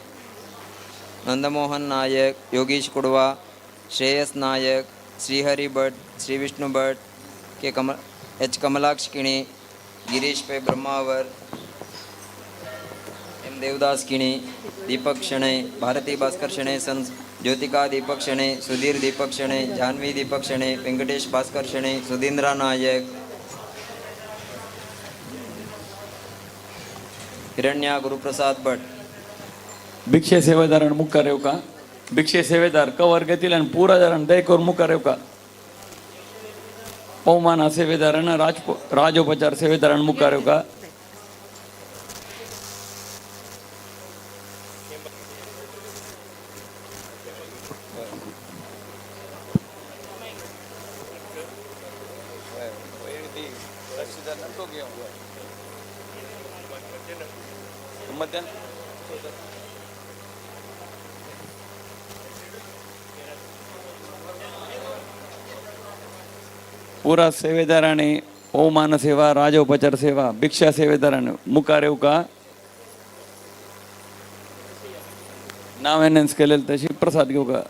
नंदमोहन नायक, योगेश कुडवा, श्रेयस नायक, श्रीहरि भट्ट, श्री विष्णु भट्ट, के कमल एच कमलाक्ष किणी, गिरीश पे ब्रह्मावर, एम देवदास किणी, दीपक शणै, भारती भास्कर शणै सन्स, ज्योतिका दीपक शणै, सुधीर दीपक शणै, जान्हवी दीपक शणै, वेंकटेश भास्कर शणै, सुधींद्र नायक, हिरण्या गुरुप्रसाद भट. भिक्षे सेवेदारान मुखार येवका. भिक्षे सेवेदार कवर घेतील आणि पुरा दारान दय करून मुखार येवका. पवमाना सेवेदारान राजोपचार सेवेदारान मुखार येवका. पुरा सेवेदाराने ओमान सेवा, राजोपचार सेवा, भिक्षा सेवेदाराने मुखार येवका. नाव अनाउन्स केलेलं तशी प्रसाद घेवका.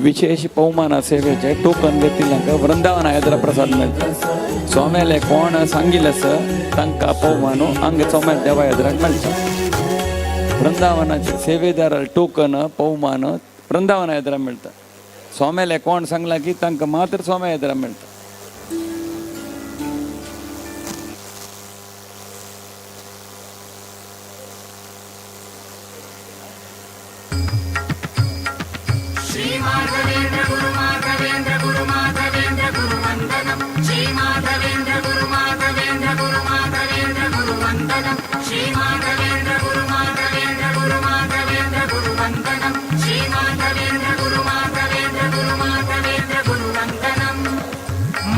विशेष पवमान सेवेचे टोकन घेतिल्ल्यांक वृंदावन येद्रा प्रसाद मेळटा. सोम्याले कोण सांगिल्लें आसा तांकां पवमान हांगा सोम्या देवा येद्राक मेळटा. वृंदावनाचे सेवेदार टोकन पवमान वृंदावन येद्रा मेळटा. सोम्याले कोण सांगला की तांकां मात्र सोम्या येद्रा मेळटा. श्री माधवेन्द्र गुरु माधवेन्द्र गुरु माधवेन्द्र गुरु वन्दनं. श्री माधवेन्द्र गुरु माधवेन्द्र गुरु माधवेन्द्र गुरु वन्दनं. श्री माधवेन्द्र गुरु माधवेन्द्र गुरु माधवेन्द्र गुरु वन्दनं. श्री माधवेन्द्र गुरु माधवेन्द्र गुरु माधवेन्द्र गुरु वन्दनं.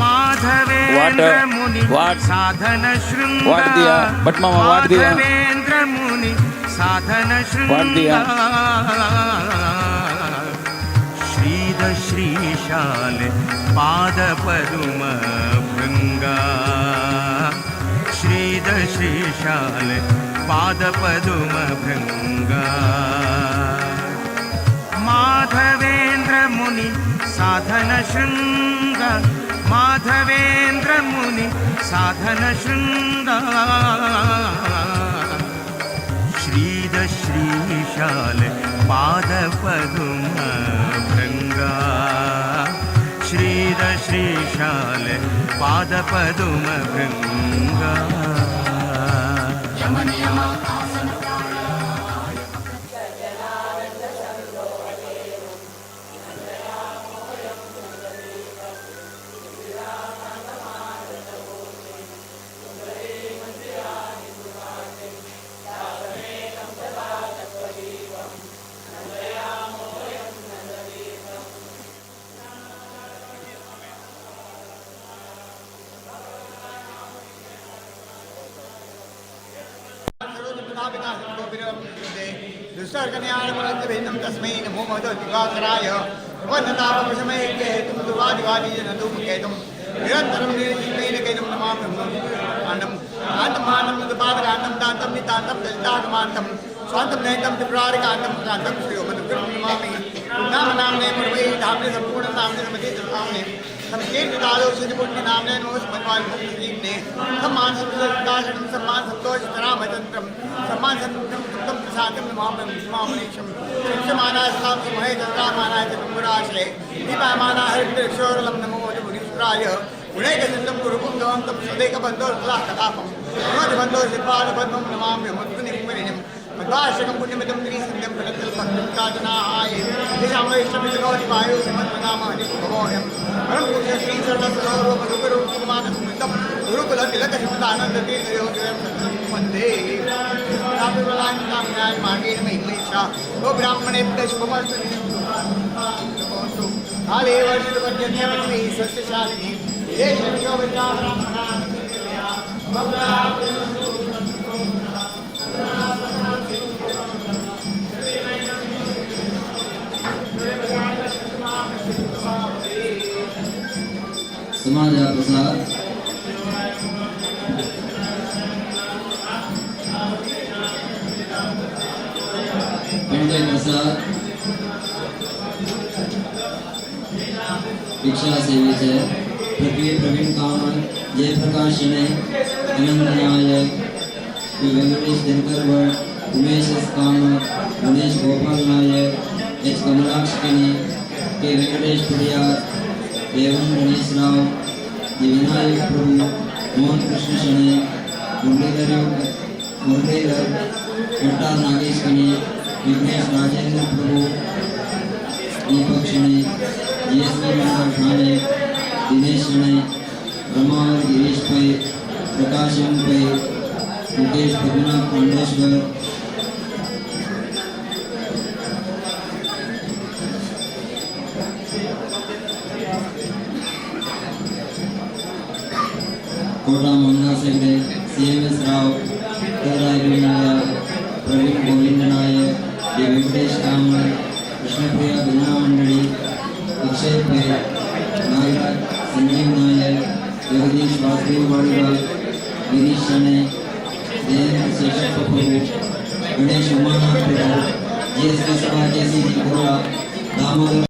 वाट माधवेंद्र मुनि वाट साधन शृंग वाट दिया भट मामा वाट दिया माधवेंद्र मुनि साधन वाट दिया. श्रीद श्रीशाल पाद पदुम भृंगा श्रीद श्रीशाल पाद पदुम भृंगा माधवेंद्र मुनि साधन शृंग माधवेंद्र मुनि साधन शृंग श्रीद श्रीशाल पाद पदुम भृंगा श्रीद श्रीशाल पाद पदुम भृंगा. दुष्टर्कन्याणमनन्तभिन्नं तस्मै नमो महतो दिवाकराय वन्दतापशमये हेतुं दुर्वादिवादीजनधूमकेतुं निरन्तरं निरञ्जनेन नमामि काण्डं कान्तं मानं पादकान्तं दान्तं नितान्तं दलितागमान्तं स्वान्तं नयन्तं त्रिपुरारिकान्तं कान्तं श्रीयोमनुग्रहं नमामि. नाम नामने पुरवै धाम्ने सम्पूर्ण नामने समति नामने संकीर्तितालोषिपुण्यनाम्ने नमो स्मन्वान् मुक्तिदीप्ने सम्मान सन्तोषकाशनं सम्मान सन्तोष रामचन्द्रं सम्मान सन्तोषं तप्तं प्रसादं नमामि विष्मामनीशं शिक्षमानास्तां सुमहे चन्द्रामानाय च तुम्बुराश्रये दीपामाना हरिक्षोरलं नमो मुनीश्वराय गुणैकसिन्धुं गुरुपुङ्गवं तं सदैकबन्धोर्सदा कदापं मनोजबन्धो शिल्पादपद्मं नमामि मुद्गुनिं मद्वार्षिकं पुण्यमिदं त्रिसन्ध्यं फलतल्पक्तं काजनाय दिशामैष्टमिजगौरिवायु श्रीमन्मनाम हरिभवोऽयं परं पुरुष श्री सर्वसरोवरूपरूपमानस्मृतं गुरुकुलतिलकशब्दानन्दतीर्थयोगिवं सततं वन्दे मार्गेण महिमैषा गो ब्राह्मणेभ्यः शुभमस्तु काले वर्षितपर्जन्ये पृथ्वी सस्यशालिनी देशो ब्राह्मणाः. समाज प्रसाद पेंटे प्रसाद भिक्षा सेवेचे पृथ्वी प्रवीण कामत जयप्रकाश शणै अनंत Naik P Venkatesh Dinakar Bhat Umesh S Kamath Ganesh Gopal Nayak H Kamalaksh Kini K Venkatesh Pudiyar Devan Ganesh Rao D Vinayak Prabhu Mohan Krishna Shenoy Muralidhar Muralidhar Kottar Nagesh Kini Vighnesh Rajendra Prabhu Deepak Shenoy G S V Mandal Thane Dinesh Shenoy Brahmavar Girish Pai Prakash M Pai Mukesh Padmanabha Pandeshwar Kota Mohandas Hegde C M S Rao Uttaraya Bheemaiah Praveen Govind Nayak D Venkatesh Kamath Krishnapriya Bhajana Mandali Akshay Pai Nagaraj Sanjeev Nayak Jagadish Vasudev Badiga Girish Shenoy Jayant Seshappa Prabhu Ganesh Umanath Prabhu G S B Sabha K C G Kurla Damodar.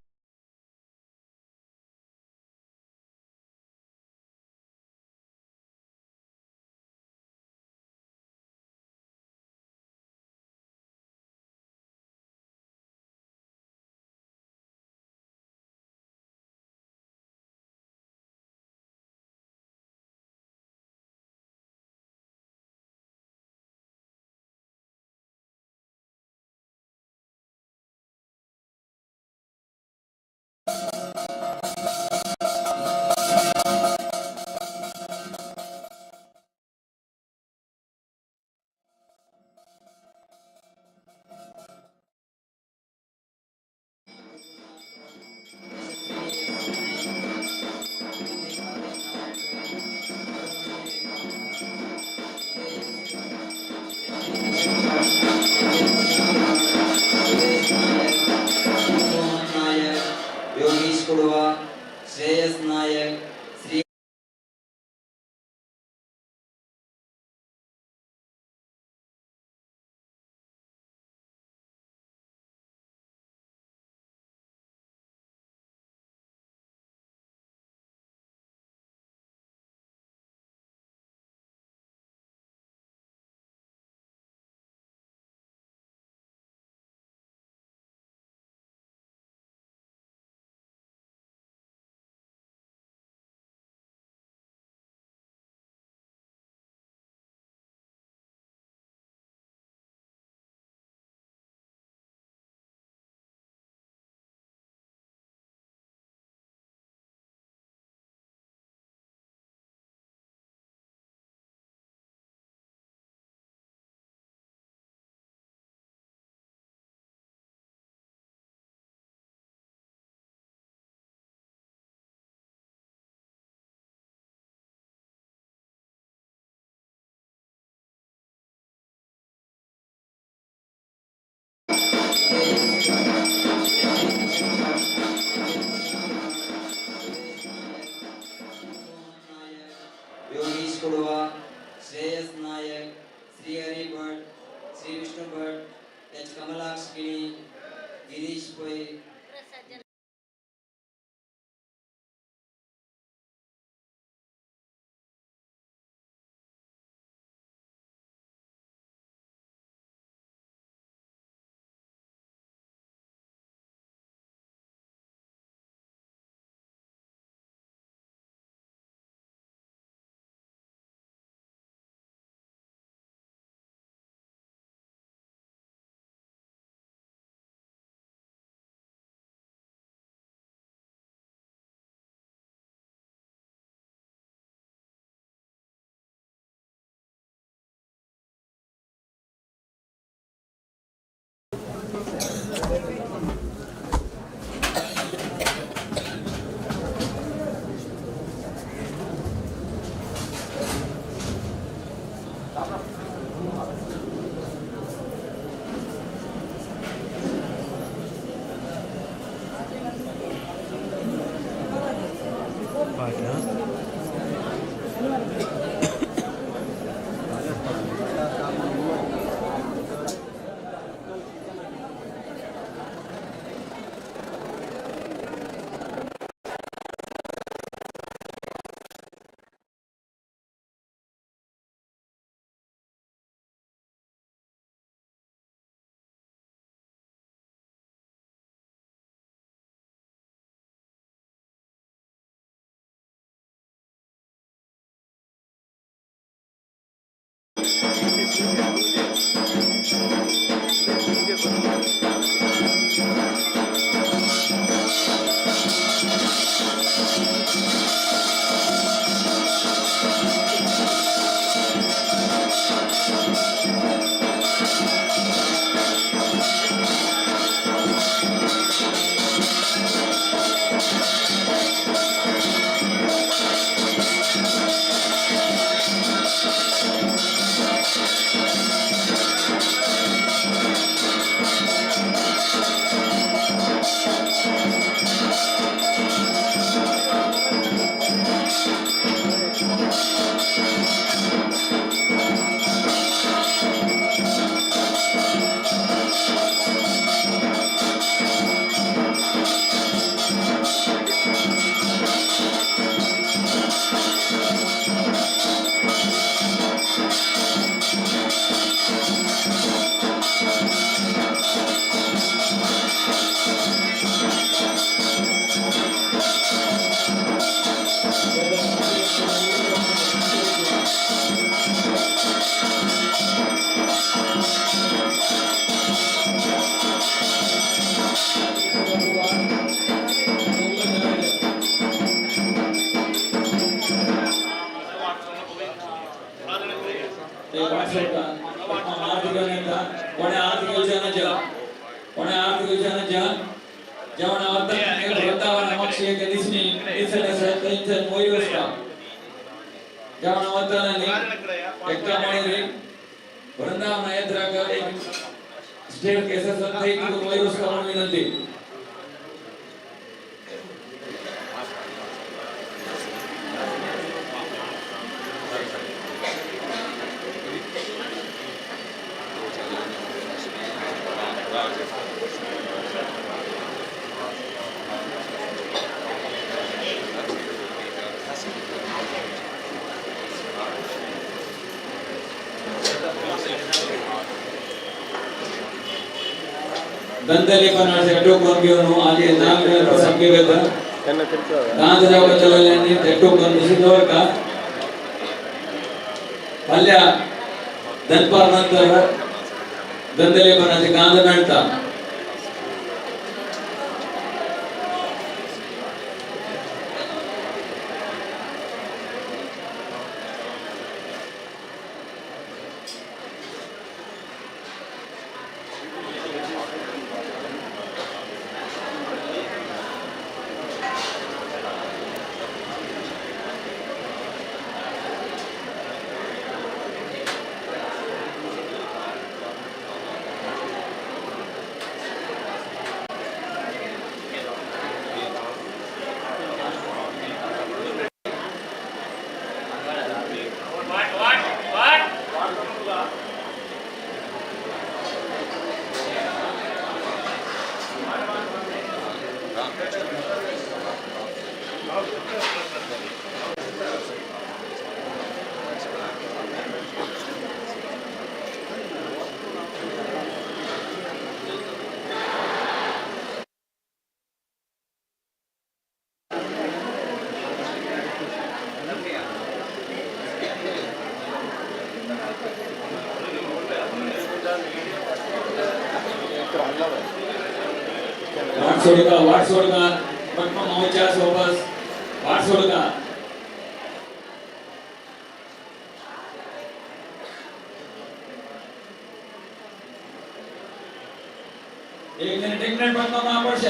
एक जण टेकण्यात पडताना पडशे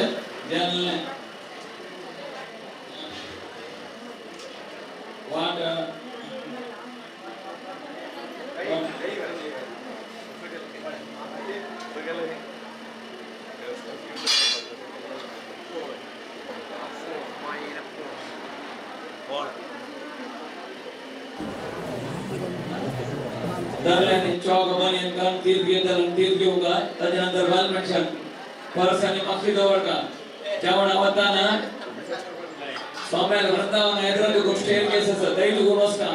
ध्यान वाट धरल्याने चौक बनियन कारण तीर्थ घेतलं तीर्थ घेऊ का त्याच्यानंतर बाल मनशान परसाने माखी जवळ का जेवण आवडताना स्वाम्याला वृंदावन हैदराबाद स्टेअर केस असं दैत गुण असता